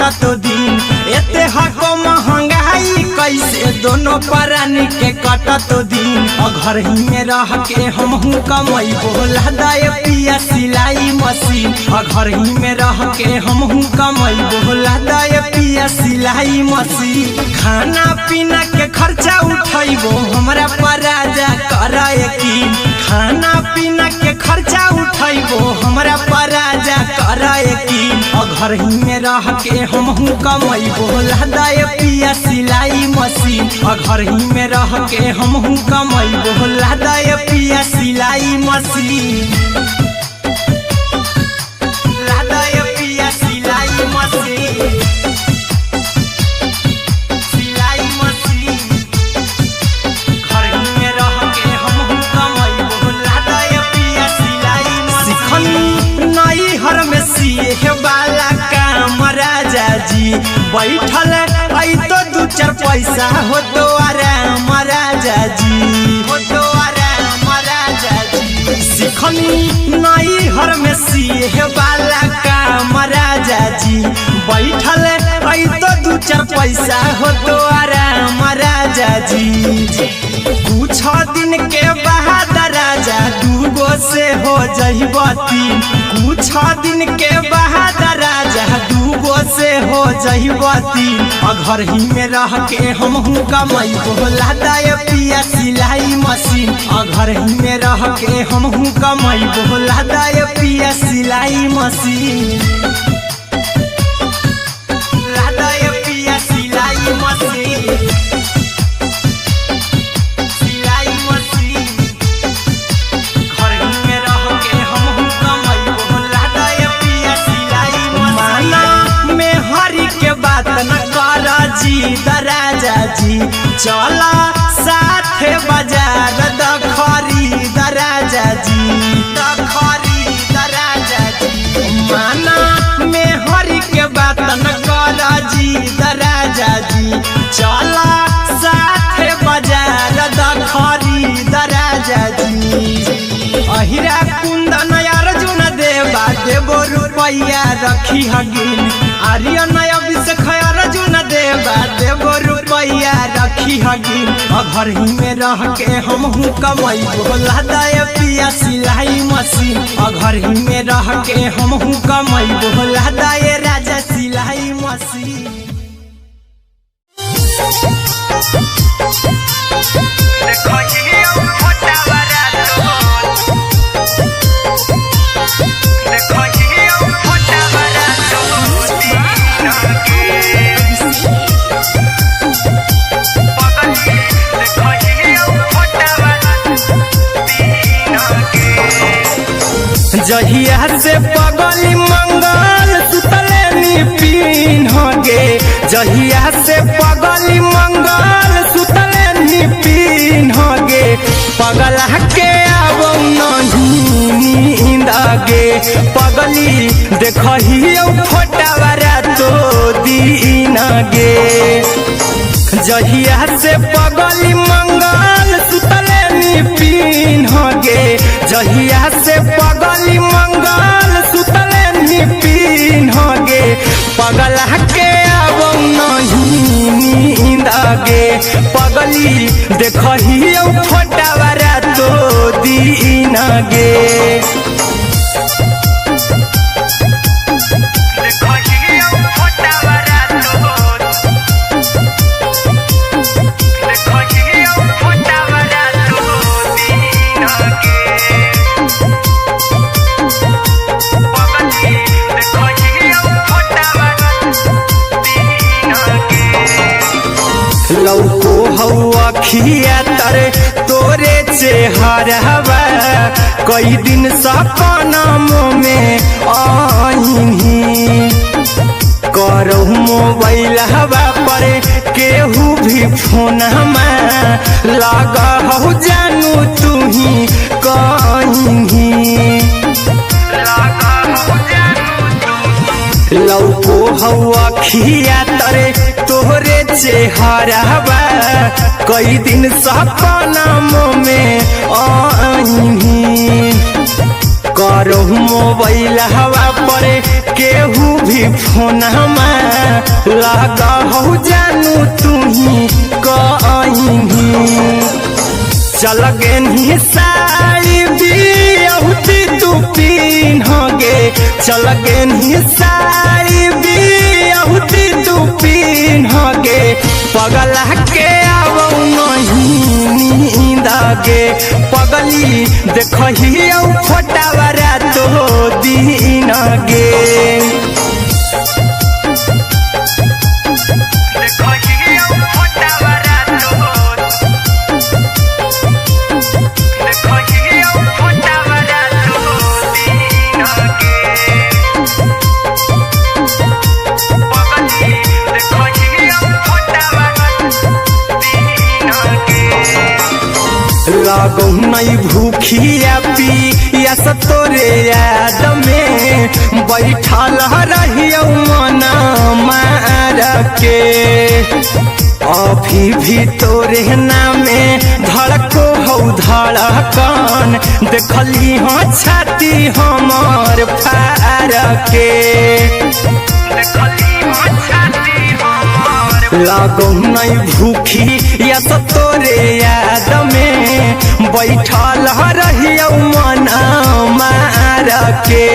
कटत दिन। एते हको महंगाई कैसे दोनों प्राणी के कटत दिन। घर ही में रह के हमहू कमई बोला दाए पिया सिलाई मशीन। घर ही में रह के हमहू कमई बोला दाए पिया सिलाई मशीन। खाना पीना के खर्चा उठैबो हमरा पर राजा कर यकीन। खाना पीना के खर्चा उठैबो हमरा पर राजा कर यकीन। घर ही में रह के हमहू कमई बोला दाए पिया सिलाई मशीन। घर ही में रह के हमहू कमई बोला दाए पिया सिलाई मशीन। दाए पिया सिलाई मशीन, सिलाई मशीन। घर ही में रह के हमहू कमई बोला दाए पिया सिलाई मशीन। सिखनी नई हर में सिए वाला काम राजा जी, बैठल आई तो दू चार पैसा हो तो आराम राजा जी, हो तो आराम राजा जी। सिखनी नई हर में सिए वाला काम राजा जी, बैठल आई तो दू चार पैसा हो तो आराम राजा जी। कुछ दिन के बाद राजा दूगो से हो जइबती, कुछ दिन के बाद राजा दूगो से हो जइबती। घर ही में रह के हमहू कमई बोला दाए पिया सिलाई मशीन। घर ही में रह के हमहू कमई बोला दाए पिया सिलाई मशीन। दाए पिया सिलाई मशीन, सिलाई मशीन। घर ही में रह के हमहू कमई बोला दाए पिया सिलाई मशीन। माना में हरि के बात न कर जी राजा जी, चला साथे बाजार दखरी राजा जी, दखरी राजा जी। माना में हरि के बात न कर जी राजा जी, चला साथे बाजार दखरी राजा जी। अहिरा कुंदन अर्जुन देवा देवो रुपैया रखी हगिन। आर्यन अभिषेक अर्जुन देवा देवो रुपैया रखी हगिन। घर ही में रह के हमहू कमई बोला दाए पिया सिलाई मशीन। घर ही में रह के हमहू कमई बोला दाए राजा सिलाई मशीन। जहिया से पगली मंगल सुतले नी पीन गे, जहिया से पगली मंगल सुतले नी पीन गे, पगला के आबो नहीं नींद गे, पगली देखहियो फोटावा रातो दिन गे। जहिया से पगली मंगल सुतले नी पीन गे, जहिया से पगली मंगल सुतले नी पीन गे, पगला के आबो नहीं नींद गे, पगली देखहियो फोटावा रातो दिन गे। लौको हौ अखिया तरे तोरे चेहरवा, कई दिन सपना में आईनी, करहु मोबाइल हवा पर केहू भी फोन लगा हौ जानू तुही कहीं। लौको हौ अखिया तरे तोहरे चेहरवा, कई दिन सपना में आईनी, करो मोबाइल हवा पर केहू भी फोन लगा हो जानू तुही कहीं। चल गेनी साई बियाहुती तू पीन गे, चल गेनी साई बियाहुती तू पीन गे, पगला के आवौ नहीं नींद गे, पगली देखही औ फोटावा रातो दिन गे। लगौ नहीं भूखिया पिया तोरे याद में बैठल रहियौ मन मार के, अभी भी तोरे नामे धड़को हौ धड़कन, देखली हाँ छाती हमर फार के। लगौ नहीं भूखी या तोरे याद में बैठल रहियौ मन मार के,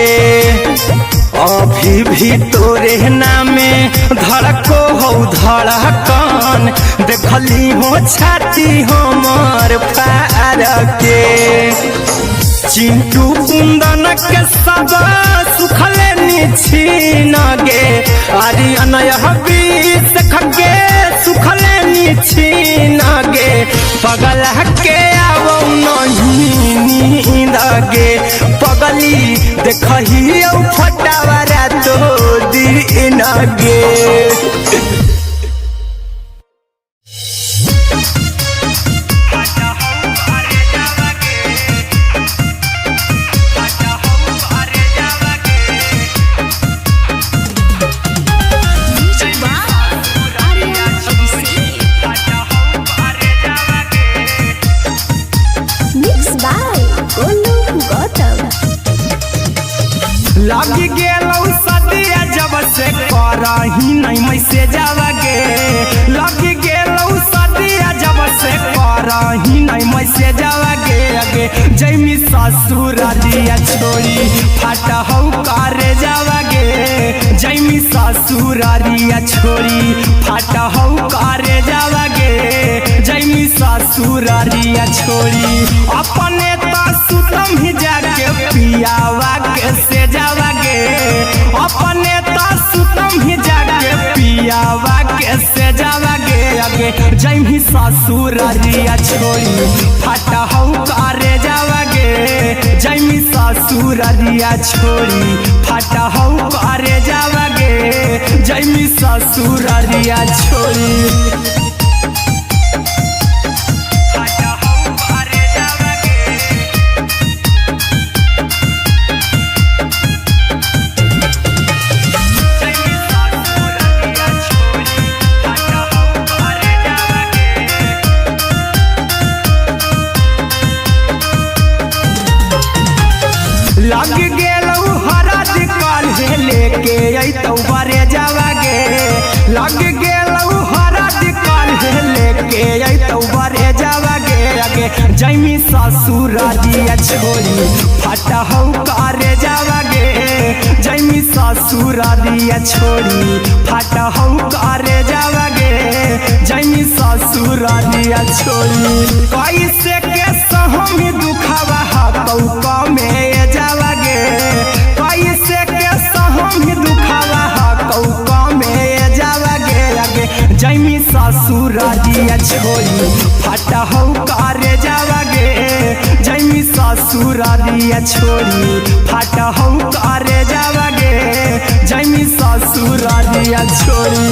अभी भी तोरे नामे धड़को हौ धड़कन, देखली हो छाती हमर फार के। चिंटू कुंदन के सब सुखले निछीन गे, आर्यन बीस खगे सुखले निछीन गे, पगला के आवौ नहीं नींद गे, पगली देखही औ फटावा रातो दिन गे। Music by Aryan Abhishek. Mix by Golu Gautam. लग गेलौ सदिया जब से करही नहीं मैसेज गे, लग गेलौ सदिया जब से करही नहीं मैसेज गे, अगे जैमी ससुरालिया छोड़ी फाट हौ करे जावा गे, जैमी ससुरालिया छोड़ी फाट हौ करे जावा गे, जैमी ससुरालिया छोड़ी अपने त सुतम ही जाके पियावा के से जावा गे, अपने त सुतम ही जाके पियावा के से जावा गे, अगे जैमी ससुरालिया छोड़ी फाट हौ करे जावा गे, जैमी ससुरालिया छोड़ी फाट हौ करे जावा गे, जैमी ससुरालिया छोड़ी। लग गेलौ हरद काल्हे लेके अइतौ बरे जावा गे, लग गेलौ हरद काल्हे लेके अइतौ बरे जावा गे, अगे जैमी ससुरालिया छोड़ी फाट हौ करे जावा गे, जैमी ससुरालिया छोड़ी फाट हौ करे जावा गे, जैमी ससुरालिया छोड़ी। कैसे के सहमी दुखावा हकौ में जावा गे, कैसे के सहमी दुखावा हकौ में जावा गे, अगे जैमी ससुरालिया छोड़ी फाट हौ करे जावा गे, जैमी ससुरालिया छोड़ी फाट हौ करे जावा गे, जैमी ससुरालिया छोड़ी।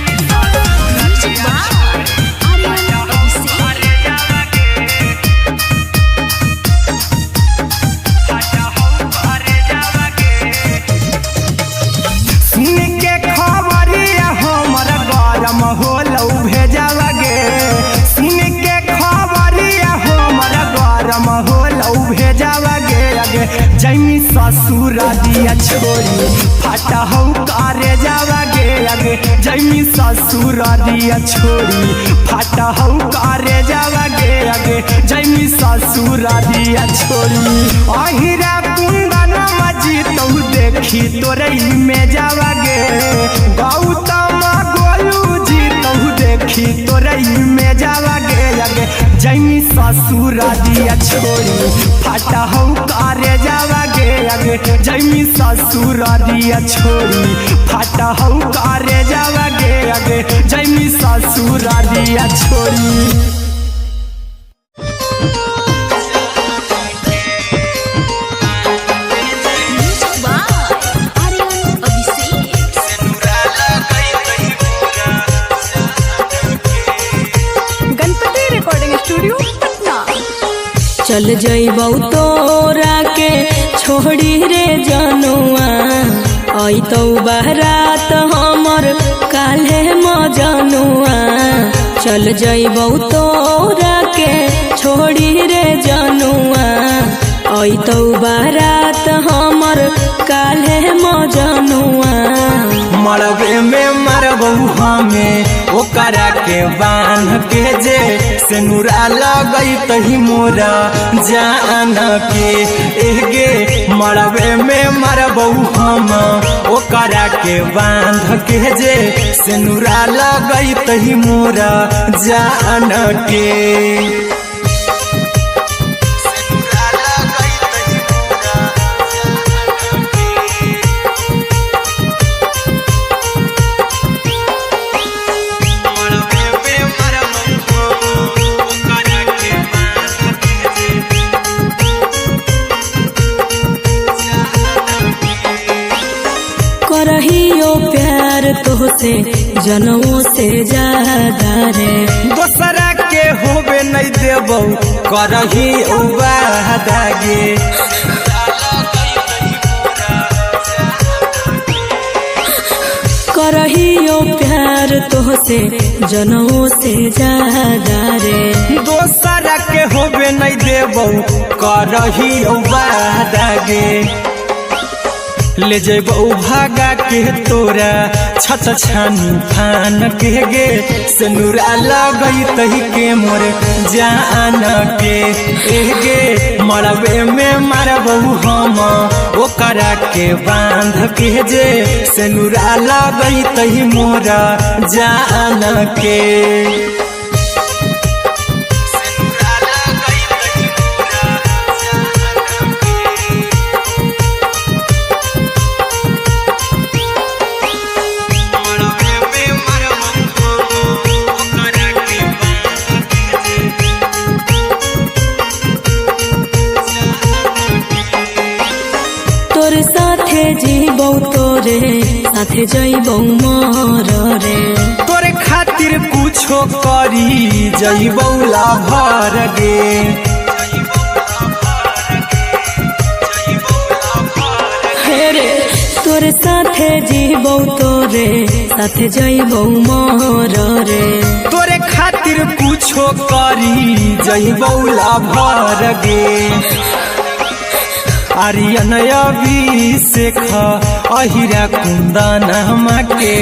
Music by Aryan Abhishek. सुन के खबरिया ससुर दिया छोड़ी फाटा हौ कारे जावा गे आगे जैमी ससुर दिया छोड़ी फाटा हौ कारे जावा गे आगे जैमी ससुर दिया छोड़ी अहिरा कुंदन मजी तौ देखी तोरे में जावा गे गौतम गोलू जी तौ देखी तोरे में जावा गे आगे जैमी ससुर दिया छोड़ी फाटा हौ कारे जावा गे आगे जैमी ससुर दिया छोड़ी फाटा हौ कारे जावा गे आगे जैमी ससुर दिया छोड़ी। Music by Aryan Abhishek. Ganpati recording studio Patna. चल जइबौ तोरा के छोड़ी रे जनुआ अइतौ बारात हमर काल्हे मजनुआ। चल जइबौ तोरा के छोड़ी रे जनुआ अइतौ बारात हमर काल्हे मजनुआ। मरबे में मरबू हमें ओकरा के बांध के जे सेनुरा लगई तही मोरा जान के एगे मरबे में मरबू हम ओकरा के बांध के जे सेनुरा लगई तही मोरा जान के। सेनुरा लगई तही मोरा जान के। करहियो प्यार तोहसे जनमो से ज्यादा रे। दोसरा के होबे नहीं देबौ करही वादा गे। करहियो प्यार तोहसे जनमो से ज्यादा रे। दोसरा के होबे नहीं देबौ करही वादा गे। ले जेबौ भागा के तोरा छत छानी फान के गे सेनुरा लगई तही के मोर जान के एगे मरबे में मरबौ हम ओकरा के बांध के जे सेनुरा लगई तही मोरा जान के। सेनुरा लगई तही मोरा जान के। तोर साथे जीबौ तोरे साथे जइबौ मर रे। तोरे खातिर कुछो करी जइबौ लाभर गे। हे रे तोर साथे जीबौ तोरे साथे जइबौ मर रे। तोरे खातिर कुछो करी जइबौ लाभर गे। आर्यन अभिषेक अहिरा कुंदन के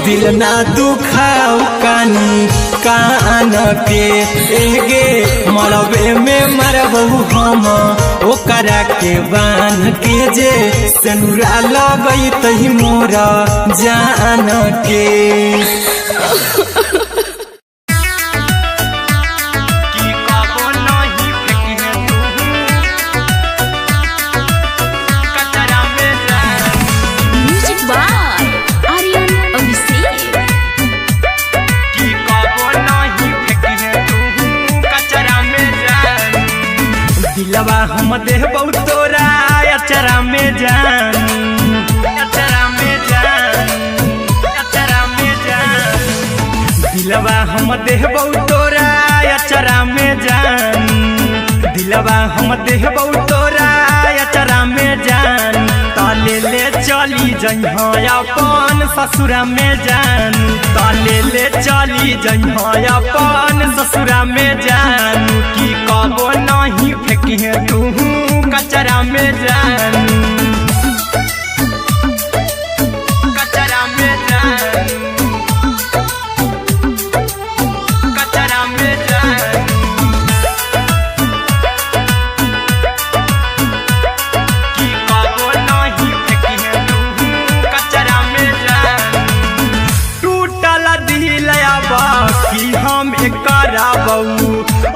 दिल ना दुखाओ कानी कान के एगे मरबे में मरबू हम ओकरा के बांध के जे सेनुरा लगई तही मोरा जान के। की कबो नहीं फेंकी तू कचरा में Music by Aryan Abhishek. की कबो नहीं फेंकी तू कचरा में जान। दिलवा हम देबौ तोरा अचरा में जान, अचरा में जान, अचरा में जान। दिलवा हम देबौ तोरा अचरा में जान, दिलवा हम देबौ तोरा अचरा में जान। त तले ले चली जइहा अपन ससुरा में जानू, तले ले चली जइहा अपन ससुरा में जानू, की कबो नहीं फेंकिहे तू कचरा में जानू, कचरा में जानू, कचरा में जानू, की कबो नहीं फेंकिहे तू कचरा में जानू। टूटल दिल अब की हम कराबऊ,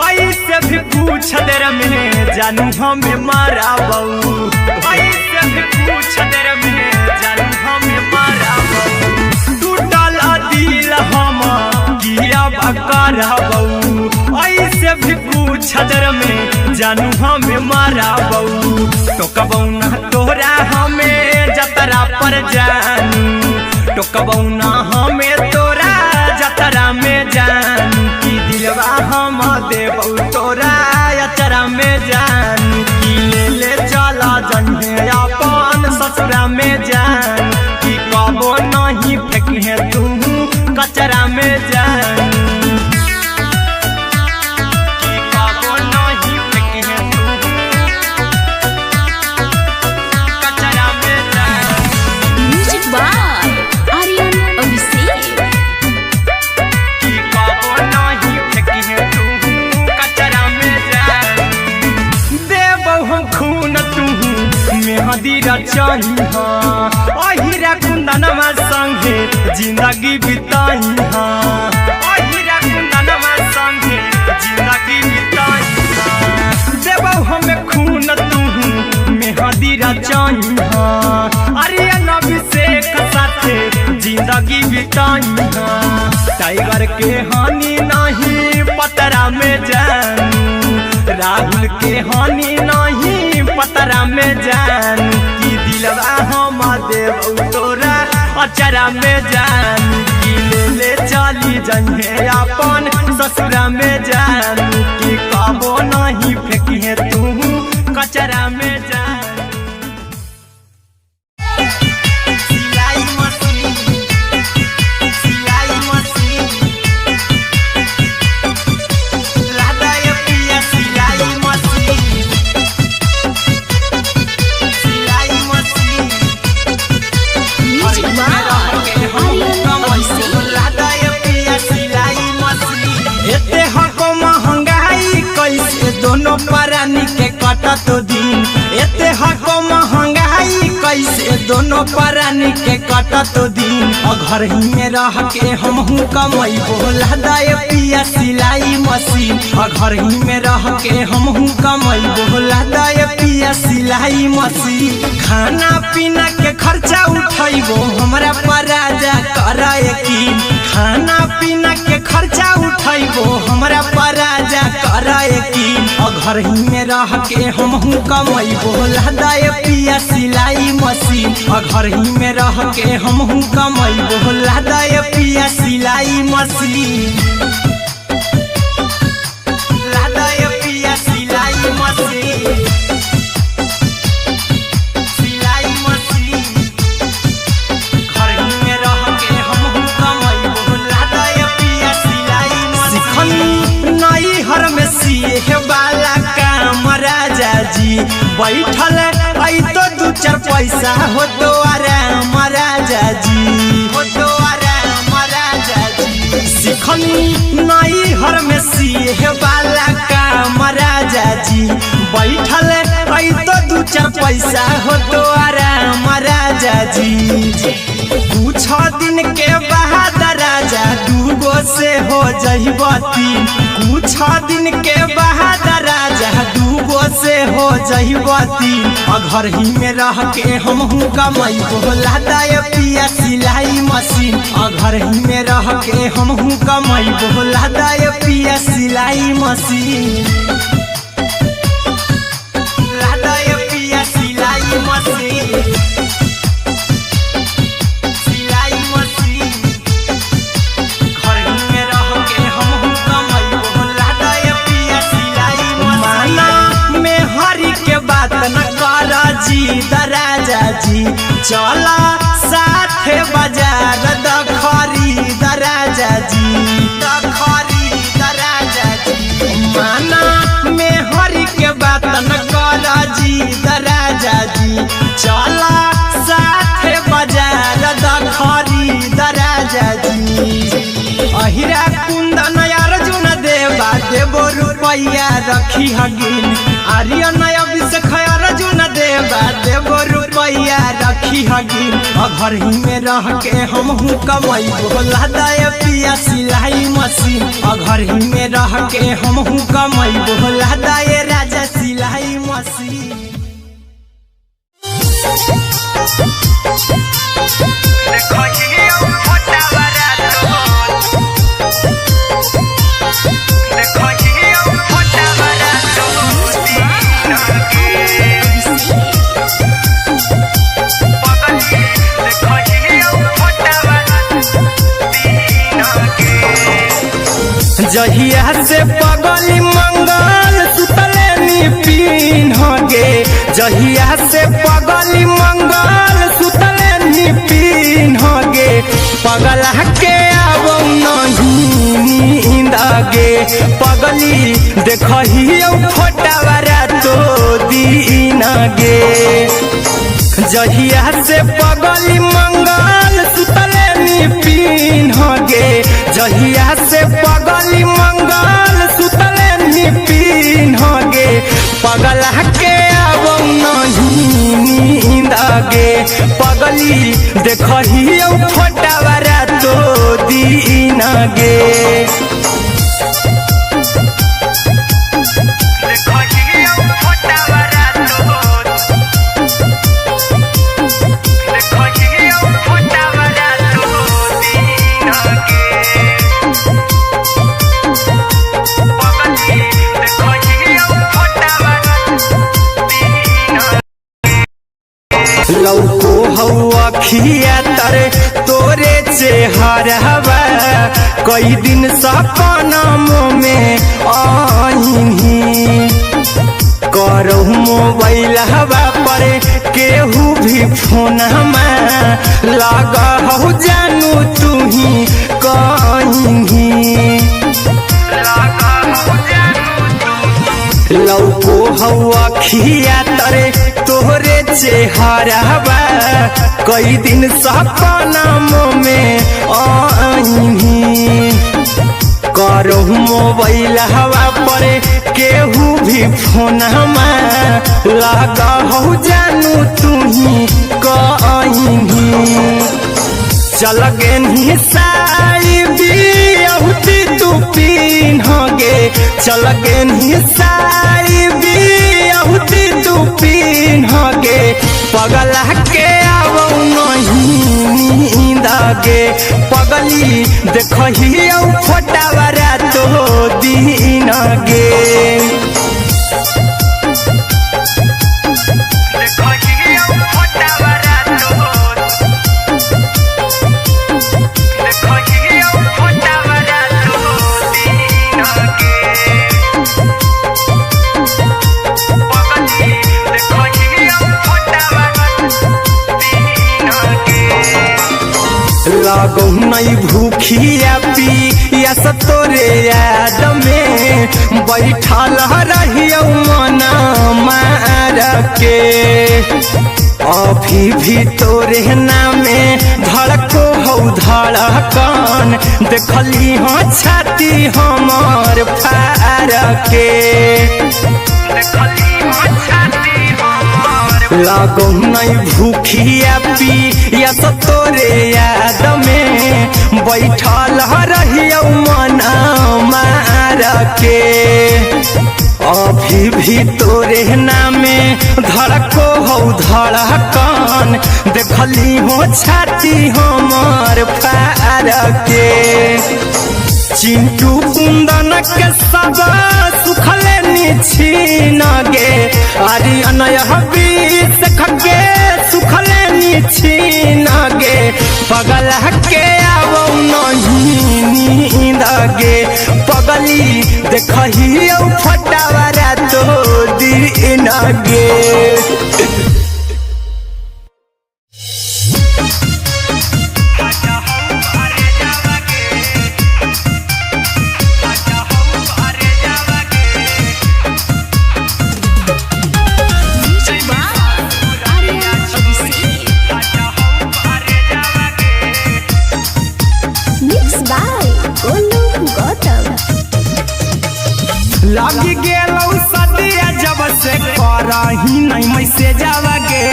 ऐसे भी पूछ देर में जानू हमें माराबऊ, ऐसे भी पूछ देर में जानू हमें माराबऊ। टूटल दिल हम की अब कराबऊ, ऐसे भी पूछ देर में जानू हमें माराबऊ। टोकबऊ ना तोरा हमें जतरा पर जानू, टोकबऊ ना हमें तोरा जतरा में जानू, की दिलवा हम देबऊ तोरा अचरा में जानू, की ले ले चला जन्हे अपन ससुरा में जानू, की कबो नहीं फेंकिहे तू कचरा में जानू, की कबो नहीं फेंकिहे तू कचरा में जानू। म्यूजिक बाय आर्यन अभिषेक। की कबो नहीं फेंकिहे तू कचरा में जानू। देबौ हम खून तू मेहंदी रचही, अहिरा कुंदनमा संगे जिंदगी बिताही, अहिरा कुंदनमा संगे जिंदगी बिताही। देबौ हम खून तू मेहंदी रचही, आर्यन अभिषेक साथे जिंदगी बिताही। टाइगर के हानि नहीं पतरा में जानू, राहुल के हानि नहीं पतरा में जानू, की दिलवा हम देबौ तोरा अचरा में जानू, की ले ले चली जइहे अपन ससुरा में जानू, की कबो नहीं फेंकिहे तू कचरा में जानू। सिलाई मशीन, सिलाई मशीन, लादा ये पिया सिलाई मशीन, सिलाई मशीन, म्यूजिक बाय आर्यन अभिषेक। लादा ये पिया सिलाई मशीन। एते हको महंगाई कैसे दोनों प्राणी के कटत दिन, एते हको महंगाई कैसे दोनों प्राणी के कटत दिन, और घर ही में रह के हमहू कमैबो लादा ये पिया सिलाई मशीन, और घर ही में रह के हमहू कमैबो लादा ये पिया सिलाई मशीन। खाना पीना के खर्चा उठैबो हमरा पर राजा कर यकीन, खाना पीना के खर्चा उठैबो हमरा पर राजा कर यकीन, और घर ही में रह के हमहू कमैबो लादा ये पिया सिलाई मशीन, और घर ही में रह के हमहू कमैबो लादा ये पिया सिलाई मशीन, लादा ये पिया सिलाई मशीन, सिलाई मशीन, घर ही में रह के हमहू कमैबो लादा ये पिया सिलाई मशीन। सिखनी नई हर में सीखे वाला काम राजा जी, बैठल ऐ तो दू चार पैसा हो तो आराम राजा जी, हो तो आराम राजा जी। सिखनी नई हर में सीखे वाला काम राजा जी, बैठल ऐ तो दू चार पैसा हो तो आराम राजा जी। कुछ दिन के बाद राजा दूगो से हो जइबो तीन, कुछ दिन के बाद राजा दूगो से हो जइबो तीन, और घर ही में रह के हमहू कमैबो लादा ये पिया सिलाई मशीन, और घर ही में रह के हमहू कमैबो लादा ये पिया सिलाई मशीन, लादा ये पिया सिलाई मशीन, सिलाई मशीन, घर ही में रह के हमहू कमैबो लादा ये पिया सिलाई मशीन। माना में हरि के बात न कर जी दराजा जी, चला साथे बाजार द खरीद राजा जी, द खरीद राजा जी। माना में हरि के बात न कर जी द राजा जी, चला साथे बाजार द खरीद राजा जी। अहिरा कुंदन अर्जुन देवा देवो रुपैया रखी हगिन, आर्यन अभिषेक अर्जुन देवा देवो रुपैया रखी हगिन। घर ही में रह के हमहू कमाई बोला दाए पिया सिलाई मशीन, घर ही में रह के हमहू कमाई बोला दाए राजा सिलाई मशीन। जहिया से पगली मंगल सुतले नी पीन गे, जहिया से पगली मंगल सुतले नी पीन गे, पगला के आबो नहीं नींद गे, पगली देखहियो फोटावा तो दीन गे। जहिया से पगली मंगल सुतले नी पीन गे, जहिया से पगली मंगल सुतले नी पीन गे, पगला के आबो नहीं नींद गे, पगली देखहियो फोटावा तो दीन गे। लौको हौ अखिया तरे तोरे चेहरवा, कई दिन सपना में आईनी, करहु मोबाइल हवा पर केहू भी फोन लगा हौ जानू तुही कहीं। लौको हौ अखिया तरे तोहरे चेहरवा, कई दिन सपना में आईनी, करहु मोबाइल हवा पर केहू भी फोन लगा हौ जानू तुही कहीं। चल गेनी साई बियाहुती तू पीन गे, चल गेनी साई बियाहुती तू पीन गे, पगला के आबो नहीं नींद गे, पगली देखहियो फोटावा तो दीन गे। लगौ नहीं भूखिया पिया तोरे याद में, बैठल रहियो मन मार के, अभी भी तोरे नामे धड़को हौ धड़कन, देखली हो छाती हमर फार के, लगौ नहीं भूखिया पिया तोरे याद में, बैठल रहियो मन मार के, अभी भी तोरे नामे धड़को हौ धड़कन, देखली हो छाती हमर फार के। चिंटू कुंदन के सब सुखले निछीन गे, आरी अनय बीस खगे सुखले निछीन गे, पगला के आबो नहीं नींद गे, पगली देखहियो फटावा तो दीन गे। लग गेलौ सदिया जब से करही नहीं मैसेज गे।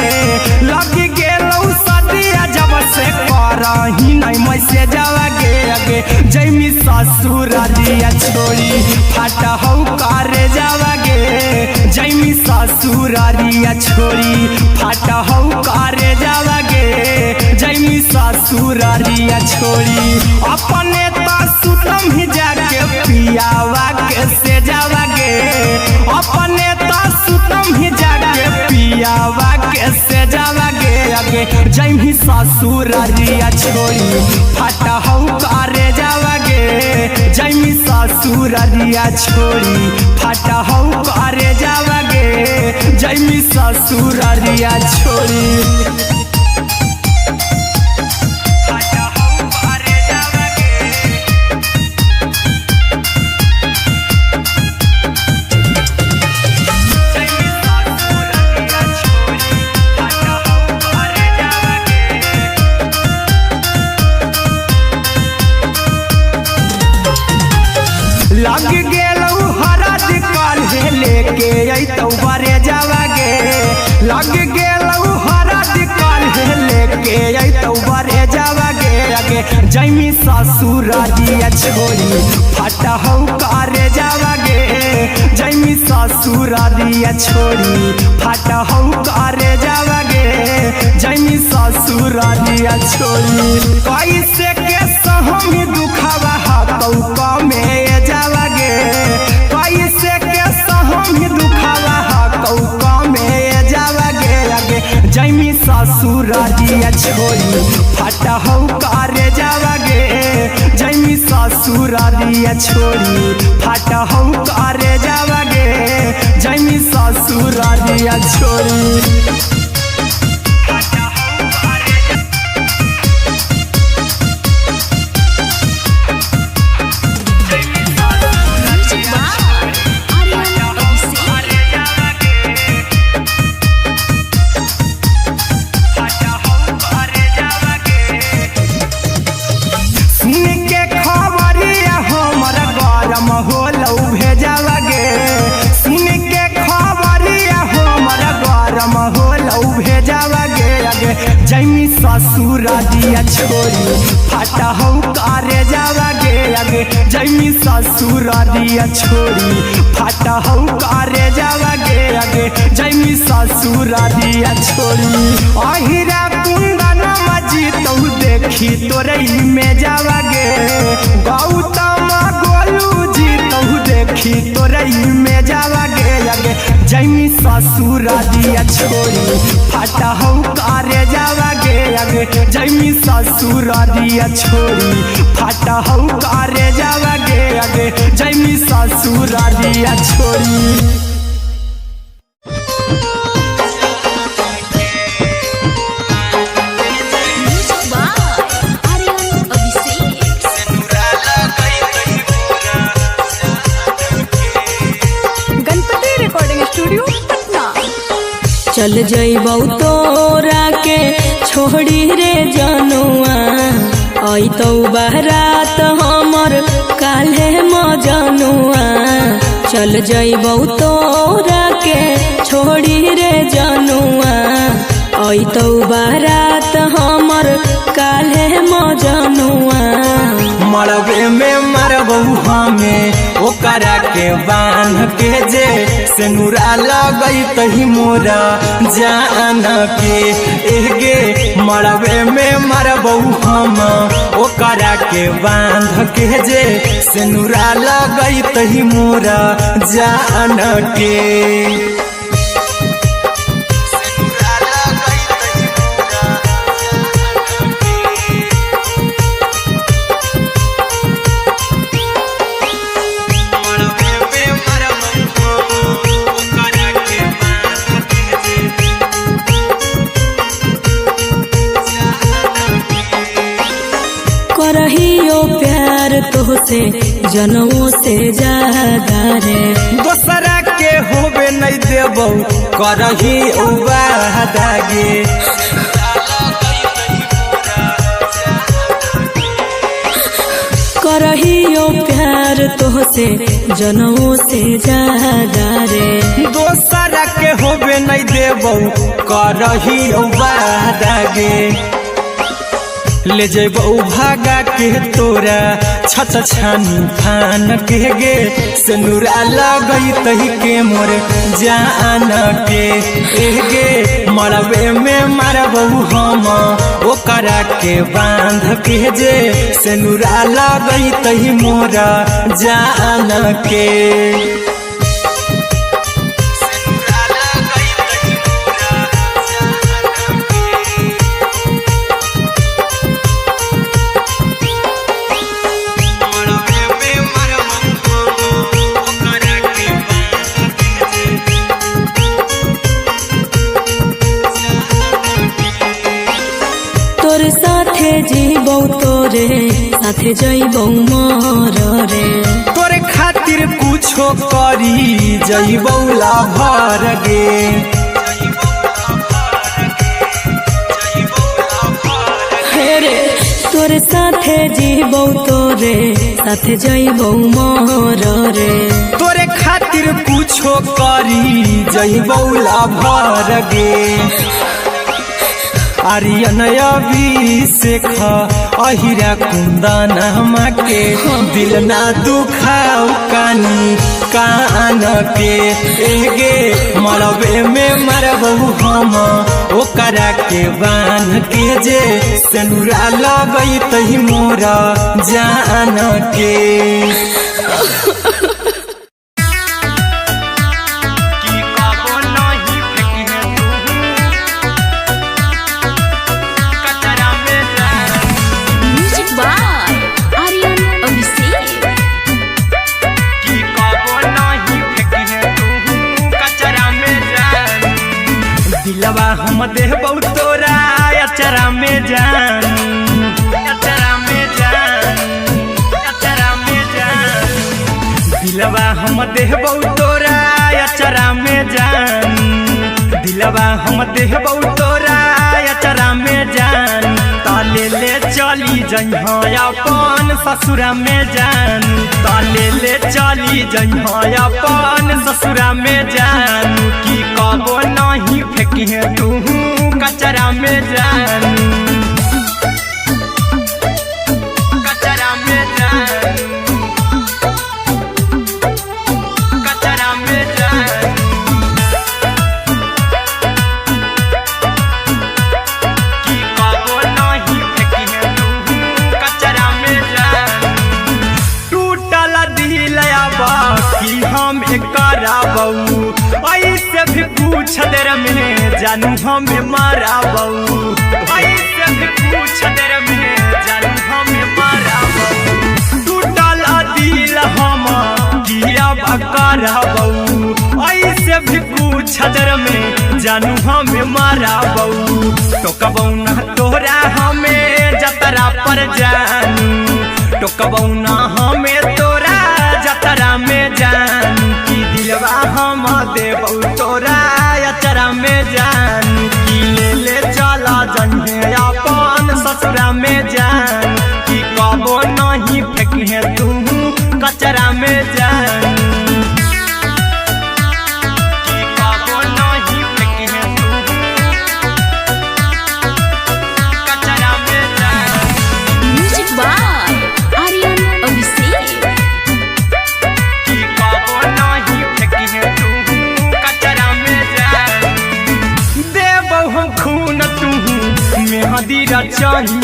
लग गेलौ सदिया जब से करही नहीं मैसेज गे। अगे जैमी ससुररिया छोड़ी फाट हौ करे जावागे। जैमी ससुररिया छोड़ी फाट हौ करे जावागे। जैमी ससुररिया छोड़ी अपने त सुतम ही जाके पियावा के से जावागे। अपने त सुतम ही जाके पियावा के से जावागे। अगे जैमी ससुररिया छोड़ी फाट हौ करे जावागे। जैमी ससुररिया छोड़ी फाट हौ करे जावागे। जैमी ससुररिया छोड़ी फाट हौ करे जावागे। जैमी ससुररिया छोड़ी फाट हौ करे जावागे। लग गेलौ हरद काल्हे लेके अइतौ बरे जावागे। लग गेलौ हरद काल्हे लेके अइतौ बरे जावागे। अगे जैमी ससुररिया छोड़ी फाट हौ करे जावागे। जैमी ससुररिया छोड़ी फाट हौ करे जावागे। जैमी ससुररिया छोड़ी कैसे के सहम दुखावा हतौ कमे जावागे। कैसे के सहम दुखावा हतौ कमे जावागे। अगे जैमी ससुररिया छोड़ी फाट हौ करे जावागे। जैमी ससुररिया छोड़ी फाट हौ करे जावागे। जैमी ससुररिया छोड़ी फाट हौ करे Music by Aryan Abhishek. सुन के खबरिया हमर गरम होलौ भेजावागे। सुन के खबरिया हमर गरम होलौ भेजावागे। अगे जैमी ससुररिया छोड़ी फाट हौ करे जावागे। अगे जैमी ससुररिया छोड़ी फाट हौ करे जावागे। अगे जैमी ससुररिया छोड़ी अहिरा कुंदन मजीतौ देखी तोरई में जावागे। गौतम गोलू जीतौ देखी तोरई में जावागे। अगे जैमी ससुररिया छोड़ी फाट हौ करे जावागे। अगे जैमी ससुररिया छोड़ी फाट हौ करे जावागे। अगे जैमी ससुररिया छोड़ी। Music by Aryan Abhishek. Ganpati recording studio Patna. चल जइबौ तोरा के छोड़ी रे जनुआ अइतौ बारात हमर काल्हे मजनुआ। चल जइबौ तोरा के छोड़ी रे जनुआ अइतौ बारात हमर काल्हे मजनुआ। मरबे में मरबौ हमें ओकरा के बांध के जे सेनुरा लगई तही मोरा जान के। एगे मरबे में मरबौ हम ओकरा के बांध के जे सेनुरा लगई तही मोरा जान के। सेनुरा लगई तही मोरा जान के। करहियो प्यार तोहसे जनमो से ज्यादा रे। दोसरा के होबे नहीं देबौ करही वादा गे। करहियो प्यार तोहसे जनमो से ज्यादा रे। दोसरा के होबे नहीं देबौ करही वादा गे। ले जेबौ भागा के तोरा छत छानी फान के गे। सिनुरा लगई तही के मोर जान के ए गे। मरबे में मारबौ हम ओकरा के बांध के जे। सिनुरा लगई तही मोर जान के। तोर साथे जीबौ तोरे साथे जइबौ मर रे। तोरे खातिर कुछो करी जइबौ लाभर गे। हे रे तोर साथे जीबौ तोरे साथे जइबौ मर रे। तोरे खातिर कुछो करी जइबौ लाभर गे। आर्यन अभिषेक अहिरा कुंदन के दिल ना दुखाओ कानी कान के एगे। मरबे में मरबौ हम ओकरा के बांध के जे। सेनुरा लगई तही मोर जान के। की कबो नहीं फेंके तू कचरा में जान। म्यूजिक बाय आर्यन अभिषेक। की कबो नहीं फेंके तू कचरा में जान। दिलवा हम देबौ तोरा अचरा में जान। अचरा में जान। अचरा में जान। दिलवा हम देबौ तोरा अचरा में जान। दिलवा हम देबौ तोरा अचरा में जान। ताले ले चली जइह अपन ससुरा में जान। ताले ले चली जइह अपन ससुरा में जान। की कबो नहीं फेंकिहे तू कचरा में जान। कचरा में जान। कचरा में जान। की कबो नहीं फेंकिहे तू कचरा में जान। टूटल दिल अब की हम कराबौ। ऐसे भी पूछ देर में जानू हम माराबौ। ऐसे भी पूछ देर में जानू हम माराबौ। टूटल दिल हम की अब कराबौ। ऐसे भी पूछ देर में जानू हम माराबौ। टोकबौ ना तोरा हमें जतरा पर जानू। टोकबौ ना हमें तोरा जतरा में जान। की दिलवा हम देबौ तोरा अचरा में जान। की ले ले चला जइहे अपन ससुरा में जान। की कबो नहीं फेंकिहे तू कचरा में जान। की कबो नहीं फेंकिहे तू कचरा में जान। म्यूजिक बाय आर्यन अभिषेक। की कबो नहीं फेंकिहे तू कचरा में जान। देबौ हम खून तू मेहंदी रचाही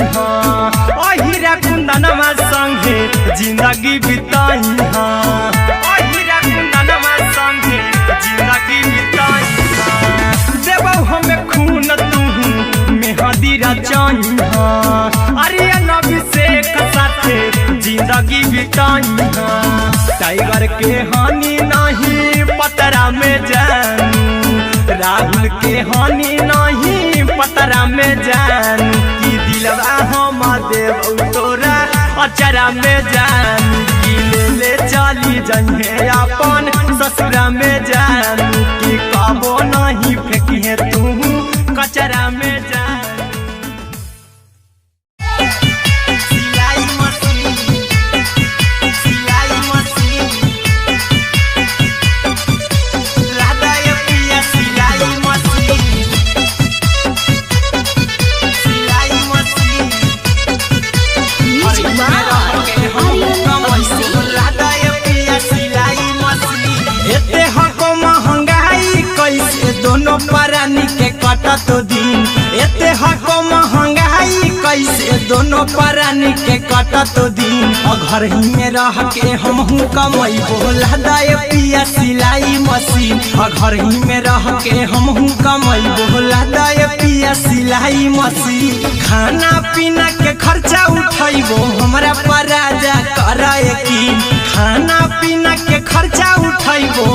अहिरा कुंदनमा संगे जिंदगी बिताही। अहिरा कुंदनमा संगे जिंदगी बिताही। देबौ हम खून तू मेहंदी रचाही आर्यन अभिषेक साथे जिंदगी बिताही। टाइगर के हानि नहीं पतरा में जान। राहुल के हानि नहीं पतरा में जान। की दिलवा हम देबौ तोरा अचरा में जान। की ले ले चली जइहे अपन ससुरा में जान। की कबो नहीं फेंकिहे तू कचरा में जान। सिलाई machine. Music by Aryan Abhishek. एते हको महंगाई कैसे दोनों प्राणी के कटत दिन। एते हको महंगाई कैसे दोनों प्राणी के कटत दिन। और घर ही में रह के हमहू कमई बोला दे पिया सिलाई मशीन। और घर ही में रह के हमहू कमई बोला दे पिया सिलाई मशीन। खाना पीना के खर्चा उठैबो हमरा पर राजा कर यकीन। खाना पीना के खर्चा उठैबो